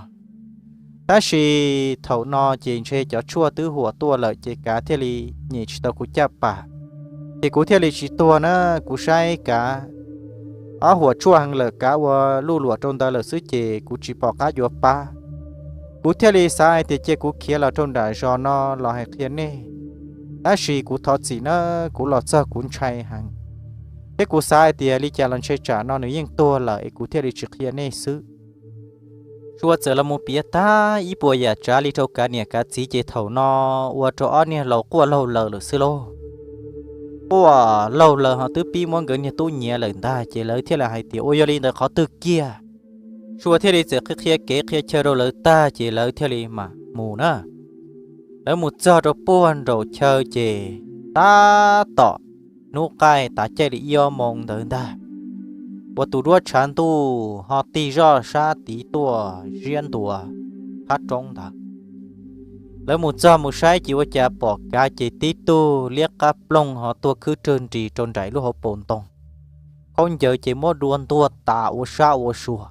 Tab sis thaum no ces ntshe cov tshuaj twb huam tuaj lawm ces kav thiaj li nyem tsis tau kuv caj pas, ces kuv thiaj li tsis tuag na. Kuv saib kav ob huam tshuaj heev lawm, kav ua luj luam rau ntawd lawm xwb ces kuv tsis pom qab yuav pab. Kuv thiaj li xav hais tias cia kuv khiav los rau nram zos no los hais qhia nej. Tab sis kuv thov txim na, kuv los txog kuv ntshai heev, thiab kuv xav hais tias li cas los ntshe tsam no nws yeej tuag lawm es kuv thiaj li tsis qhia nej xwb. Sua txawm los mus piav tag ib puas yam tsav li rau kav niam kav txiv ces thaum no ua rau ob niag laus quaj laug laws lawm xwb lauj. Quaj laug laws ho twb pib muab nkawd niag tub nyiav lawm ntag ces lawv thiaj li hais tias ua yog li ntawd qhov twg kiag. Sua thiaj li txawm qhia kev qhia chaw rau lawv tag ces lawv thiaj li mam mus na. Lawv mus txog rau puag nraum chaw ces tab tom hnub qaij tav caij li ib ob moo ntawd ntag, uas tus duab tshav ntuj ho tig zoj sab tid tuaj ziab ntua qab roob ntawd. Lawv mus txog mus saib ces ua cas pom kav ces tib tug liab qab ploog ho tuag khwb rawg nris rau nraim lub hauv paus ntoo, khaub ncaws ces muab dua ntuag tas ua sab ua sua.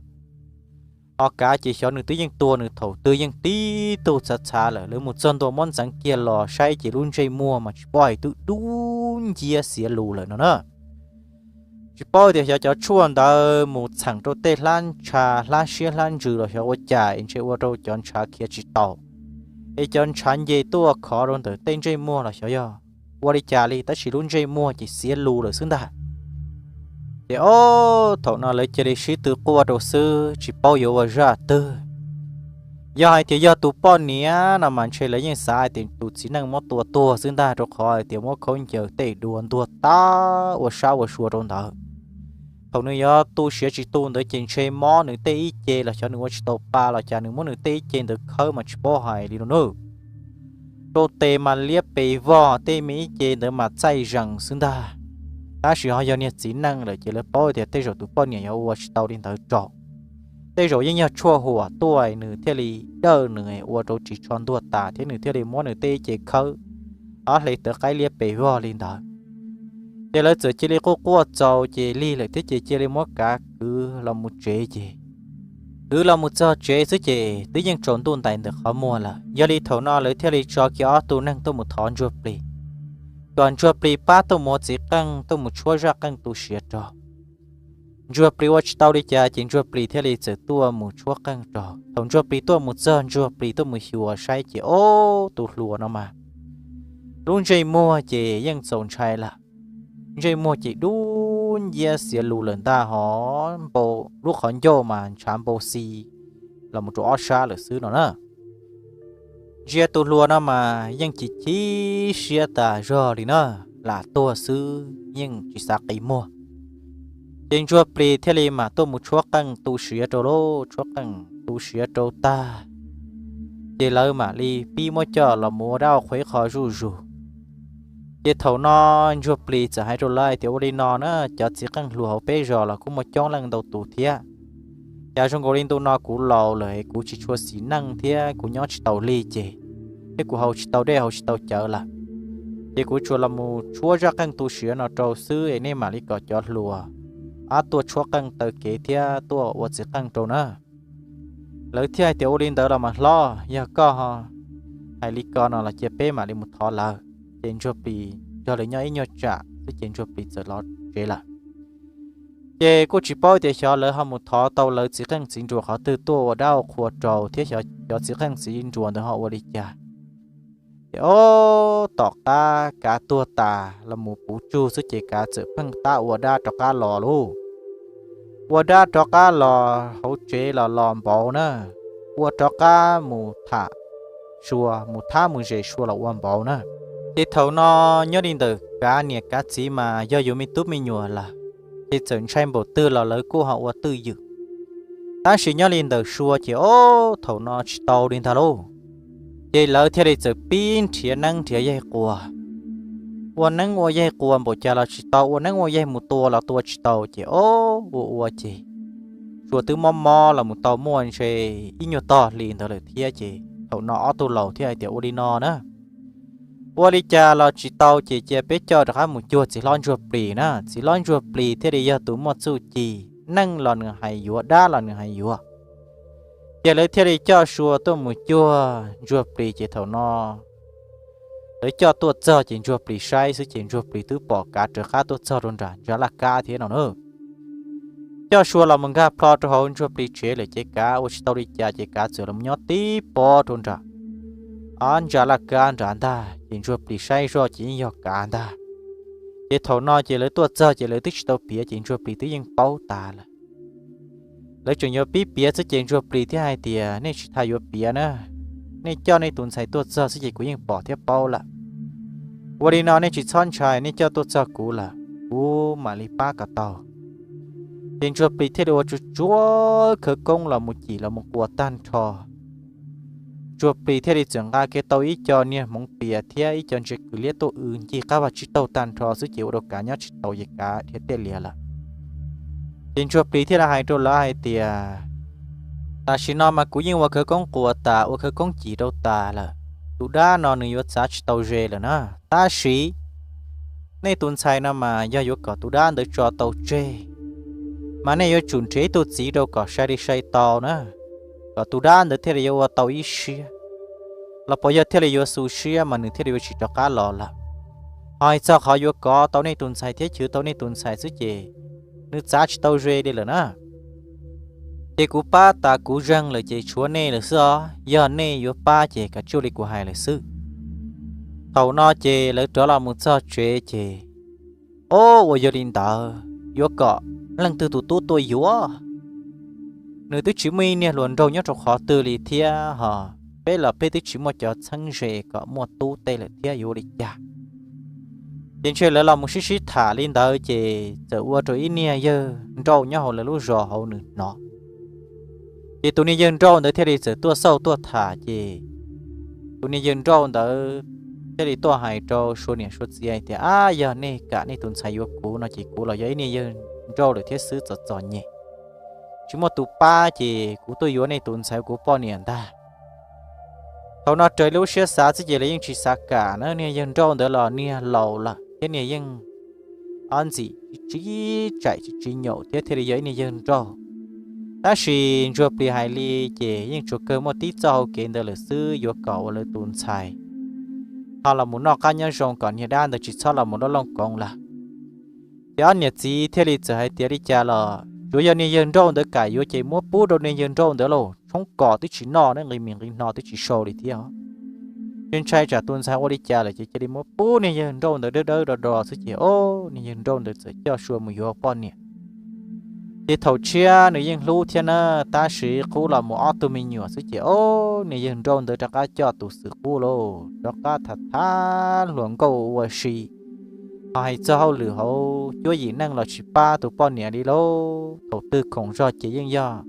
Ho kav ces xyov nws twb yeej tuag, nws thaum twg yeej tib tug txhav txhav lawm. Lawv mus txog ntua muab ntxeev kiag los saib ces lub ntsej muag mas tsis paub hais twb dub nciab xiav lus lawm no na. Tsis paub tias xyov cov tshuaj ntawd mus txheem rau tej hlab ntsha hlab siab hlab ntsws los xyov ua cas es ntshe ua rau cov ntshav khiav tsis tau, es cov ntshav nce tuaj khov rau ntawm tej ntsej muag los xyov yog ua li cas li, tab sis lub ntsej muag ces xiav lus lawm xwb ntag. Ces ob thaum no lawv cia li sib tw quaj rau xwb tsis paub yuav ua zaj twg. Yog hais tias yog tus poj niam no mas ntshe lawv yeej xav hais tias tus txiv neej muab tua tuag xwb ntag, rau qhov hais tias muab khaub ncaws tej dua ntuag tas ua sab ua sua rau ntawd. Thaum nws yuav tu siav tsis tu ntawd ces ntshe mob nws tej ib ce los xyov nws ua tsis tau pa los cas nws muab nws tej ib ce ntawd khawb mas tsis paub hais li no nawb. Rau tes mas liab pes vog, tej me ib ce ntawd mas txaij zees xwb ntag. Tab sis ho yog niag txiv neej lawm ces lawv paub tias tej zaum tus poj niam yuav ua tsis tau li ntawd rau. Tej zaum yeej yog tshuaj huam tuaj nws thiaj li dawj nws ua rau ris tsho ntuag tas thiab nws thiaj li muab nws tej ib ce khawb, ob hle tawv qaib liab pes vog li ntawd. Ces lawv txawm cia li quaj quaj txaus ces lig lawm thiab ces cia li muab kav kwv los mus tsev ces kwv los mus txog tsev xwb ces twb yeej tsaus ntuj ntais ntawm qhov muag lawm. Yog li thaum no lawv thiaj li tso kiag ob tug neeg tuaj mus thov Ntsuag Plis, kom Ntsuag Plis pab tuaj mus ua txiv qeej tuaj mus tshuab zaj qeej tu siav rau. Ntsuag Plis ua tsis tau li cas ces Ntsuag Plis thiaj li txawm tuaj mus tshuab qeej rau. Thaum Ntsuag Plis tuaj mus txog Ntsuag Plis tuaj mus xyuas saib ces ob tug hluas no mas lub ntsej muag ces yeej txaus ntshai lawm. Ntsej muag ces dub nciab xiav lus lawm ntag, ho npau lub qhov ncauj mas ntshav npau xi los mus rau ob sab lawm xwb no na. Ntsia tus hluas no mas yeej chim chim siab tas zog li na, lam tuag xwb yeej tsis xav qi muag. Ces Ntsuag Plis thiaj li mam tuaj mus tshuab qeej tu siav rau lauj, tshuab qeej tu siav rau tag ces lawv mam li pib muab coj los mus ua dab ua qhua ib qho zuj zus. Ces thaum no Ntsuag Plis txawm hais rau lawv hais tias ua li no na, cov txiv qeej hluas hauv peb zos los kuj muaj coob leej ntau tus thiab. Cas zoo nkaus li ntu no kuv laus lawm es kuv tsis tshua xis neej thiab kuv nyob tsis taus li ces, thiab kuv haus tsis tau dej haus tsis tau cawv lawm. Ces kuv tsuas los mus tshuab zaj qeej tu siav no rau xwb es nej mam li kom cov hluas ab tuaj tshuab qeej taw kev thiab tuaj ua txiv qeej rau na. Lawv thiaj hais tias ua li ntawd los mas hlob, yog koj hais li ko no los cia peb mam li mus thov lawv. Ces Ntsuag Plis nrog lawv nyob ib nyuag tsam xwb ces Ntsuag Plis txawm los tsev lawm. Ces kuj tsis paub tias xyov lawv ho mus thov tau lawv txiv qeej txiv nruas qhov twg tuaj ua dab ua qhua rau thiab xyov cov txiv qeej txiv nruas ntawd ho ua li cas. Ces ob tom qab kav tuag tas los mus puv tsug xwb ces kav txawm pheej tab ua dab rov qab los lauj. Ua dab rov qab los hauv tsev los los npaum na, ua rov qab mus tham sua, mus thab mus zes sua los ua npaum na. Ces thaum no nyob li ntawm kav niam kav txiv mas yog yus me tub me nyuam lawm, ces txawm ntshai npaum twg los lawv kuj ho ua twj ywm. Tab sis nyob li ntawm sua ces ob thaum no tsis tau li ntag lauj. Ces lawv thiaj li txawm pib nrhiav neeb nrhiav yaig quas. Ua neeb ua yaig quas npaum cas los tsis tau, ua neeb ua yaig mus tua los tua tsis tau ces ob ua ua ces sua twb mob mob los mus tau muaj ntshe ib nyuag tog hli ntawd lawm thiab ces thaum no ob tug laus thiaj hais tias ua li no na, ua li cas los tsis tau ces cia peb coj rov qab mus cuag txiv hlob ntsuag plis na. Txiv hlob ntsuag plis thiaj li yog tus muaj txuj ci, neej los nws hais yuav, dab los nws hais yuav. Ces lawv thiaj li coj sua tuaj mus cuag ntsuag plis ces thaum no lawv coj tuaj txog ces ntsuag plis saib xwb ces ntsuag plis twb pom kav rov qab tuaj txog rau nram ntsa laj kab thiab no na. Coj sua los mus nkag plho rau hauv ntsuag plis tsev lawm ces kav ua tsis tau li cas ces kav txawm los nyob tib pob rau nram ntsa laj kab nrad ntag ces ntsuag plis saib zoj ces yeej yog kav ntag. Ces thaum no ces lawv tuaj txog ces lawv twb tsis tau piav ces ntsuag plis twb yeej paub tas lawm. Lawv tseem yuav pib piav xwb ces ntsuag plis thiaj hais tias nej tsis tas yuav piav na, nej coj nej tus ntxhais tuaj txog xwb ces kuv yeej pom thiab paub lawm. Ua li no nej tsis txhob ntshai, nej coj tuaj txog kuv lawm kuv mam li pab kom tau. Ces ntsuag plis thiaj li ua tsuag tsuag khawv koob los mus cim los mus quas tag nrho. Ntsuag plis thiaj li txawm nqa kiag tau ib co niag hmoov pias thiab ib co ntses kws liab tuaj w ncig qab vaj tsib taug tag nrho xwb ces ua rau kav nyob tsis tau ces kav dhia tiaj lias lawm. Ces ntsuag plis thiaj li hais rau lawv hais tias tam sim no mas kuv yeej ua khawv koob quas tas ua khawv koob cim rau tas lawm, tus dab no nws yuav txav tsis tau ze lawm na. Tab sis nej tus ntxhais no mas yog yuav kom tus dab ntawd tso tau tseg, mas nej yuav tsum nrhiav ib tug txiv rau kom sai li sai tau na, kom tus dab ntawd thiaj li yuav ua tau ib siab, los puas yog thiaj li yuav xu siab mas nws thiaj li yuav tsis rov qab los lawm. Ho hais txog qhov yuav kov tau nej tus ntxhais thiab chwv tau nej tus ntxhais xwb ces nws txav tsis tau ze li lawm na. Ces kuv pab tas kuv zeeg lawm ces tshuav nej lawm xwb os, yog nej yuav pab ces kav tsij li kuv hais lawm xwb. Thaum no ces lawv rov los mus txog tsev ces, o, ua yog li ntawd yuav kom leej twg tus tub tuaj yuav? Nws twb tsis muaj ib niag hluas nraug nyob rau qhov twg li thiab ho peb los peb twb tsis muaj cov txheeb ze kom muaj tub tej lawm thiab yuav ua li cas? Ces ntshe lawv los mus sib sib tham li ntawd ces txawm ua rau ib niag yawg nrauj nyob hauv lawv lub zos hauv nws hnov. Ces tus niag yawg nrauj ntawd thiaj li txawm tuaj xauj tuaj tham ces tus niag yawg nrauj ntawd thiaj li tuaj hais rau sua niam sua txiv hais tias, ab, yog nej kam nej tus ntxhais yuav kuv no ces kuv los yog ib niag yawg nrauj lawm thiab xwb, txom txom nyem, tsis muaj tus pab ces kuv tuaj yuav nej tus ntxhais ua kuv poj niam ntag. Thaum no raws lub siab xav xwb ces lawv yeej tsis xav kam na, niag yawg nrauj ntawd los niag laus lawm thiab niag yeej ob ntxim tsis tsaim tsis tsis nyaum thiab thiaj li yog ib niag yawg nrauj. Tab sis ntsuag plis hais li ces yeej tsuas kawg muaj tib txoj hau kev ntawd lawm xwb, yuav kom ua lawv tus ntxhais ho los mus noj qab nyob zoo kom niag dab ntawd tsis txhob los mus loj looj koov lawm. Ces ob niam txiv thiaj li txawm hais tias li cas los tsuav yog niag yawg nrauj ntawd kam yuav ces muab pub rau niag yawg nrauj ntawd lauj, tshoob kos twb tsis noj ne, nqis mis nqis hno twb tsis sau li thiab. Ces ntshai tsam tus ntxhais ua li cas lawm ces cia li muab pub niag yawg nrauj ntawd dawb dawb do do xwb ces, o, niag yawg nrauj ntawd txawm coj sua mus yuav poj niam. Ces thaum tshiab nws yeej hlub thiab na, tab sis qub los mus ob tug me nyuam xwb ces, o, niag yawg nrauj ntawd rov qab coj tus xwm qub lauj, rov qab tham tham hluas nkauj ua si, ho hais txog hauj lwm hauv cuab yim neej los tsis pab tus poj niam li lauj. Thaum twg khoom zog ces yeej yog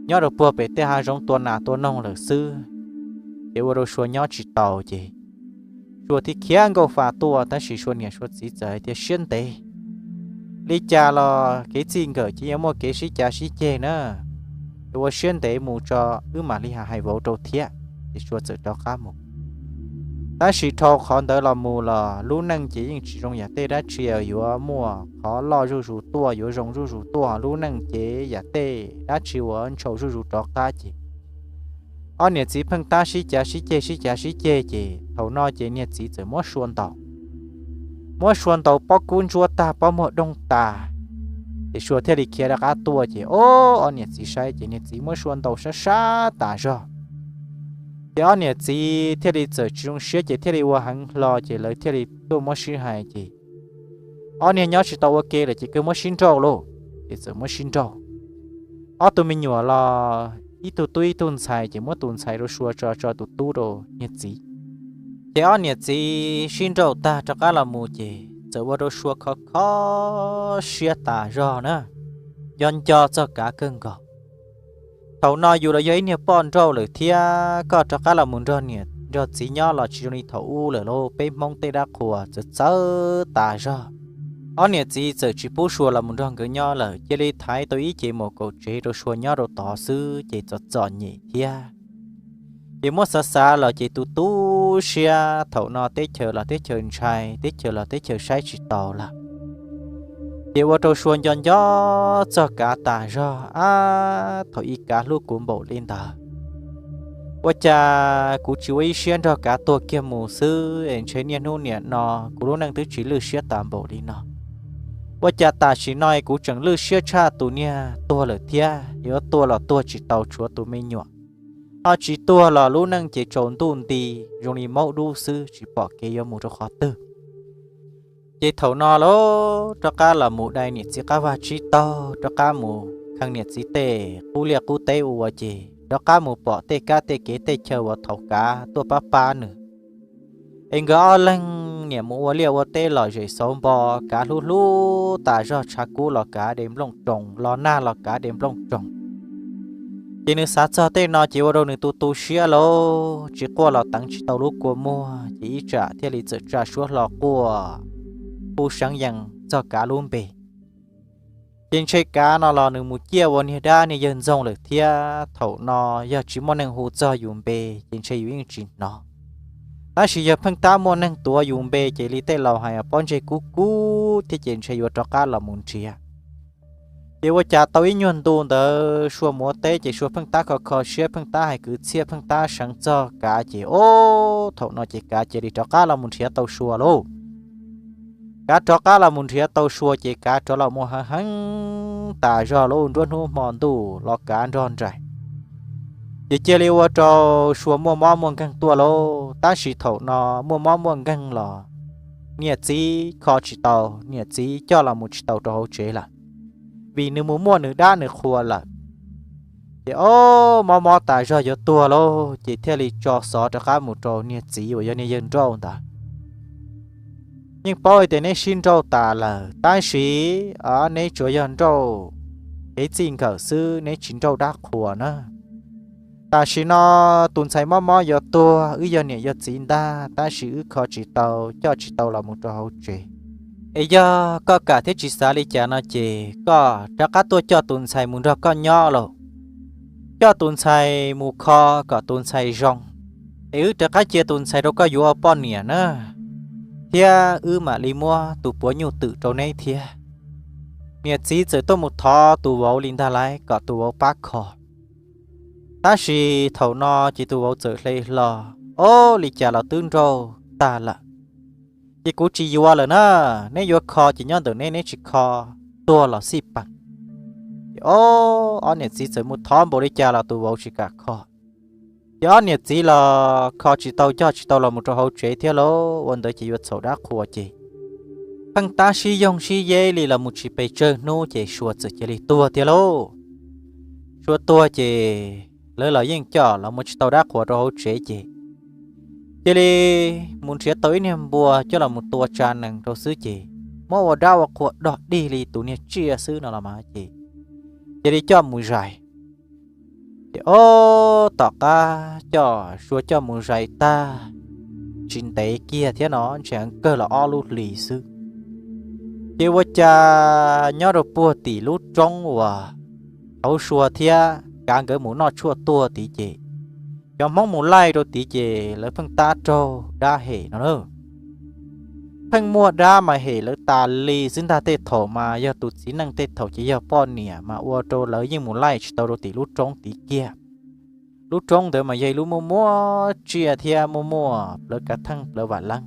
nyob rau puag pem tej hav zoov tua nas tua noog lawm xwb, ces ua rau sua nyob tsis taus ces sua thiaj khiav nkauj fa tuaj. Tab sis sua niam sua txiv txawm hais tias siab ntev li cas los kev txij nkawm ces yuav muaj kev sib cav sib ceg na, es ua siab ntev mus tso wb mam li hais vauv rau thiab. Ces sua txawm rov qab mus. Tab sis dhau qhov ntawd los mus los lub neej ces yeej tsis zoo yam tej dab tsi yuav muaj qhov loj zuj zus tuaj, yuav zoo zuj zus tuaj, lub neej ces yam tej dab tsi uas ntshaus zuj zus rov qab ces ob niam txiv pheej tab sib cav sib ceg sib cav sib ceg ces thaum no ces niag txiv txawm muab sua ntaus. Muab sua ntaus pob kub ntsuab tag pob muag doog tas, Ces Sua thiaj li khiav rov qab tuaj ces ob, ob niam txiv saib ces niag txiv muab Sua ntaus sab sab tas zog. Ces ob niam txiv thiaj li txawm tsis zoo siab ces thiaj li ua heev hlo ces lawv thiaj li tuaj muab sib hais ces ob niag nyob tsis tau ua ke lawm ces kawg muab sib nrauj lauj. Ces txawm muab sib nrauj. Ob tug me nyuam los ib tug tub ib tug ntxhais ces muab tus ntxhais rau Sua tso, tso tus tub rau niag txiv. Ces ob niam txiv sib nrauj tag rov qab los mus ces txawm ua rau Sua kho kho siab tas zog na, nco nco txog kav kawg nkaus. Thaum no yus los yog ib niag poj nrauj lawm thiab koj rov qab los mus nrog niam nrog txiv nyob los tsis zoo li thaum ub lawm lauj, peb Hmoob tej dab qhuas txawv txawv tas zog. Ob niam txiv txawm tsis pub Sua los mus nrog nkawd nyob lawm, cia li thaiv tau ib cev mus kaum tsev rau Sua nyob rau tod xwb ces txom txom nyem thiab. Ces muab xav xav los ces tu tu siab, thaum no teb chaws los teb chaws ntshai, teb chaws los teb chaws saib tsis taus lawm. Ces ua rau Sua nco nco txog kav tas zog, ab, thaum ub kav hlub kuv npaum li ntawd, ua cas kuv tsis ua ib siab nrog kav tuag kiag mus xwb es ntshe niaj hnub niam no kuv lub neej twb tsis lwj siab tas npaum li no. Ua cas tam sim no kuv tseem lwj siab tshaj tus niag tuag lawm thiab, yuav tuag los tuag tsis tau tshuav tus me nyuam ho tsis tuag los lub neej ces tsaus ntuj nti zoo li maub dub xwb, tsis pom kev yuav mus rau qhov twg. Ces thaum no los rov qab los mus dai niam txiv qab vag tsib taug, rov qab mus kheev niam txiv tej qub liaj qub teb ua ces rov qab mus pom tej kab tej kev tej chaw uas thaum kav tuaj pab pab nws. Es nkawd ob leeg niam mus ua liaj ua teb los zem xauv npo, kav hlub hlub tas zog, tshav kub los kav de nplooj tsoos, los nag los kav de nplooj tsoos. Ces nws xav txog tej no ces ua rau nws tu tu siab lauj, tsis quaj los teev tsis tau lub kua muag, ces ib tsam thiaj li txawm tsa suab hlo quaj hu seev yees txog kav lub npe. Ces ntshe kav no los nws mus ciaj ua niag dab niag yawg ntxoog lawm thiab, thaum no yog tsis muaj neeg hu txog yus npe ces ntshe yus yeej tsis hnov. Tab sis yog pheej tab muaj neeg tuav yus npe ces li tej laus hais pob ntseg kub kub thiab ces ntshe yuav rov qab los mus nrhiav. Ces ua cas tau ib nyuag ntu ntawd Sua mus ua teb ces Sua pheej tab kho kho siab, pheej tab hais kwv txhiaj, pheej tab seev txog kav ces ob, thaum no ces kav cia li rov qab los mus nrhiav tau Sua lauj. Kav rov qab los mus nrhiav tau Sua ces kav rov los mus heev heev tas zog lauj, nruab hnub hmo ntuj los kav nrog nraim. Ces cia li ua rau Sua muaj mob muaj nkeeg tuaj lauj, tab sis thaum no muaj mob muaj nkeeg los niam txiv kho tsis tau, niam txiv coj los mus tsis tau rau hauv tsev lawm, vim nws mus muaj nws dab nws qhua lawm. Ces ob, mob mob tas zog yuav tuag lauj, ces thiaj li tso xov rov qab mus rau niag txiv uas yog niag yawg nrauj ntawd. Yeej paub tias neb sib nrauj tas lawm, tab sis neb tsuas yog nrauj kev txij nkawm xwb, neb tsis nrauj dab qhuas na. Tam sim no tus ntxhais mob mob yuav tuag, wb yog niam yog txiv ntag, tab sis wb kho tsis tau, coj tsis tau los mus rau hauv tsev. Es yog koj kam thiab tsis xav li cas no ces koj rov qab tuaj coj tus ntxhais mus nrog koj nyob lauj. Coj tus ntxhais mus kho kom tus ntxhais zoo, es wb rov qab cia tus ntxhais rau koj yuav ua poj niam na, thiab wb mam li muab tus puav nyuj twm rau neb thiab. Niam txiv txawm tuaj mus thov tus vauv li ntag lauj kom tus vauv pab kho. Tab sis thaum no ces tus vauv txawm hle hlo, ob, li cas los twb nrauj tag lawm. Ces kuv tsis yuav lawm na, neb yuav kho ces nyob ntawm neb, neb tsis kho tuag los xij peem. Ces ob, ob niam txiv txawm mus thov npaum li cas los tus vauv tsis kam kho. Ces ob niam txiv los kho tsis tau coj tsis tau los mus rau hauv tsev thiab lauj, ua ntawd ces yuav txhaum dab qhuas ces pheej tab sib yoog sib yeb li los mus tsis pes tsawg hnub ces Sua txawm cia li tuag thiab lauj. Sua tuag ces lawv los yeej coj los mus tsis tau dab qhuas rau hauv tsev ces cia li mus nrhiav tau ib niag npua coj los mus tua tsa nees rau xwb ces muab ua dab ua qhua dog dig li tus niag tsiaj xwb no los mas ces cia li coj mus zais. Ces ob, tom qab coj Sua coj mus zais tag tsis ntev kiag thiab no, ntshe kawg los ob lub hlis xwb, ces ua cas nyob rau puag tim lub roob uas hauv Sua thiab Kav nkawd mus noj tshuaj tuaj tid ces cov Hmoob mus laij rau tid ces lawv pheej tab raug dab hem no na. Pheej muaj dab mas hem lawv tas li xwb ntag. Tej thaum mas yog tus txiv neej, tej thaum ces yog poj niam mas ua rau lawv yeej mus laij tsis tau rau tim lub roob tid kiag. Lub roob ntawd mas yog ib lub muaj muaj tsiaj thiab muaj muaj plawv kav theej plawv vam leeb.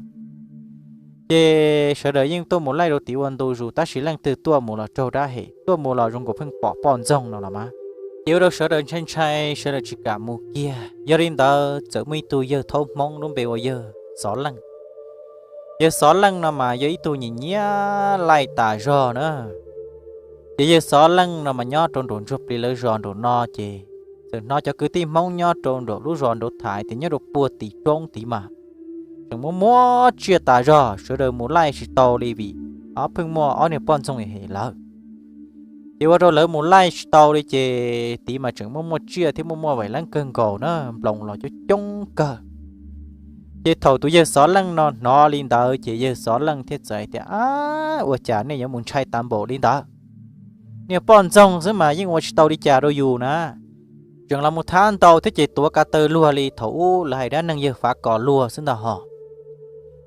Ces sawv daws yeej tuaj mus laij rau tim ua ntu zus, tab sis leej twg tuaj mus los raug dab hem, tuaj mus los zoo nkaus pheej pom poj ntxoog no los mas. Ces ua rau sawv daws ntshai ntshai, sawv daws tsis kam mus kiag. Yog li ntawd txawm muaj ib tug yawg thaub Hmoob lub npe ua yawg Xov Leej. Yawg Xov Leej no mas yog ib tug nyiam nyiam laij tas zog na. Ces yawg Xov Leej no mas nyob rau nraum ntsuag plig lawv zos nraum no ces txawm hnov cov kwv tij Hmoob nyob rau nraum lub zos nraud tham tias nyob rau puag tim roob tid mas tseem muaj muaj tsiaj tas zog, sawv daws mus laij tsis tau li vim pheej muaj ob niag poj ntxoog hem lawv. Ces ua rau lawv mus laij tsis tau li ces tid mas tseem muaj muaj tsiaj thiab muaj muaj vais leeb kawg nkaus na, nploos los coob coob kawg. Ces thaum tus yawg Xov Leej no hnov li ntawd ces yawg Xov Leej thiaj txawm hais tias, Ab, ua cas nej yuav mus ntshai tas npaum li ntawd? Niag poj ntxoog xwb mas yeej ua tsis tau li cas rau yus na. Tseem los mus thab ntau thiab ces tuav kav taw luag li thaum ub lawv hais dab neeg yawg Fav Kom luag xwb ntag hos.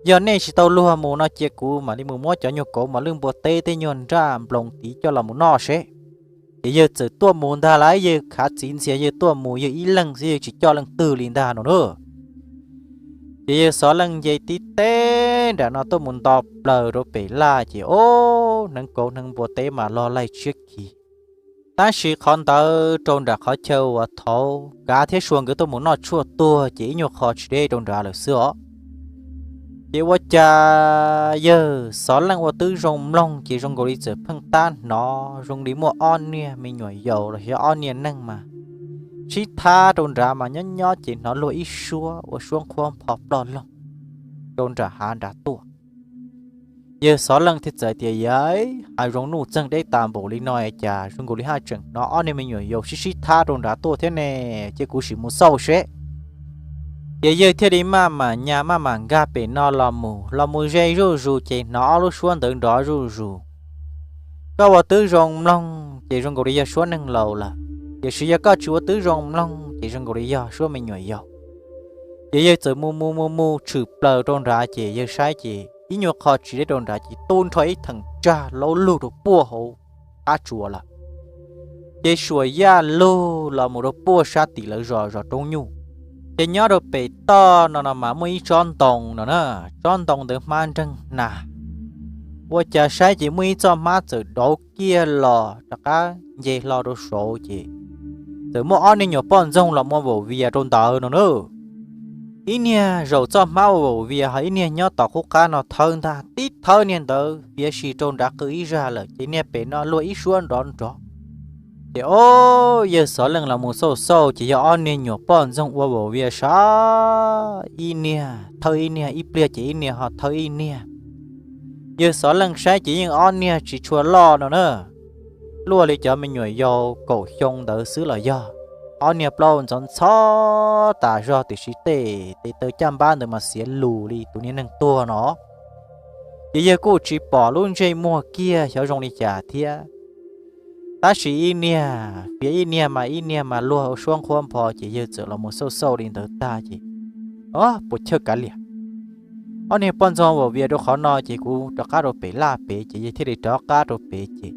Yog nej tsis tau luag mus no cia kuv mam li mus muab cov nyuag kauv mos lwj npua teb tej nyuag nraj nploos tid coj los mus noj seb. Ces yawg txawm tuaj mus ntag lauj, yawg khav txiv ntxias yawg tuaj mus yawg ib leeg xwb yawg tsis coj leej twg li ntag no na. Ces yawg Xov Leej nce tib teb nram no tuaj mus nto plaws rau pem laj ces ob hneev kauv hneev npua teb mas log laij tshiab khiv. Tab sis qhov ntawd rau nram qhov chaw uas thaud Kav thiab Sua nkawd tuaj mus noj tshuaj tuag ces ib nyuag qho tsis deb rau nrad lawm xwb os. Ces ua cas yawg Xov Leej ua twb zoo mloog ces zoo nkaus li txawm pheej tab hnov zoo li muaj ob niag me nyuam yaus los yog ob niag neeg mas sib thab rau nrad mas nyob nyob ces hnov luag ib suab ua suab nqhuab npho ploj loog rau nram hav nrad tuaj. Yawg Xov Leej thiaj txawm tias, Yawg, hav zoov nuj txeeg deb tas npaum li no es cas zoo nkaus li haj tseem hnov ob niag me nyuam yaus sib sib thab rau nrad tuaj thiab ne? Cia kuv sim mus xauj seb. Ces yawg thiaj li maj mam nyas maj mam nkag pem no los mus, los mus ze zuj zus ces hnov ob lub suab ntawd nrov zuj zus. Koj ua twb zoo mloog ces zoo nkaus li yog suab neeg laus lawm, tiam sis yog koj tsis ua twb zoo mloog ces zoo nkaus li yog suab me nyuam yaus. Ces yawg txawm mus mus mus mus tshwm plaws rau nrad ces yawg saib ces ib nyuag qho tsis deb rau nrad ces tu nrho ib theem tsag laub lug rau puag hauv qab tsuas lawm. Ces suam yaj lug los mus rau puag sab tim lawv zos, zos Roob Nyuj. Ces nyob rau pem toj no no mas muaj ib tsob ntoo no na, tsob ntoo ntawd hmab nreeg hna. Ua cas saib ces muaj ib txoj hmab txawm dauv kiag los rov qab nce hlo rau saud ces txawm muaj ob niag nyuam poj ntxoog los ua vaum vias rau ntawd no na. Ib niag zaum txoj hmab ua vaum vias ho ib niag nyob tom qub qab no thawb ntag, tib thawb niag ntawd fiav si rau nrad qw ib zag lawm ces niag pem no luag ib suab nrov nrov. Ces ob yawg Xov Leej los mus xauj xauj ces yog ob niag nyuam poj ntxoog ua vaum vias sav, ib niag thawb ib niag, ib pliag ces ib niag ho thawb ib niag. Yawg Xov Leej saib ces yeej ob niag tsis tshua loj no na, luaj li cov me nyuam yaus kaum xyoo ntawd xwb los yog. Ob niag plaub ntxhov ntxhov tas zog tiam sis tej tes taw caj npab ntawd mas xiav lus li tus niag neeg tuag no. Ces yawg kuj tsis pom lub ntsej muag kiag xyov zoo li cas thiab. Tab sis ib niag fiav ib niag mas ib niag mas luag ua suab nqhuab npho ces yawg txawm los mus xauj xauj li ntawd tag ces, o, puas chawj kav liam. Ob niag poj ntxoog vaum vias rau qhov no ces kuv rov qab rau pem laj pem ces yawg thiaj li rov qab rau pem ces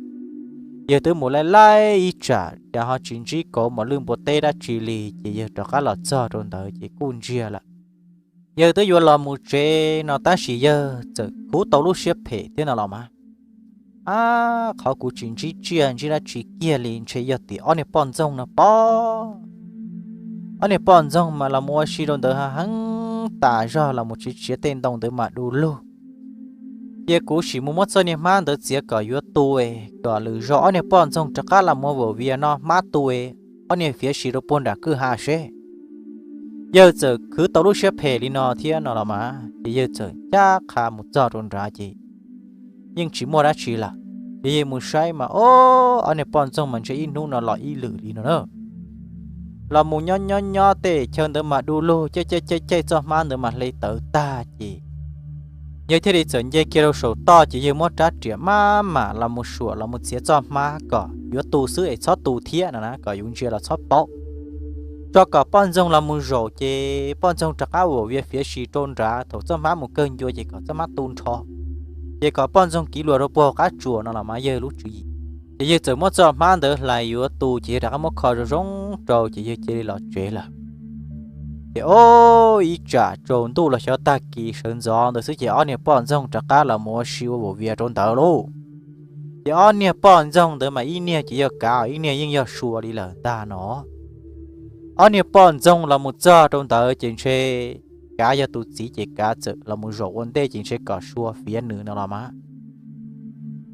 yawg twb mus laij laij ib tsam cas ho tsis ntsib kauv mos lwj npua teb dab tsi li ces yawg rov qab los txog rau ntawd ces kuj ntsiag lawm. Yawg twb yuav los mus tsev no tab sis yawg txawm khuv tau lub siab phem thiab no los mas, ab, qhov kuv tsis ntsib tsiaj ntsib dab tsi kiag li ntshe yog tim ob niag poj ntxoog no pob. Ob niag poj ntxoog mas los mus ua si rau ntawd heev tas zog los mus tsis tsiav tej ntoo ntawd mas du lug. Cia kuv sim mus muab txoj niag hmab ntawd txiav kom yuav tu, kom lwm zaus ob niag poj ntxoog rov qab los mus vaum vias no hmab tu, ob niag fiav si rau puag nram kwj ha seb. Yawg txawm khwv tau lub siab phem li no thiab no los mas ces yawg txawm ncaj qha mus txog rau nrad ces yeej tsis muaj dab tsi lawm. Ces yawg mus saib mas, o, ob niag poj ntxoog mas ntshe ib hnub no los ib lwm li no na. Los mus nyob nyob nyob tej chaw ntawd mas du lug, caij caij caij caij txoj hmab ntawd mas hle tawv tag ces yawg thiaj li txawm nce kiag rau saum toj ces yawg muab rab riam maj mam los mus suam los mus txiav txoj hmab kom yuav tu xwb es txhob tu thiab no na, kom yus ntsia los txhob paub, tso kom poj ntxoog los mus zaum ces poj ntxoog rov qab vaum vias fiav si rau nrad, thaum txoj hmab mus kawg ncua ces kom txoj hmab tu nrho, ces kom poj ntxoog kiv luag rau puag qab tsuas no los mas yawg lub tswv yim. Ces yawg txawm muab txoj hmab ntawd hlais yuav tu ces yawg rov qab muab kho zoo zoo rau ces yawg cia li los tsev lawm. Ces ob ib tsam tsaus ntuj los xyov tag kis sawv ntxov ntawd xwb ces ob niag poj ntxoog rov qab los mus ua si ua vum vias rau ntawd lauj. Ces ob niag poj ntxoog ntawd mas ib niag ces yog kav, ib niag yeej yog sua li lawm ntag no. Ob niag poj ntxoog los mus txog rau ntawd ces ntshe kav yog tus txiv ces kav txawm los mus zaum ua ntej ces ntshe kom sua fiav nws no los mas.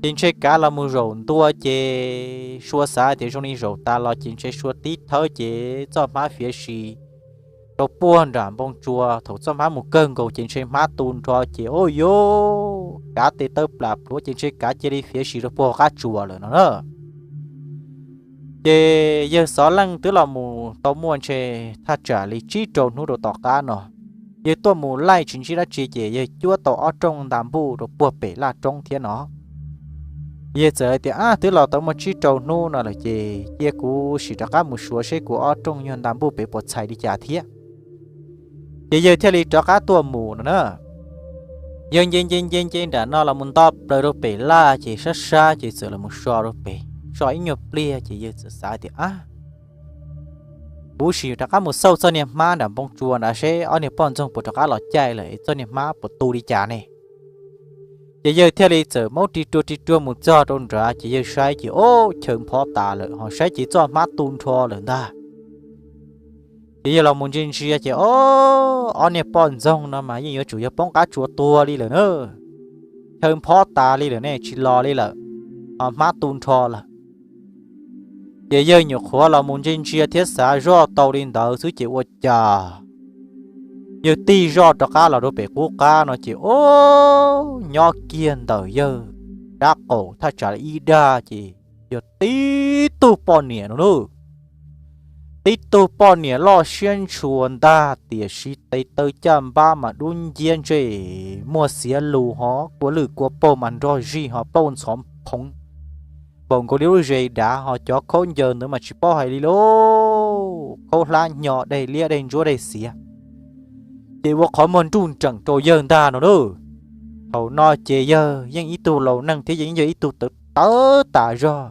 Ces ntshe kav los mus zaum ntua ces sua xav tias zoo li zaum tas los ces ntshe sua tib thawb ces txoj hmab fiav si rau puag nram npoo tsua. Thaum txoj hmab mus kawg nkaus ces ntshe hmab tu nrho ces ua yuv, kav tes taw plam plhuav ces ntshe kav cia li fiav si rau puag qab tsua lawm no na. Ces yawg Xov Leej twb los mus tau muaj ntshe thaj tsam li tsib rau hnub rau tom qab no, yawg tuaj mus laij tsis ntsib dab tsi ces yawg cuab tau ob rooj nta npuj rau puag pem laj roob thiab no. Yawg txawm hais tias, Ab, twb los tau muaj tsib rau hnub no lawm ces cia kuv sim rov qab mus suav seb kuv ob rooj nyuag nta npuj pem puas txhais li cas thiab. Ces yawg thiaj li rov qab tuaj mus no na. Yawg nce nce nce nce nram no los mus nto plaws rau pem laj ces sab sab ces txawm los mus so rau pem, so ib nyuag pliag ces yawg txawm xav tias, Ab, kuv sim rov qab mus xauj txoj niag hmab nram npoo tsua nrad seb ob niag poj ntxoog puas rov qab los caij lawm es txoj niag hmab puas tu li cas ne. Ces yawg thiaj li txawm maub ri rua ri rua mus txog rau nrad ces yawg saib ces ob chaw nphov tas lawm ho saib ces txoj hmab tu nrho lawm ntag. Ces yawg los mus ntsia ntsia ces ob niag poj ntxoog no mas yeej yuav tsum yog poob qab tsua tuag li lawm na. Chaw nphov tas li lawm ne, tsis los li lawm, ho hmab tu nrho lawm. Ces yawg nyuam qhuav los mus ntsia ntsia thiab xav zoj tau li ntawd xwb ces ua cas yawg tig zoj rov qab los rau pem qub qab no ces ob, nyob kiag ntawm yawg rab qaum thaj tsam ib dag ces yog tib tug poj niam no lauj. Tib tug poj niam loj siab ntshua ntag tiam sis tes taw caj npab mas dub nciab ntsej muag xiav lus ho kua lwj kua paug mas nrog zig ho plaub ntxhov phoov npaum nkaus li lub zes dav ho cov khaub ncaws ntawd mas tsis paub hais li lauj, khaub hlab nyo dej liab dej ntsuab dej xiav ces ua qhov muag nruj nreem rau yawg ntag no lauj. Thaum no ces yawg yeej ib tug laus neeg thiab yawg yeej yog ib tug tawv tawv tas zog.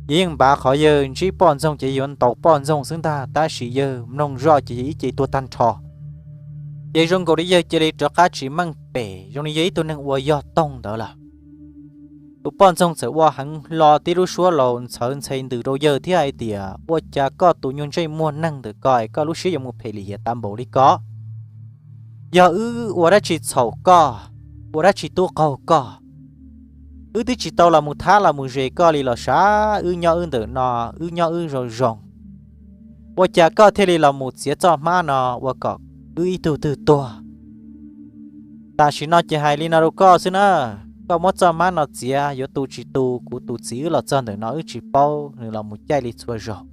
Yawg yeej npav qhov yawg ntsib poj ntxoog ces yuav ntaus poj ntxoog xwb ntag tab sis yawg mloog zoj ces yawg ib ce tuag tag nrho. Ces zoo nkaus li yawg cia li rov qab tsis meej pem zoo li yog ib tug neeg ua yog toog ntawd lawm. Tus poj ntxoog txawm ua heev hlo tib lub suab laus ntxhawv ntxhe ntws rau yawg thiab hais tias, Ua cas koj tus nyuag ntsej muag neeg ntawm ko es koj lub siab yuav mus phem lim hiam tas npaum li ko? Yog wb ua dab tsi txhaum koj, ua dab tsi tub qaug koj? Wb twb tsis tau los mus thab los mus zes koj li los sav, wb nyob wb ntawm no, wb nyob wb zoo zoo. Ua cas koj thiaj li los mus txiav txoj hmab no ua kom wb ib tug twg tuag? Tam sim no ces hais li no rau koj xwb na, koj muab txoj hmab no txiav yuav tu tsis tu, kuv tus txiv wb los txog ntawm no wb tsis paub, nws los mus caij li txhua zaus.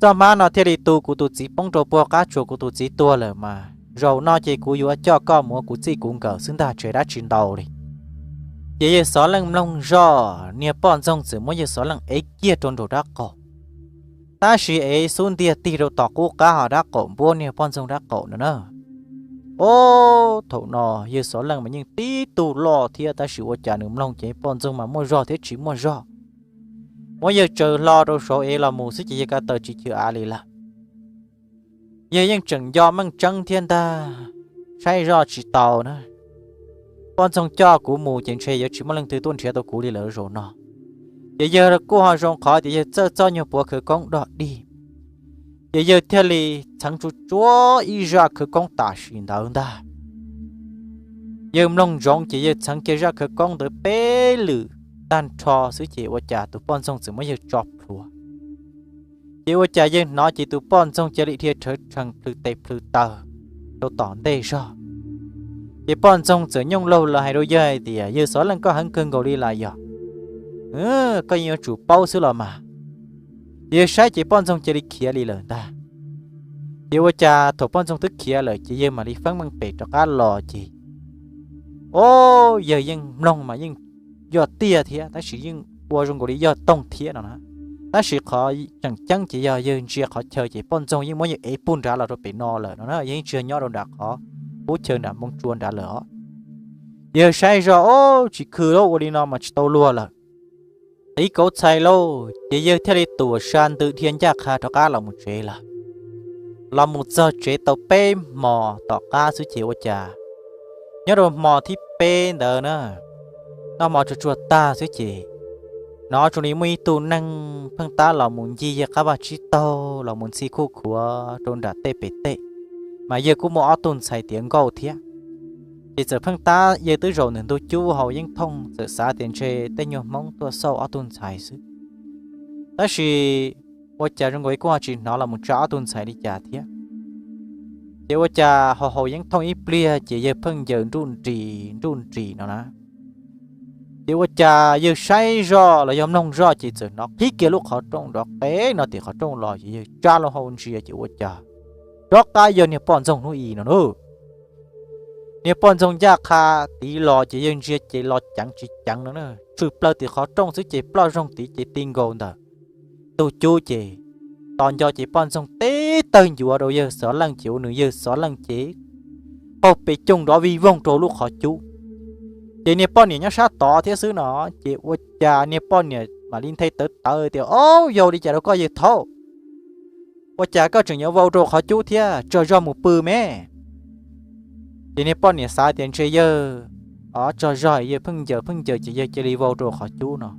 Txoj hmab no thiaj li tu kuv tus txiv poob rau puag qab tsua, kuv tus txiv tuag lawm mas zaum no ces kuv yuav coj koj mus ua kuv txij kuv nkawm xwb ntag, tseg dab tsi ntau li. Ces yawg Xov Leej mloog zoj, niag poj ntxoog txawm muab yawg Xov Leej ev kiag rau nraum rab qaum, tab sis ev xub ntiag tig rau tom qub qab ho rab qaum npuab niag poj ntxoog rab qaum no na. Ob, thaum no yawg Xov Leej mas yeej tib tug loj thiab tab sis ua cas nws mloog ces poj ntxoog mas muaj zog thiab tsis muaj zog. Muab yawg tsaws hlo rau saud ev los mus xwb ces yawg ko taw tsis chwv av li lawm. Yawg yeej tseem nco meej tseeb thiab ntag, saib zoj tsis tau na. Poj ntxoog coj kuv mus ces ntshe yuav tsis muaj leej twg tuaj nrhiav tau kuv li lawm zaum no. Ces yawg kuj ho zoo qhov tias yawg txawj txoj nyuag puav khawv koob dog dig, ces yawg thiaj li txheev tsuj tsuav ib zaj khawv koob tam sim ntawd ntag. Yawg mloog ntsoov ces yawg txheev kiag zaj khawv koob ntawd peb lwm tag nrho xwb ces ua cas tus poj ntxoog txawm muab yawg tso plhuav. Ces ua cas yawg hnov ces tus poj ntxoog cia li dhia rhawv rhees plhws tes plhws taw rau tom ntej zog. Ces poj ntxoog txawm nyooj laug los hais rau yawg hais tias, Yawg Xov Leej, koj heev kawg nkaus li las yog? Koj yeej yuav tsum paub xwb los mas. Ces yawg saib ces poj ntxoog cia li khiav li lawm ntag. Ces ua cas thaum poj ntxoog twb khiav lawm ces yawg mam li feeb meej pem rov qab los ces, o, yawg yeej mloog mas yeej yog tiag thiab tab sis yeej ua zoo nkaus li yog toog thiab no na. Tab sis qhov tseem ceeb ces yog yawg ntsia qhov chaw ces poj ntxoog yeej muab yawg ev pug nrad los rau pem no lawm no na, yawg yeej tsis yog nyob rau nram qhov qub chaw nram npoo tsua nrad lawm os. Yawg saib zoj, o, tsis khw lauj, ua li no mas tsis tau luag lawm. Qiv kauv txhais lauj, ces yawg thiaj li tuam sa ntws dhia ncaj qha rov qab los mus tsev lawm. los mus txog tsev tau peb hmos tom qab xwb ces ua cas nyob rau hmo thib peb ntawd na, noj hmo tsuag tsuag tag xwb ces hnov zoo li muaj ib tug neeg pheej tab los mus ncig yawg qab vaj tsib taug los mus ntxhi khuj khuav rau nram tej pem tej, mas yawg kuj muaj ob tug ntxhais tiav nkauj thiab. Ces txawm pheej tab yawg twb zaum ntawm ntug cub haus yeeb thooj txawm xav tias ntshe tej nyuag Hmoob tuaj xauj ob tug ntxhais xwb. Tab sis ua cas zoo nkaus li kuj ho tsis hnov los mus tsa ob tug ntxhais li cas thiab. Ces ua cas haus haus yeeb thooj ib pliag ces yawg pheej ncaws nruj nris nruj nris no na. Ces ua cas yawg saib zoj los yog mloog zoj ces txawm hnov qhib kiag lub qhov rooj nrov qev no tim qhov rooj los ces yawg tsa loo hau ntsia ces ua cas rov qab yog niag poj ntxoog hnub i no na. Niag poj ntxoog ncaj qha tid los ces yawg ntsia ces los ceev tsis ceev no na, tshwm plaws tim qhov rooj xwb ces ploj zoog tid ces ti nkaus ntawm ntug cub ces tos nco ces poj ntxoog teb tawg ncuav rau yawg xov leej ces ua nws yawg xov leej ces qaug pes coog nrov vij voog rau lub qhov cub. Ces niag poj niam nyob sab tod thiab xwb no, ces ua cas niag poj niam mam li nthe tawv tawv tias, Ob, yog li cas rau koj yawg thaub? Ua cas koj tseem yuav vau rau qhov cub thiab, tsaug zog mus pw me? Ces niag poj niam xav tias ntshe yawg, o, tsaug zog yawg pheej ncaws pheej ncaws ces yawg cia li vau rau qhov cub no.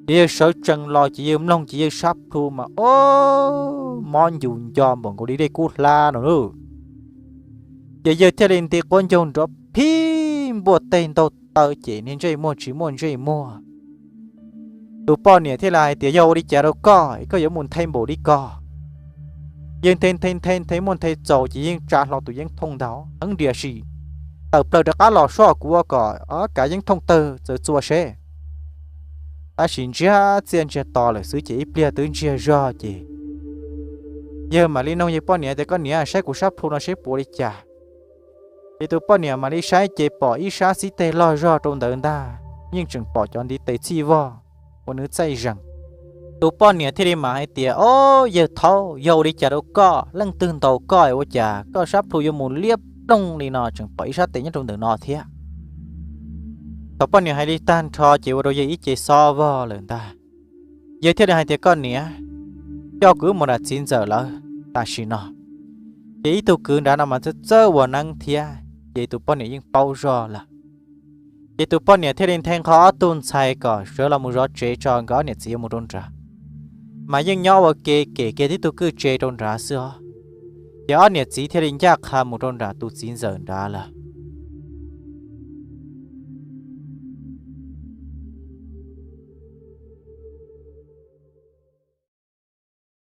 Ces yawg sawv tsees los ces yawg mloog ces yawg sab plhu mas, o, mob ncus nco npaum nkaus li dej kub hlab no lauj. Ces yawg thiaj li nti quav ncaug nrov phib npuaj teg ntaug taw ces niag ntsej muag tsis muaj ntsej muag. Tus poj niam thiaj li hais tias, Yog ua li cas rau koj es koj yuav mus nthe npaum li ko? Yawg nthe nthe nthe nthe muaj nthe txaus ces yeej tsa hlo tus yeeb thooj ntag heev nrias sis tawm plaws rov qab los soj kuv ua kom kav yeeb thooj tawg txawv txua seb. Tab sis ntsiag txiaj ntsiag to lawm xwb ces ib pliag twb ntsiag zog ces yawg mam li nug yawg poj niam tias, Koj niam, saib kuv sab plhu no seb puas ua li cas? Ces tus poj niam mam li saib ces pom ib sab xib teg loj zog rau ntawd ntag, yeej tseem pom cov ntiv tes txhij vog ua nws txaij zees. Tus poj niam thiaj li mam hais tias, Ob, yawg thaub, yog ua li cas rau koj? Leej twg ntaus koj ua cas koj sab plhu yuav mus liab ploog li no, tseem pom ib sab tes nyob rau ntawm no thiab? Thaum poj niam hais li tag nrho ces ua rau yawg ib ce xob vog lawm ntag. Yawg thiaj li hais tias, Koj niam, coj kuv mus nram txiv ntxawm lawv tam sim no. Ces ib tug kwv nrad no mas txawj txawj ua neeb thiab ces tus poj niam yeej paub zog lawm. Ces tus poj niam thiaj li nthe nqho ob tug ntxhais kom sawv los mus zov tsev tso nkawd ob niam txiv yuav mus rau nrad. Mas yeej nyob ua ke kem kiag tib tug kwj tse rau nrad xwb os. Ces ob niam txiv thiaj li ncaj qha mus rau nram tus txiv ntxawm nrad lawm.